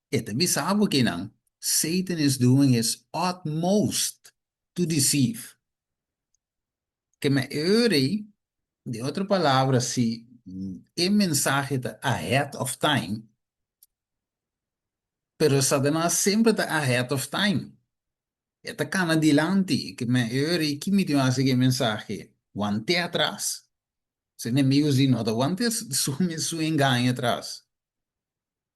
E ta bisa bo kinan, Satan is doing his utmost to deceive. Ke men e ora ei, den otro palabra, si e mensahe ta ahead of time, pero Satanas semper ta ahead of time. E ta kana dilanti. Ke men e ora ei, ki mi tin hasi ku e mensahe? Want'é atras. Su enemigos di no ta want'é su engaño atras.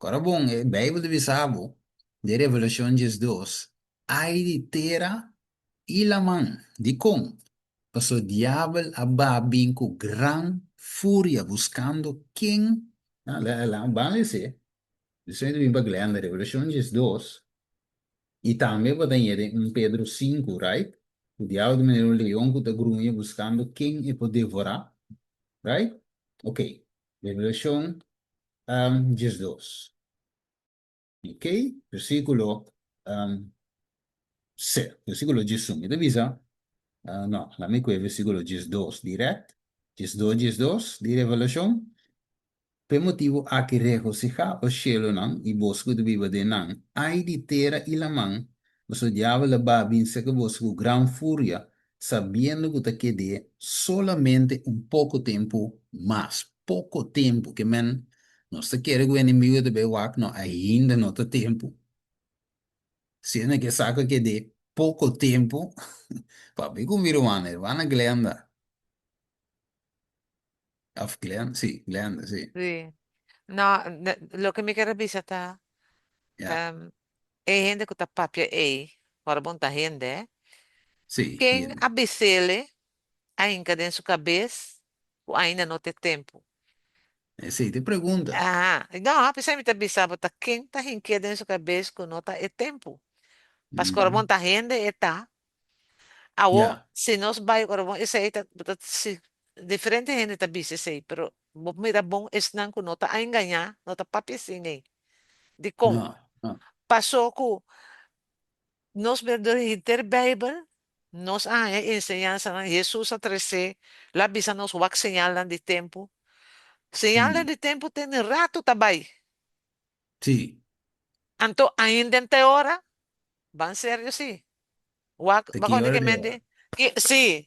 Ora bon, e Bijbel ta bisa bo den Revelashon 12, Ai di tera i laman. Dikon? Pasobra diabel a ba bin ku gran furia buskando ken. Ban lese. Esei ta bin pa Glenda, Revelashon 12, i tambe bo ta haña den 1 Pedro 5, right? Ku diabel ta manera un leon ku ta gruña buskando ken e por devorá, right? Ok, Revelashon 12. Ok, versíkulo se, versíkulo 11. E ta bisa, no, laat mi kue versíkulo 12 dirèkt, 12, 12 di Revelashon. P'e motibu aki regosihá, o shelunan, i boso ku ta biba den nan. Ai di tera i laman, pasobra diabel a baha bin seka boso ku gran furia. sabiendo ku ta ked'é solamente un poko tempu mas. Poko tempu, ke men nos ta kere ku enemigo ta bai wak, no, ainda no ta tempu. Siendo ke sa ku a ked'é poko tempu, papia ku mi ruman, hermana Glenda. Of Glenda, sí, Glenda, sí. Sí. No, loke mi kier a bisa ta, Ja. e hende ku ta papia ei, ora bon ta hende, Sí, ken hende. a bis'ele a hinka den su kabes ku ainda no ta e tempu? Esei ta e pregunta. Aha. No, p'esei mi ta bisa bo ta ken ta hink'é den su kabes ku no ta e tempu. Paske ora bon ta hende e ta. Awo, si nos bai ora bon esei ta, bo ta si diferente hende ta bisa esei, pero bo mira bon esnan ku no ta a engañá, no ta papia asin ei. Dikon? No, no. Pasó ku nos mira dor henter Beibel, nos a haña enseñansanan, Hesus a tresé, el a bisa nos wak señalnan di tempu. Señalnan di tempu tene ratu ta bai. Sí. Anto ainda en te ora? Ban serio sí. Wak, Te ba ki konta ora ke de mende? ora? Ki, sí.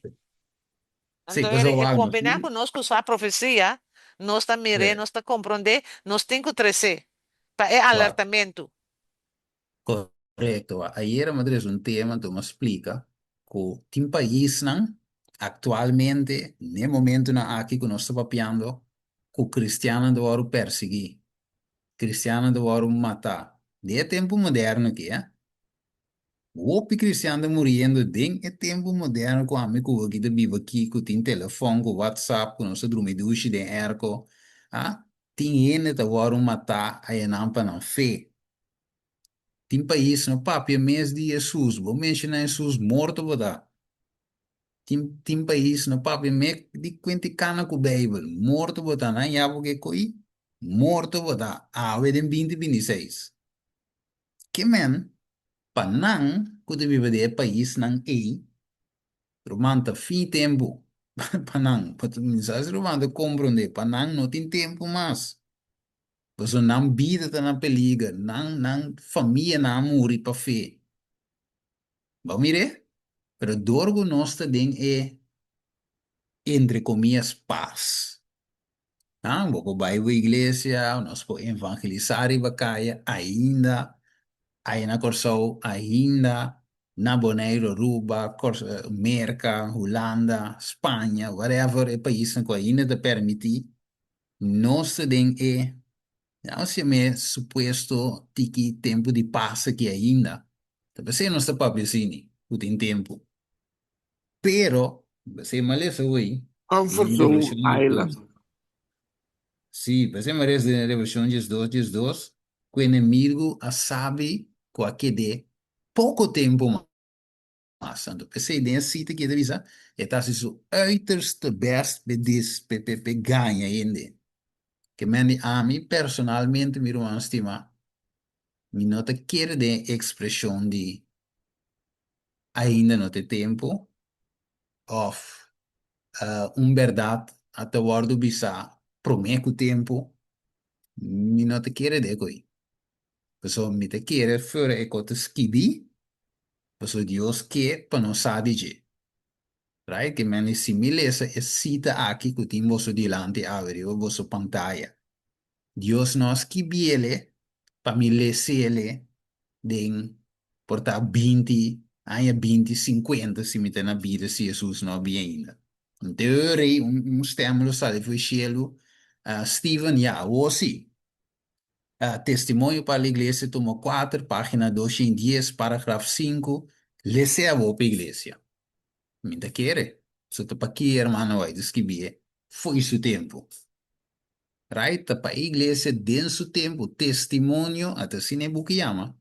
Sí, Anto pasobra e wak nos kombiná tin. ku nos ku sa profesia, nos ta mir'é, Sí. nos ta komprondé, nos tin ku tres'é pa e Wak. alertamentu. Korekto. Wak. Ayera mi a trese un tema, anto mi a splika ku tin paisnan aktualmente, n'e momentunan aki ku nos ta papiando, ku kristiannan ta wòrdu persiguí. Kristiannan ta wòrdu matá. Den e tempu moderno aki, eh. Hopi kristian ta muriendo den e tempu moderno ku ami ku bo aki ta biba aki, ku tin telefòn, ku whatsapp, ku nos ta drumi dushi den airco, ah. Tin hende ta wòrdu matá ayanan pa nan fe. Tin pais no papia mes di Hesus, bo menshoná Hesus, morto bo ta. Tin tin pais no papia me di kuenti kana ku Beibel, morto bo ta, nan ya bo ke koi, morto bo ta, awe den binti 26. Ke men, pa nan ku ta biba den e paisnan ei, ruman ta fin tempu pa nan, mi sa si ruman ta komprondé, pa nan no tin tempu mas, pasobra nan bida ta na peliger, nan nan famianan a muri pa fe. Bo mir'é? Pero dor ku nos ta den e, entre komias, pas, ha, bo por bai bo iglesia, nos por evangelisá riba kaya ainda, aya na Kòrsou, ainda na Boneiru, Aruba, Merka, Hulanda, Spaña, whatever e paisnan ku ainda ta permití, nos ta den e, nos yam'é supuesto tiki tempu di pas aki ainda. Ta p'esei nos ta papia asina, ku tin tempu. Pero, p'esei malesa hui, Comfort den Zone Revelashon Island. 12. Sí, p'esei malesa den Revelashon 12, 12, ku enemigu a sabi ku a ked'é poko tempu mas. Anto, p'esei den e sita ki e ta bisa, e ta hasi su uiterste bèst p'e dis, p'e, p'e, p'e gaña hende. Ke men di ami, personalmente, mi ruman stimá, mi no ta kere den e ekspreshon di ainda no ta e tempu òf un bèrdat a ta wòrdu bisá promé ku tempu, mi no ta kere den ko'i. Pasobra mi ta kere fuera e kos ta skibí, pasobra Dios ke pa nos sa di dje. Right? Ke men si mi lesa e sita aki ku tin boso dilanti awe riba boso pantaya, Dios no a skibiele pa mi lesele den por ta 20 aña 20 50 si mi ta na bida si Hesus no a bin ainda. Un te ora ei un un stem lo sali for e cielu, Steven ya awor si. Testimonio pa la Iglesia tomo 4 pagina 210 paragraf 5 lese awor pa iglesia. Mi ta kere. So ta paki hermano White a skibie fo'i su tempu. Right? Ta pa e iglesia den su tempu, testimonio, ata asina e buki yama,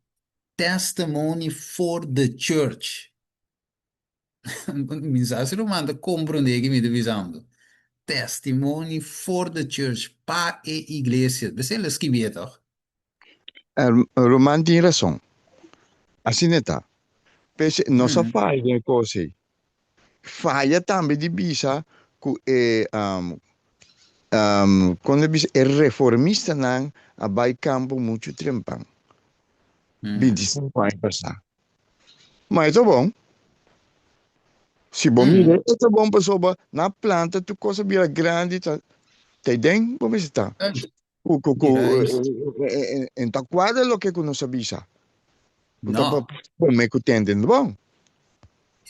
Testimony for the Church. Mi sa si ruman ta komprondé ke mi ta bisando. Testimony for the Church, pa e iglesia. Besei el a skibié tòg? Ruman tin rason. Asina e ta. P'esei nos a faya den e kos ei. Faya tambe di bisa ku e kon ta bisa e reformistanan a bai kampo muchu trempan, 25 aña pasá. Ma e ta bon. Si bo mira e ta bon pasobra nan a planta tur kos a bira grandi ta ta den bo mester ta. Ku ku ku en ta kuadra loke ku nos a bisa. Ku ta No. prome ku tende no bon.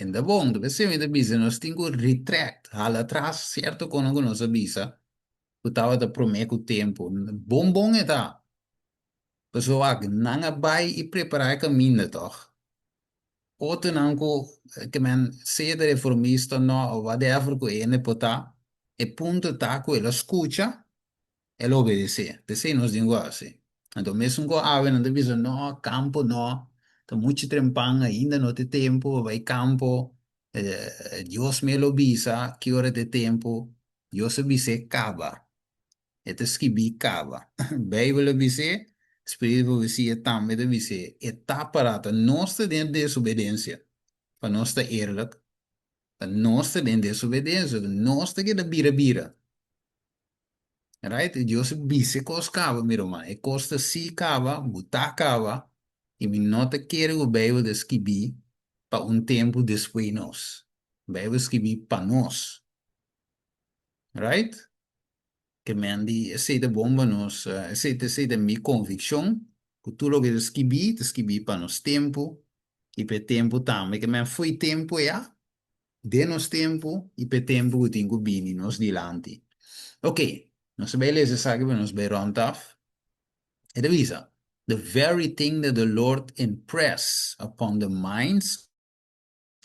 En ta bon, ta p'esei mi ta bisa nos tin ku retract, hala atras sierto kono ku nos a bisa ku tabata prome ku tempu. Bon bon e ta. Pasobra wak nan a bai i prepara e kaminda tòg. Otronan ku ke men sea ta reformista o no o whatever ku hende por ta, e punto ta ku el a skucha, el a obedesé. P'esei nos tin ku hasi. Anto mesun ku awe nan ta bisa no, kampo no, ta muchu trempan, ainda no ta e tempu pa bai kampo, Dios mes lo bisa ki ora ta e tempu, Dios a bis'é kaba. E ta skibí kaba. Beibel a bis'é, spiritu di profesia tambe ta bis'é. E ta pará, ta nos ta den desobedensia. Pa nos ta eerlijk, ta nos ta den desobedensia, ta nos ta keda bira bira. Right? Dios a bisa e kos kaba, mi ruman. E kos ta sí kaba, bo ta kaba, i mi no ta kere ku Beibel ta skibí pa un tempu despues nos. Beibel skibí pa nos. Right? Ke men di esei ta bon pa nos, esei ta esei ta mi konvikshon, ku tur loke ta skibí, ta skibí pa nos tempu i pa e tempu tambe. Ke men fo'i tempu ya, den nos tempu i pa e tempu ku tin ku bini nos dilanti. Ok, nos ta bai lesa esaki pa nos bai rònt af. E ta bisa, The very thing that the Lord impress upon the minds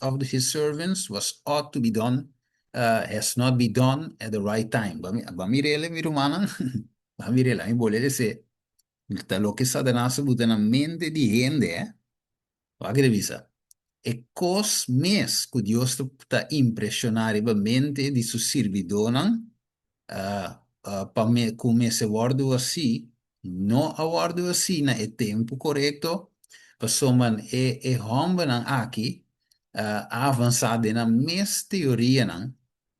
of his servants was ought to be done has not be done at the right time. Ba ba mirele mi rumannan, ba mirele, ami bolbe dese, ta loke Satanas a buta na mente di hende, eh. Wak ta bisa, e kos mes ku Dios ta ta impreshoná riba mente di su sirbidónan, pa me ku mester wòrdu hasí, no a wòrdu hasí na e tempu korekto, pasobra e e hòmbernan aki a avansá den nan mes teorianan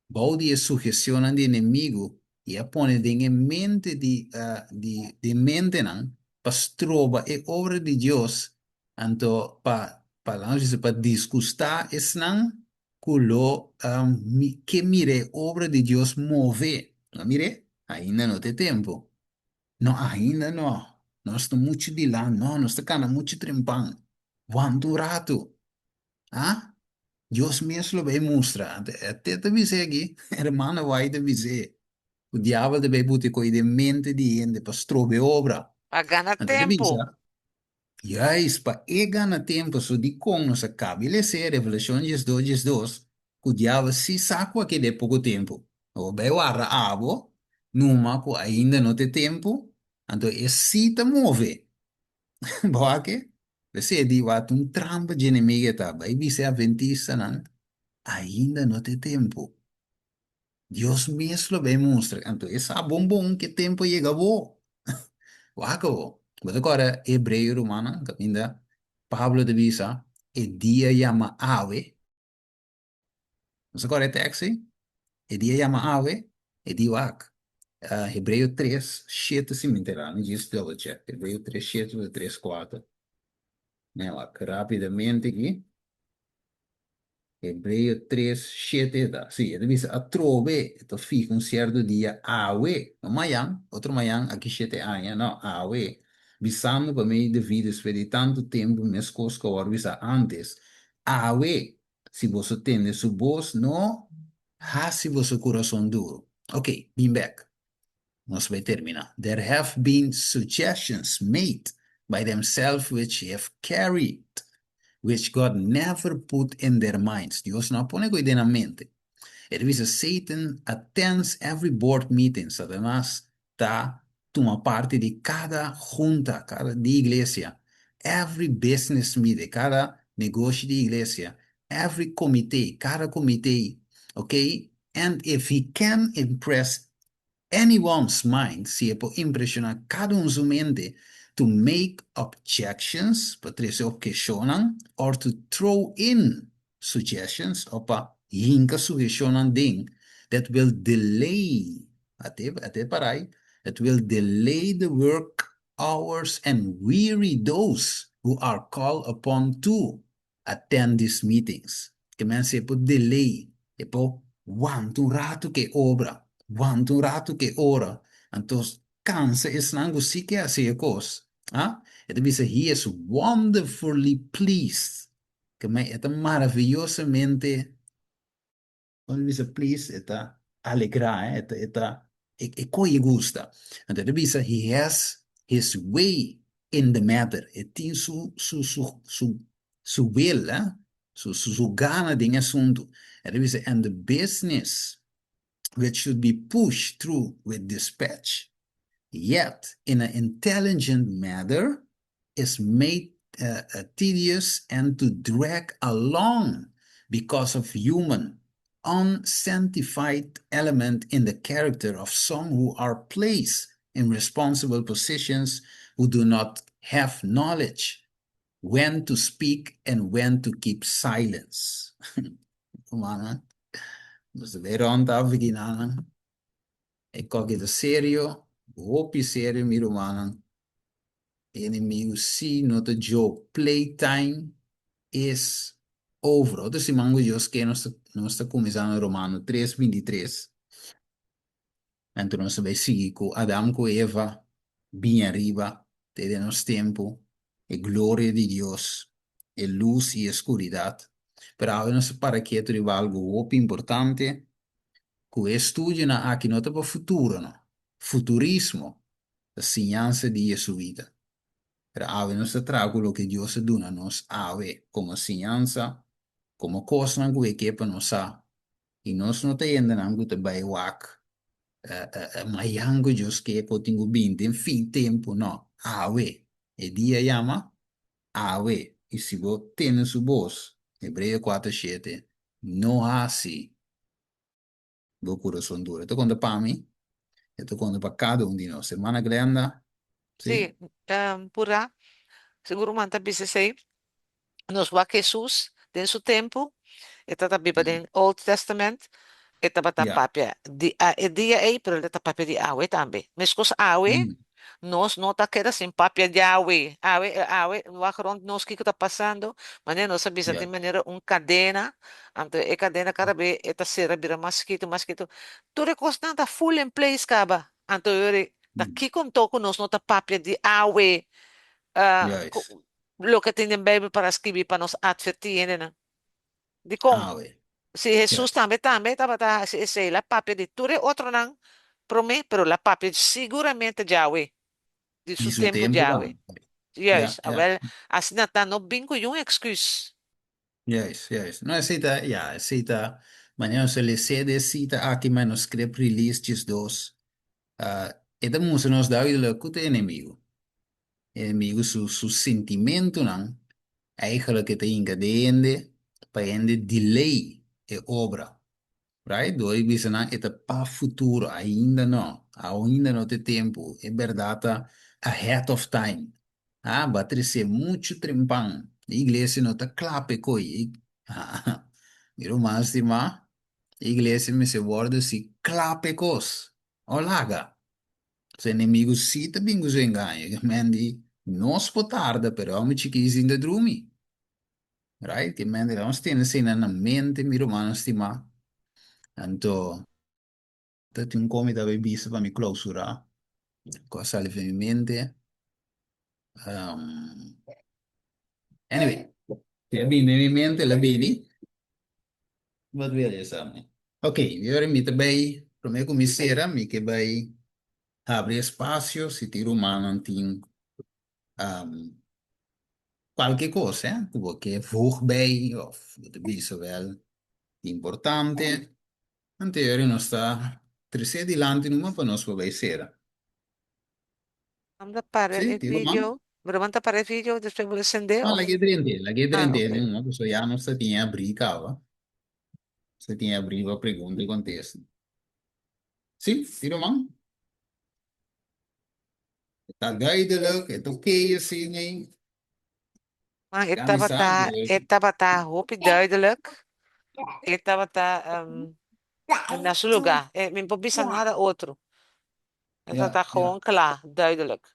bou di e sugestionnan di enemigu i a pone den e mente di di den mentenan pa stroba e obra di Dios, anto pa pa laga nos bisa pa disgustá esnan ku lo ke mira e obra di Dios move. No mir'é? Ainda no ta e tempu. No, ainda no. Nos ta muchu dilant. No, nos ta kana muchu trempan. Wanta un ratu. Ah? Dios mes lo bai mustra. Anto e ta bis'é aki, hermana White ta bis'é, ku diabel ta bai buta e koi den mente di hende pa stroba e obra. Pa gana Anto e ta tempu. bisa, Juist pa e gana tempu so dikon nos a kabi les'é Revelashon diesdos 12 ku diabel si sa ku a ked'é poko tempu. Awor bai warda abo numa ku ainda no ta e tempu, anto e si ta move. Bo wak e? P'esei di wak un trampa dje enemigu e ta bai bisa e adventistanan ainda no ta e tempu. Dios mes lo bay mustra. Anto e sa bon bon ke tempo yega bo. Wak bo. Bo ta kòrda Hebreo rumannan kaminda Pablo ta bisa e dia yama awe. Bo sa kòrda e tèks ei? E dia yama awe, e di wak. Hebreo tres shete si mi enterá. Mi djis double check. Hebreo tres shete o tres kuater. Mira wak rapidamente aki. Hebreo tres, shete ta. Sí, e ta bisa atrobe, e ta fiha un sierto dia awe, no mayan, otro mayan, aki shete aña, no, awe, bisando pa medio di David despues di tantu tempu meskos ku a wòrdu bisá ántes, Awe, si boso tende su bos, no hasi boso kurason duru. Oké, bin bèk. Nos bai terminá. There have been suggestions made by themselves which have carried, which God never put in their minds. Dios no a pone koe den nan mente. E ta bisa Satan attends every board meeting. Satanas ta tuma parti di kada junta, kada di iglesia, every business meeting, kada negoshi di iglesia, every comité, kada comité, okay? And if he can impress anyone's mind, si e por impreshoná kada un su mente, to make objections, pa trese obheshonnan, or to throw in suggestions, òf pa hinka sugeshonnan den, that will delay, ate ate parai, that will delay the work hours and weary those who are called upon to attend these meetings. Ke men si e por delay, e por wanta un ratu ku e obra, wanta un ratu ku e ora, anto kansa esnan ku si ke hasi e kos. Ah, e ta bisa he is wonderfully pleased. Ke men e ta maraviyosamente Ora bisa please e ta alegrá, eh? E ta, e ta, e, e koe e gusta. Anto e ta bisa he has his way in the matter. E tin su, su, su, su, su wil, eh? Su, su, su gana den e asuntu. E ta bisa and the business which should be pushed through with dispatch, yet in an intelligent manner is made tedious and to drag along because of human, unsanctified element in the character of some who are placed in responsible positions who do not have knowledge when to speak and when to keep silence. Rumannan, nos ta bay rond af bikinannan. E koki ta serio, hopi serio mi rumannan. Enemigo si no ta joke, playtime is over. Otro siman ku Dios ke nos ta nos ta kuminsá na Romano tres bintitres. Anto nos ta bai sigui ku Adam ku Eva bin ariba te den nos tempu, e gloria di Dios, e lus i e skuridat. Pero awe nos ta para ketu riba algu hopi importante, ku e estudionan aki no ta pa futuro no, futurismo ta siñansa di Jesuita. Pero awe nos ta traha ku loke Dios a duna nos awe komo siñansa, komo kosnan ku e ke pa nos sa. I nos no ta hendenan ku ta bai wak mayan ku Dios ke ku tin ku bini den fin tempu, no. Awe, e dia yama awe. I si bo tene su bos, Hebreo 4:7, no hasi bo kurason duru. E ta konta pa mi, e ta konta pa kada un di nos. Hermana Glenda, Sí, sí? pura, segun ruman ta bisa esei, nos wak Hesus den su tempu, e tabata biba den Old Testament, e tabata papia di e dia ei, pero el ta papia di awe tambe. Meskos awe, Nos no ta keda sin papia djawe. Awe, awe, wak rond nos kiko ta pasando. Manera nos a bisa tin manera un kadena, anto e kadena kada be e ta sera bira mas chikitu, mas chikitu. Tur e kosnan ta full in place kaba. Anto yori ta kiko anto ku nos no ta papia di awe, loke tin den Bijbel para skibi pa nos atvertí hendenan? Dikon? Si Hesus tambe tambe tabata hasi esei, el a papia di tur e otronan promé, pero el a papia siguramente djawe, di su tempu djawe. Juist, awel, asina ta, no bin ku yun eksküs. Juist, juist. No, esei ta, ya, esei ta, manera nos a les'é den e sita aki, manuscript release 12, e ta mustra nos duidelijk ku ta e enemigu. Enemigu su su sintimentunan eigenlijk e ta hinka den hende pa hende delay e obra, right? Dor di bisa nan e ta pa futuro, ainda no, ainda no ta e tempu, e bèrdat ta ahead of time, ah, bo a tresé muchu trempan, e iglesia no ta kla pa e koe, mi ruman stimá, e iglesia mester wòrdu si kla pa e kos, o laga. Su enemigu sí ta bin ku su engaño. Ke men di, Nos por tarda, pero e hòmber chikí sin ta drumi. Right? Ke men di, Nos tene eseinan na mente, mi rumannan stimá. Anto, ta tin un kos mi ta bai bisa pa mi klousurá, ku a sali for mi mente. Anyway, si a bini den mi mente, el a bini. Wat wil je sa mi? Ok, mi ora mi ta bai, prome ku mi sera, mi ke bai habri espasio si tin rumannan tin kualke kos, eh, ku bo ke voeg bij òf bo ta bisa wèl importante. Anto e ora nos ta trese dilanti numa pa nos por bai sera. Anda para Sí, e tin ruman? video. Ruman ta para e video, despues bo lo sende No, of? lag'é drent'é, lag'é Ah, drent'é ok. numa, pasobra ya nos ta tin e abrí kaba. Nos ta tin e abrí pa pregunta i kontesta. Sí, tin ruman? E ta duidelijk, e ta oké asina ei. Man, e Ya mi sa tabata, ku e tabata hopi duidelijk. E tabata um, na su lugá. E, mi por bisa nada otro. E tabata gewoon kla, duidelijk.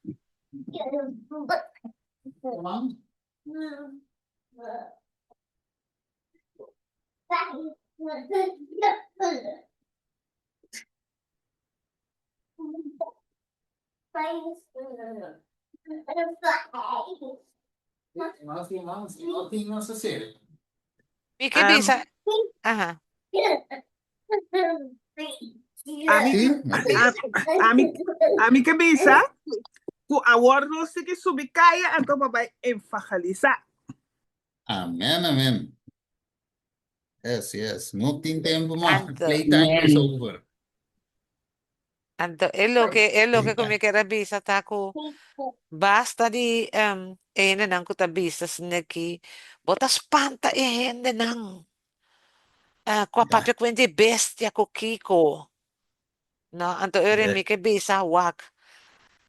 Nos tin mas, no tin nos a ser. Mi ke bisa, aha. Ami, Sí, a, ami, ami ke bisa ku awor nos tin ke subi kaya anto pa bai evangelisá. Amen, amen. Yes, yes. No tin tempo mas. Anto, Playtime is Amen. over. anto e loke, e loke ku mi kier a bisa ta ku basta di em, e hendenan ku ta bisa asina aki, bo ta spanta e hendenan. Ah, ku a Ja. papia ku hende bestia ku kiko. No, anto ora Ja. mi ke bisa wak.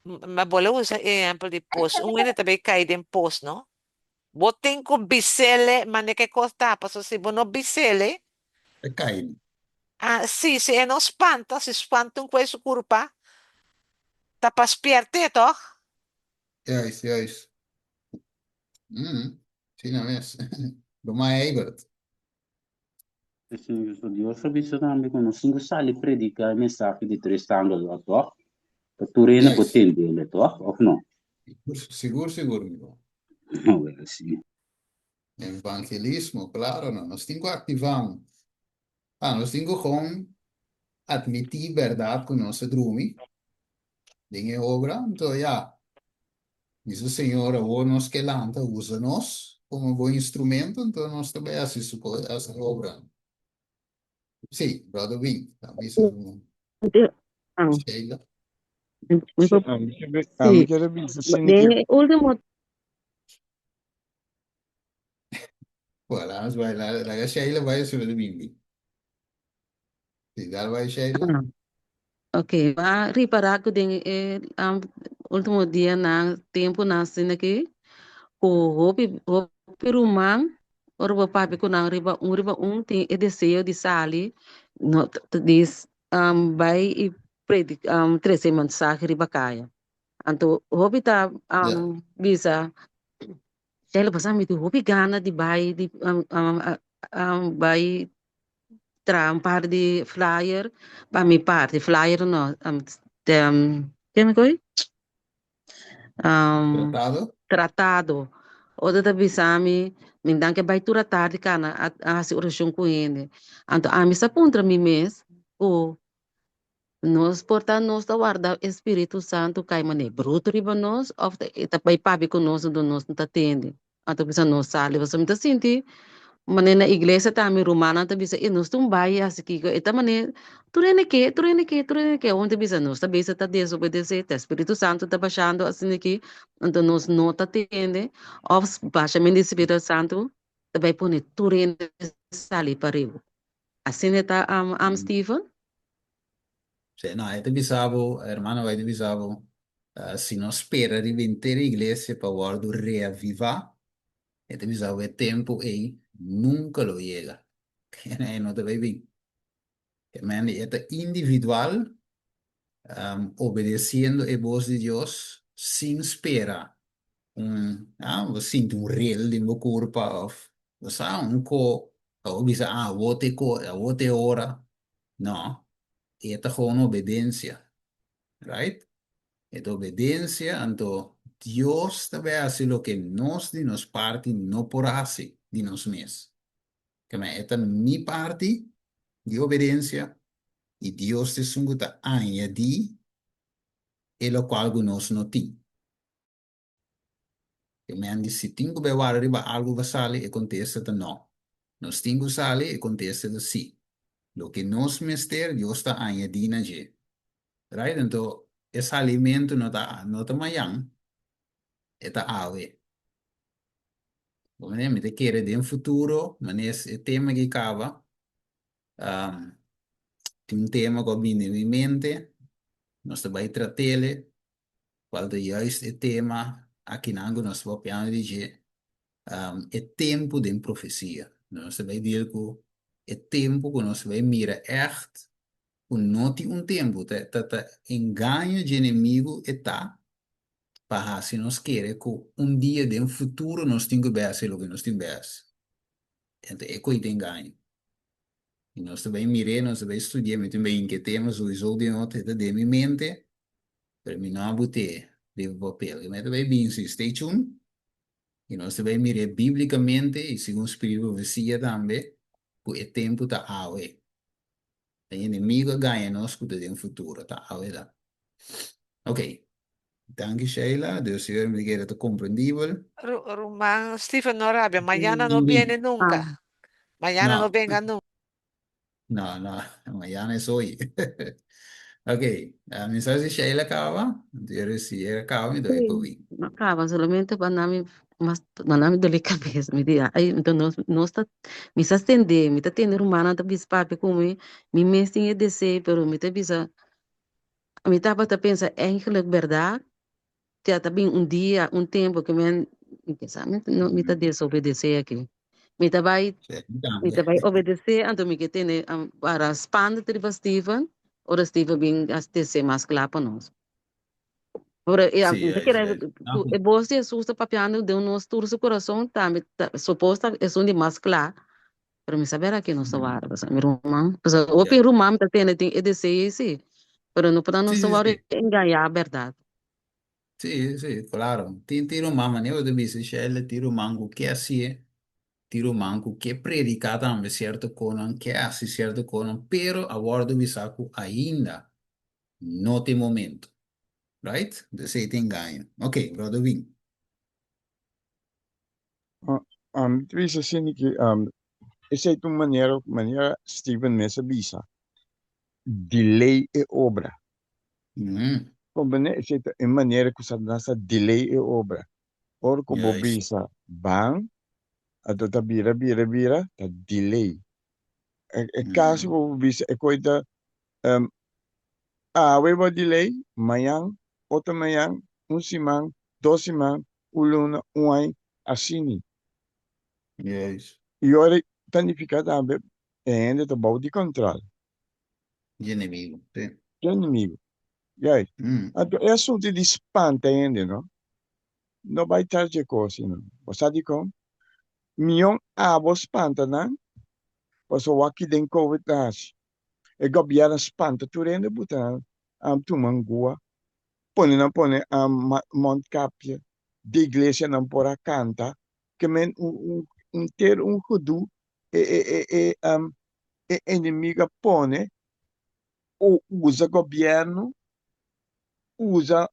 Ma bo lo usa e ehempel di pos. Un hende ta bay kai den pos, no? Bo tin ku bisele mane ke kos ta, paso si bo no bisele, E kai. ah, si, si e no spanta, si spanta un kue su kurpa, ta pa spièrt'é, tòg? Juist, juist. Mm, sí, no mes. Doma Eibert. Sí, so Dios a bisa tambe ku nos tin ku sali prediká e mensahe di tres angel, tòg? Pa tur hende por Juist. tend'é, tòg? Òf no? Sigur, sigur, amigo. Wel, sí. Evangelismo, claro, no. Nos tin ku aktivá. Ah, nos tin ku gewoon admití bèrdat ku nos a drumi den e obra. Anto, ya, bisa Señor, awor nos ke lanta, usa nos komo bo instrumento, anto nos ta bai hasi su hasi obra. Sí, brother Wing, ta bisa su Sheila. Mi Sí, por ami ke ami sí. quiere bisa sin que Den e último Bueno, vamos bai, la, laga Sheila bai sobre de bimbi. Sí, dal bai Sheila. Ah, ok, ba ripará ku den e um, último dianan, tempunan asina aki, ku hopi hopi ruman, ora bo papia ku nan riba un riba un, tin e deseo di sali, no ta di um, bai i predi um, trese mensahe riba kaya. Anto hopi ta Ja. um, bisa, Sheila, pasá mi tin hopi gana di bai di um, um, um, bai traha un par di flyer pa mi parti, flyer no, um, um, ke mi koi? Um, Tratado? tratado. Otro ta bisa mi, mi dan ke bai tur atardi kana a, a hasi orashon ku hende. Anto ami sa puntra mi mes ku Nos por ta nos ta warda e Spiritu Santu kai manera brutu riba nos of e ta bai papia ku nos anto nos no ta tende. Anto bisa nos sali pasobra mi ta sinti manera na iglesia tambe rumannan ta bisa e nos ta un bai hasi kiko e ta manera tur hende ke tur hende ke tur hende ke awor mi ta bisa nos ta bisa ta desobedesé ta Spiritu Santu ta bashando asina aki anto nos no ta tende of bashamento di Spiritu Santu ta bai pone tur hende sali pariba. Asina ta am Steven? Sí, no, e ta bisa bo, hermano, e ta bisa bo, uh, si nos spera riba henter iglesia pa wòrdu reavivá, e ta bisa bo e tempu ei nunka lo yega. E no ta bai bin. Men, e ta individual, um, obedeciendo e bos di Dios sin spera un, ah, bo sinti un rel den bo kurpa of bo sa un ko, bo bisa, ah, awor te ko, awor te ora. No, e ta gewoon obedensia, right? E ta obedensia, anto Dios ta bai hasi loke nos di nos parti no por hasi di nos mes. Keme e ta mi parti di obedensia i Dios ta esun ku ta añadí e lokual ku nos no tin. Keme di si tin ku bai wara riba algu pa sali, e kontesta ta no. Nos tin ku sali, e kontesta ta si. Loke nos mester, Dios ta añadí na dje. Right? Anto e salimentu no ta no ta mañan, e ta awe. Bo manera mi ta kere den futuro, manera e tema aki kaba, um, tin un tema ku a bini den mi mente, nos ta bai trat'ele, kual ta juist e tema akinan ku nos ta papiando di dje, um, e tempu den profesia. Nos ta bai deal ku e tempu ku nos ta bai mira ègt ku no tin un tempu, ta ta ta engaño dje enemigu e ta pa hasi nos kere ku un dia den futuro nos tin ku bai hasi loke nos tin bai hasi. Enton e koi ta engaño. I nos ta bai mir'é, nos ta bai studi'é, mi tin bai hinka e tema souiso den otro, e ta den mi mente, pero mi no a bot'é riba papel. Mi ta bai binsi, stay tuned, i nos ta bai mir'é bíblikamente i segun spiritu di profesia tambe, ku e tempu ta awe. E enemigo a gaña nos ku ta den futuro, ta awe ta. Ok, danki Sheila, Dios sigur mi kere ta komprendibel. Ruman Steven no rabia, mañana no viene nunca. Mañana no venga nunca. No, no, mañana es hoy. Ok, mi sa si Sheila kaba, si e kaba mi doy por bin. No kaba, solamente pa nami mas manda mi dole cabeza, mi di ay enton nos nos ta mi sa tende, mi ta tende rumannan ta bisa papia ku mi, mi mes tin e deseo pero mi ta bisa mi tabata pensa eigenlijk berdad ya ta bin un dia un tempo ke men mi pensa mi no mi ta desobedece aki mi ta bai mi ta bai obedece anto mi ke tene para spanta riba Steven ora Steven bin a tese mas kla pa nos. Pero e, Sí, mi ta juist, kere juist. ku e bos di Hesus ta papiando den nos tur su kurason tambe ta supos ta esun di mas kla, pero mi sa bera ke nos ta wara pasobra mi ruman, pasobra hopi ruman mi ta tende tin e deseo ei si, pero no por ta nos Sí, ta sí, wòrdu sí. engañá bèrdat. Sí, sí, claro. Tin tin ruman, manera bo ta bisa Sheila, tin ruman ku ke hasié, tin ruman ku ke prediká tambe sierto konan, ke hasi sierto konan, pero a wòrdu bisá ku ainda No ta e momento. Right? Dus ei ta engaño. Ok, brother Win. Mi ta bisa asina ki esei ta un manera, manera Steven mes a bisa, delay e obra. Comprende? Esei ta e manera ku Satanas ta delay e obra. Ora ku bo bisa ban, anto ta bira, bira, bira, ta delay. E kasi ku bo bisa e koi ta Awe bo delay, mañan, otro mañan, un siman, dos siman, un luna, un aña, asini. Juist. I ora ta nifiká tambe e hende ta bou di kòntròl. Di enemigu, si. Di enemigu, juist. Anto e asuntu di spanta hende no, no bai tras dje kos ei no. Bo sa dikon? Mion abo spanta nan, pasobra wak ki den covid ta hasi. E gobièrnu spanta tur hende buta nan a tuma ngua, pone nan pone mondkapje, di iglesia nan por a kanta, ke men un henter un gedoe e e e e enemigo a pone o usa gobièrnu, usa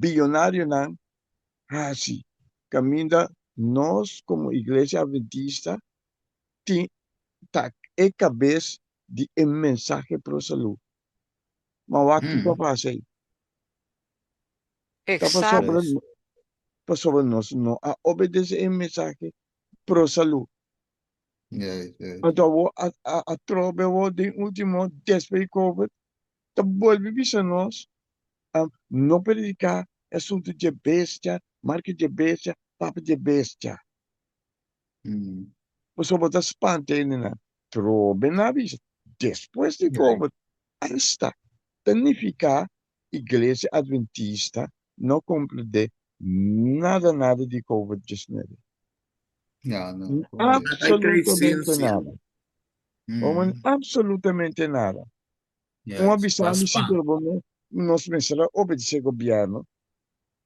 biyonarionan hasi kaminda nos komo iglesia adventista tin ta e kabes di e mensahe pro salú. Ma wak kiko a pasa ei? Ta pasobra pasobra nos no a obedesé e mensahe pro salú. Anto awor atrobe awor den último despues di covid ta bolbe bisa nos no prediká e asuntu dje bestia, marka dje bestia, papa dje bestia. Pasobra bo ta spanta hendenan. Trobe nan a bisa, despues di covid, asta ta nifiká Iglesia Adventista no komprendé nada nada di covid diesnuebe. Absolutamente nada. Absolutamente nada. Un a bisa mi si pero bo nos mester a obedesé gobièrnu.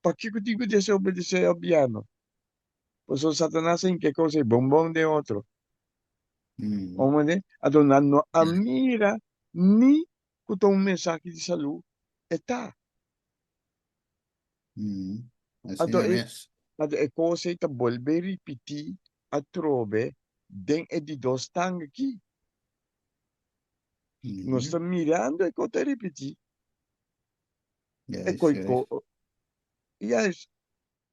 Pakiko tin ku desobedesé gobièrnu? Pasobra Satanas a hinka e kos ei bon bon den otro. Comprende? Anto nan no a mira ni ku ta un mensahe di salú e ta. Anto e, anto e kos ei ta bolbe ripití atrobe den e di dos tanga aki. Nos ta mirando e kos ta ripití. E koi ko, juist.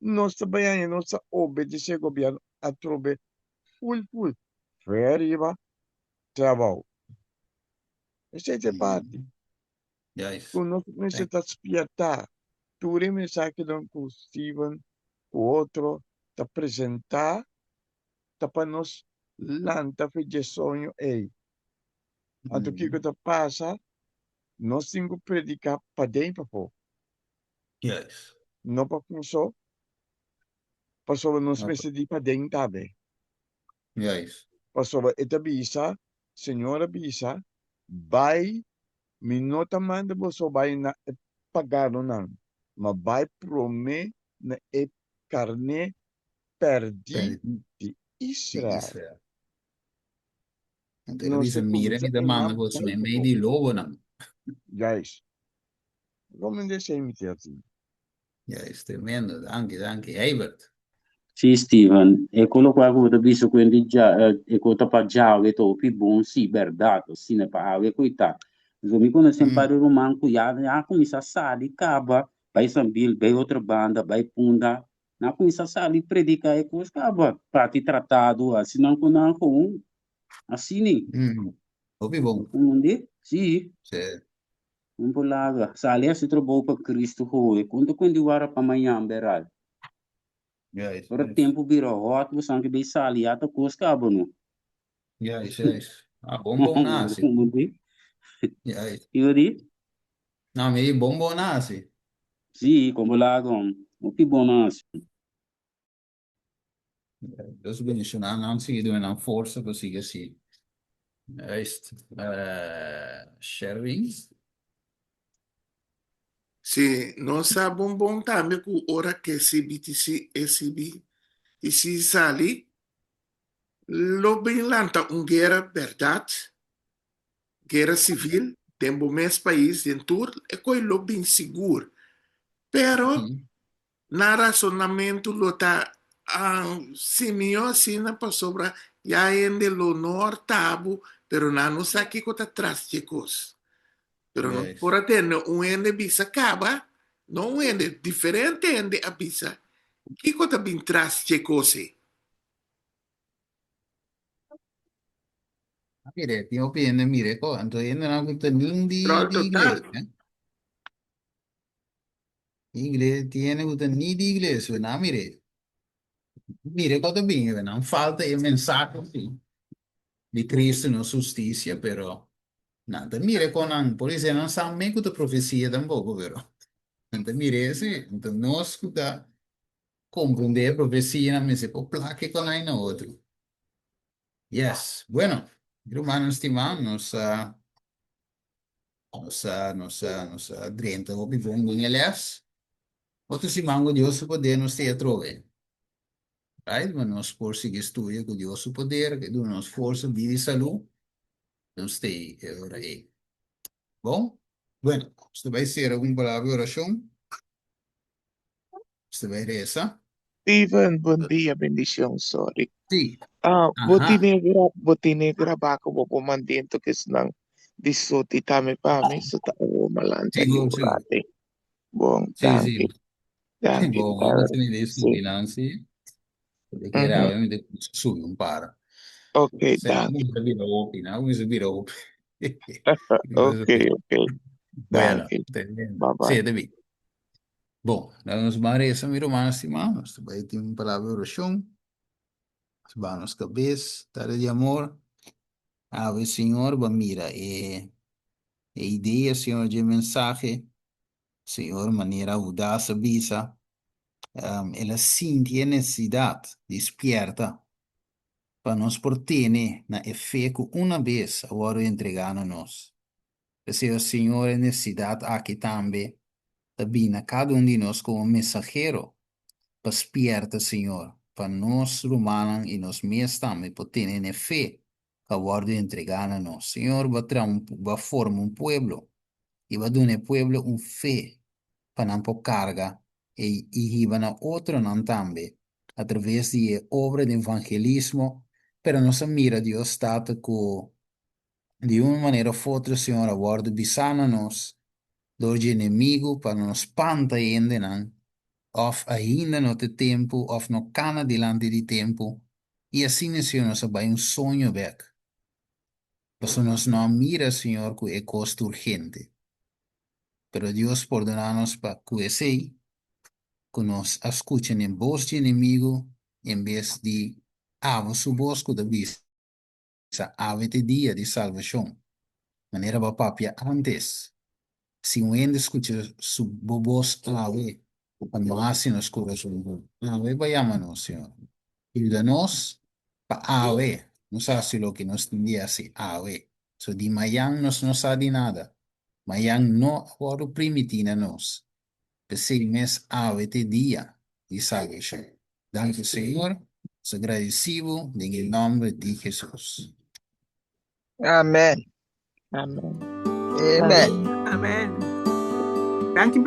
Nos ta bai haña nos ta obedece gobierno atrobe full full fe ariba trabao esey ta e parti cu nos mester ta spierta tur e mensahenan cu Steven cu otro ta presenta ta pa nos lanta fe dje soño ey anto kico ta pasa nos tin cu predica paden y pafo. No pa ku so, pasobra nos mester di paden tambe. Pasobra e ta bisa, Señor a bisa, Bai, mi no ta manda boso bai na e paganonan, ma bai promé na e karné pèrdí Pèrdí di di Israel. Israel. Anto el a Nos bisa, ta Mira, kuminsá mi ta manda einan boso bai meimei poko. di lobonan. Juist. Kom in desei mi ta tin. Juist, tremendo. Danki, danki. Heibert. Sí, Steven, e ku lokual ku bo ta bisa ku hende dja, e ku ta pa djawe ta hopi bon, sí, bèrdat, asina pa awe ku e ta. Pasobra mi konosé un par di ruman ku ya a kuminsá sali kaba, bai Sambil, bai otro banda, bai Punda, nan a kuminsá sali prediká e kos kaba, parti tratado, hasi nan ku nan gewoon, asina. Hopi bon. Comprende? Sí. Sí. Un por laga. Sali hasi trabou pa Cristo hoy. Kon ta kundi wara pa mañan beral? Juist, Ora juist. tempu bira hot, bo san ke bay sali ya ta kos kaba no. Juist, juist. Ah, bon bon nasi. Comprende? Juist. Kiko di? No, mi di bon bon nasi. Sí, kon bo laga hom. Hopi bon nasi. Dios bendiciona nan, sigui duna nan forsa pa sigui así. Juist. Eh, Sherwin. Sí, nos sa bon bon tambe ku ora ke CBTC, e CBTC sali, lo bin lanta un guera bèrdat, guera sivil den bo mes pais, den tur, e koi lo bin sigur. Pero Nan rasonamentu lo ta si mihó asina pasobra ya hende lo no horta bo, pero nan no sa kiko ta tras dje kos. Pero nos por a tende un hende bisa kaba, no un hende, diferente hende a bisa kiko ta bin tras dje kos ei. Mire, tin hopi hende mire ko, anto hendenan ku ta nin di Control di total. iglesia. Iglesia tiene ku ta ni di iglesia, nan mire. Mire ko ta bin, nan falta e mensahe si di Cristo nos hustisia, pero nan ta mire kon nan, por esei nan sa men ku ta profesia tampoko, pero nan ta mire si, anto nos ku ta komprende e profesianan mester por plaka e kon ai na otro. Yes, bueno, mi rumannan stimá, nos a Nos a, nos a, nos a drenta hopi bon den e les. Otro siman ku Dios su poder nos te atrobe. Right? Ma nos por sigui studia ku Dios su poder, ke duna nos forsa, bida i salú. Nos te e ora ei. Bon? Bueno, nos ta bai sera ku un palabra di orashon. Nos ta bai resa. Steven, bon dia, bendicion, sorry. Sí. Ah, bo Aha. tine gra, bo tine grabá ku bo por mandento ku esnan di soti tambe pa mi, so ta awo malanta Sigur, yu sigur. rate. Bon, Sí, sí. danki, danki. Bon, Ah, mi tene di sí. subi nan, sí. De kere Mhm. awe mi te subi un par. Ok, Se na danki. kuminsa bira hopi, na kuminsa bira hopi. Ok, ok. Bueno, Danki. te bien. Bye Sí, bye. te bien. Bon, dan nos ban resa, mi ruman stimá. Nos ta bai tin un palabra di orashon. Nos baha nos kabes, Tata di amor. Awe, Señor, bo a mira e e idea, Señor, dje mensahe. Señor, manera Hudas a bisa, el a sinti e nesesidat di spierta pa nos por tene na e fe ku una bes a wòrdu entregá na nos. P'esei, o Señor, e nesesidat aki tambe ta bini na kada un di nos komo mensahero pa spierta, Señor, pa nos rumannan i nos mes tambe por tene na e fe ku a wòrdu entregá na nos. Señor, bo a traha un, bo a forma un pueblo i bo a duna e pueblo un fe pa nan por karga e i hiba na otronan tambe atraves di e obra di evangelismo, pero nos a mira, Dios Tata, ku Di un manera of otro, Señor a wòrdu bisá na nos dor dje enemigu pa no spanta e hendenan, òf ainda no ta e tempu, òf no kana dilanti di tempu, i asina, Señor, nos a bai un soño bèk, pasobra nos no a mira, Señor, ku e kos ta urgente. Pero Dios pordoná nos pa ku esei, ku nos a skucha n'e bos dje enemigu en bes di abo su bos ku ta bisa. Sa awe t'e dia di salvashon. Manera bo a papia ántes, si un hende skucha su bo bos awe, pa no hasi nos kurason duru. Awe bo a yama nos, Señor. Yuda nos pa awe. Nos a hasi loke nos tin di hasi awe. So di mayan nos no sa di nada. Mayan no a wòrdu primiti na nos. P'esei mes awe t'e dia di salbashon. Danki Señor, nos a gradisi bo den e nòmber di Hesus. Amen. Amen. Amen. Amen. Danki.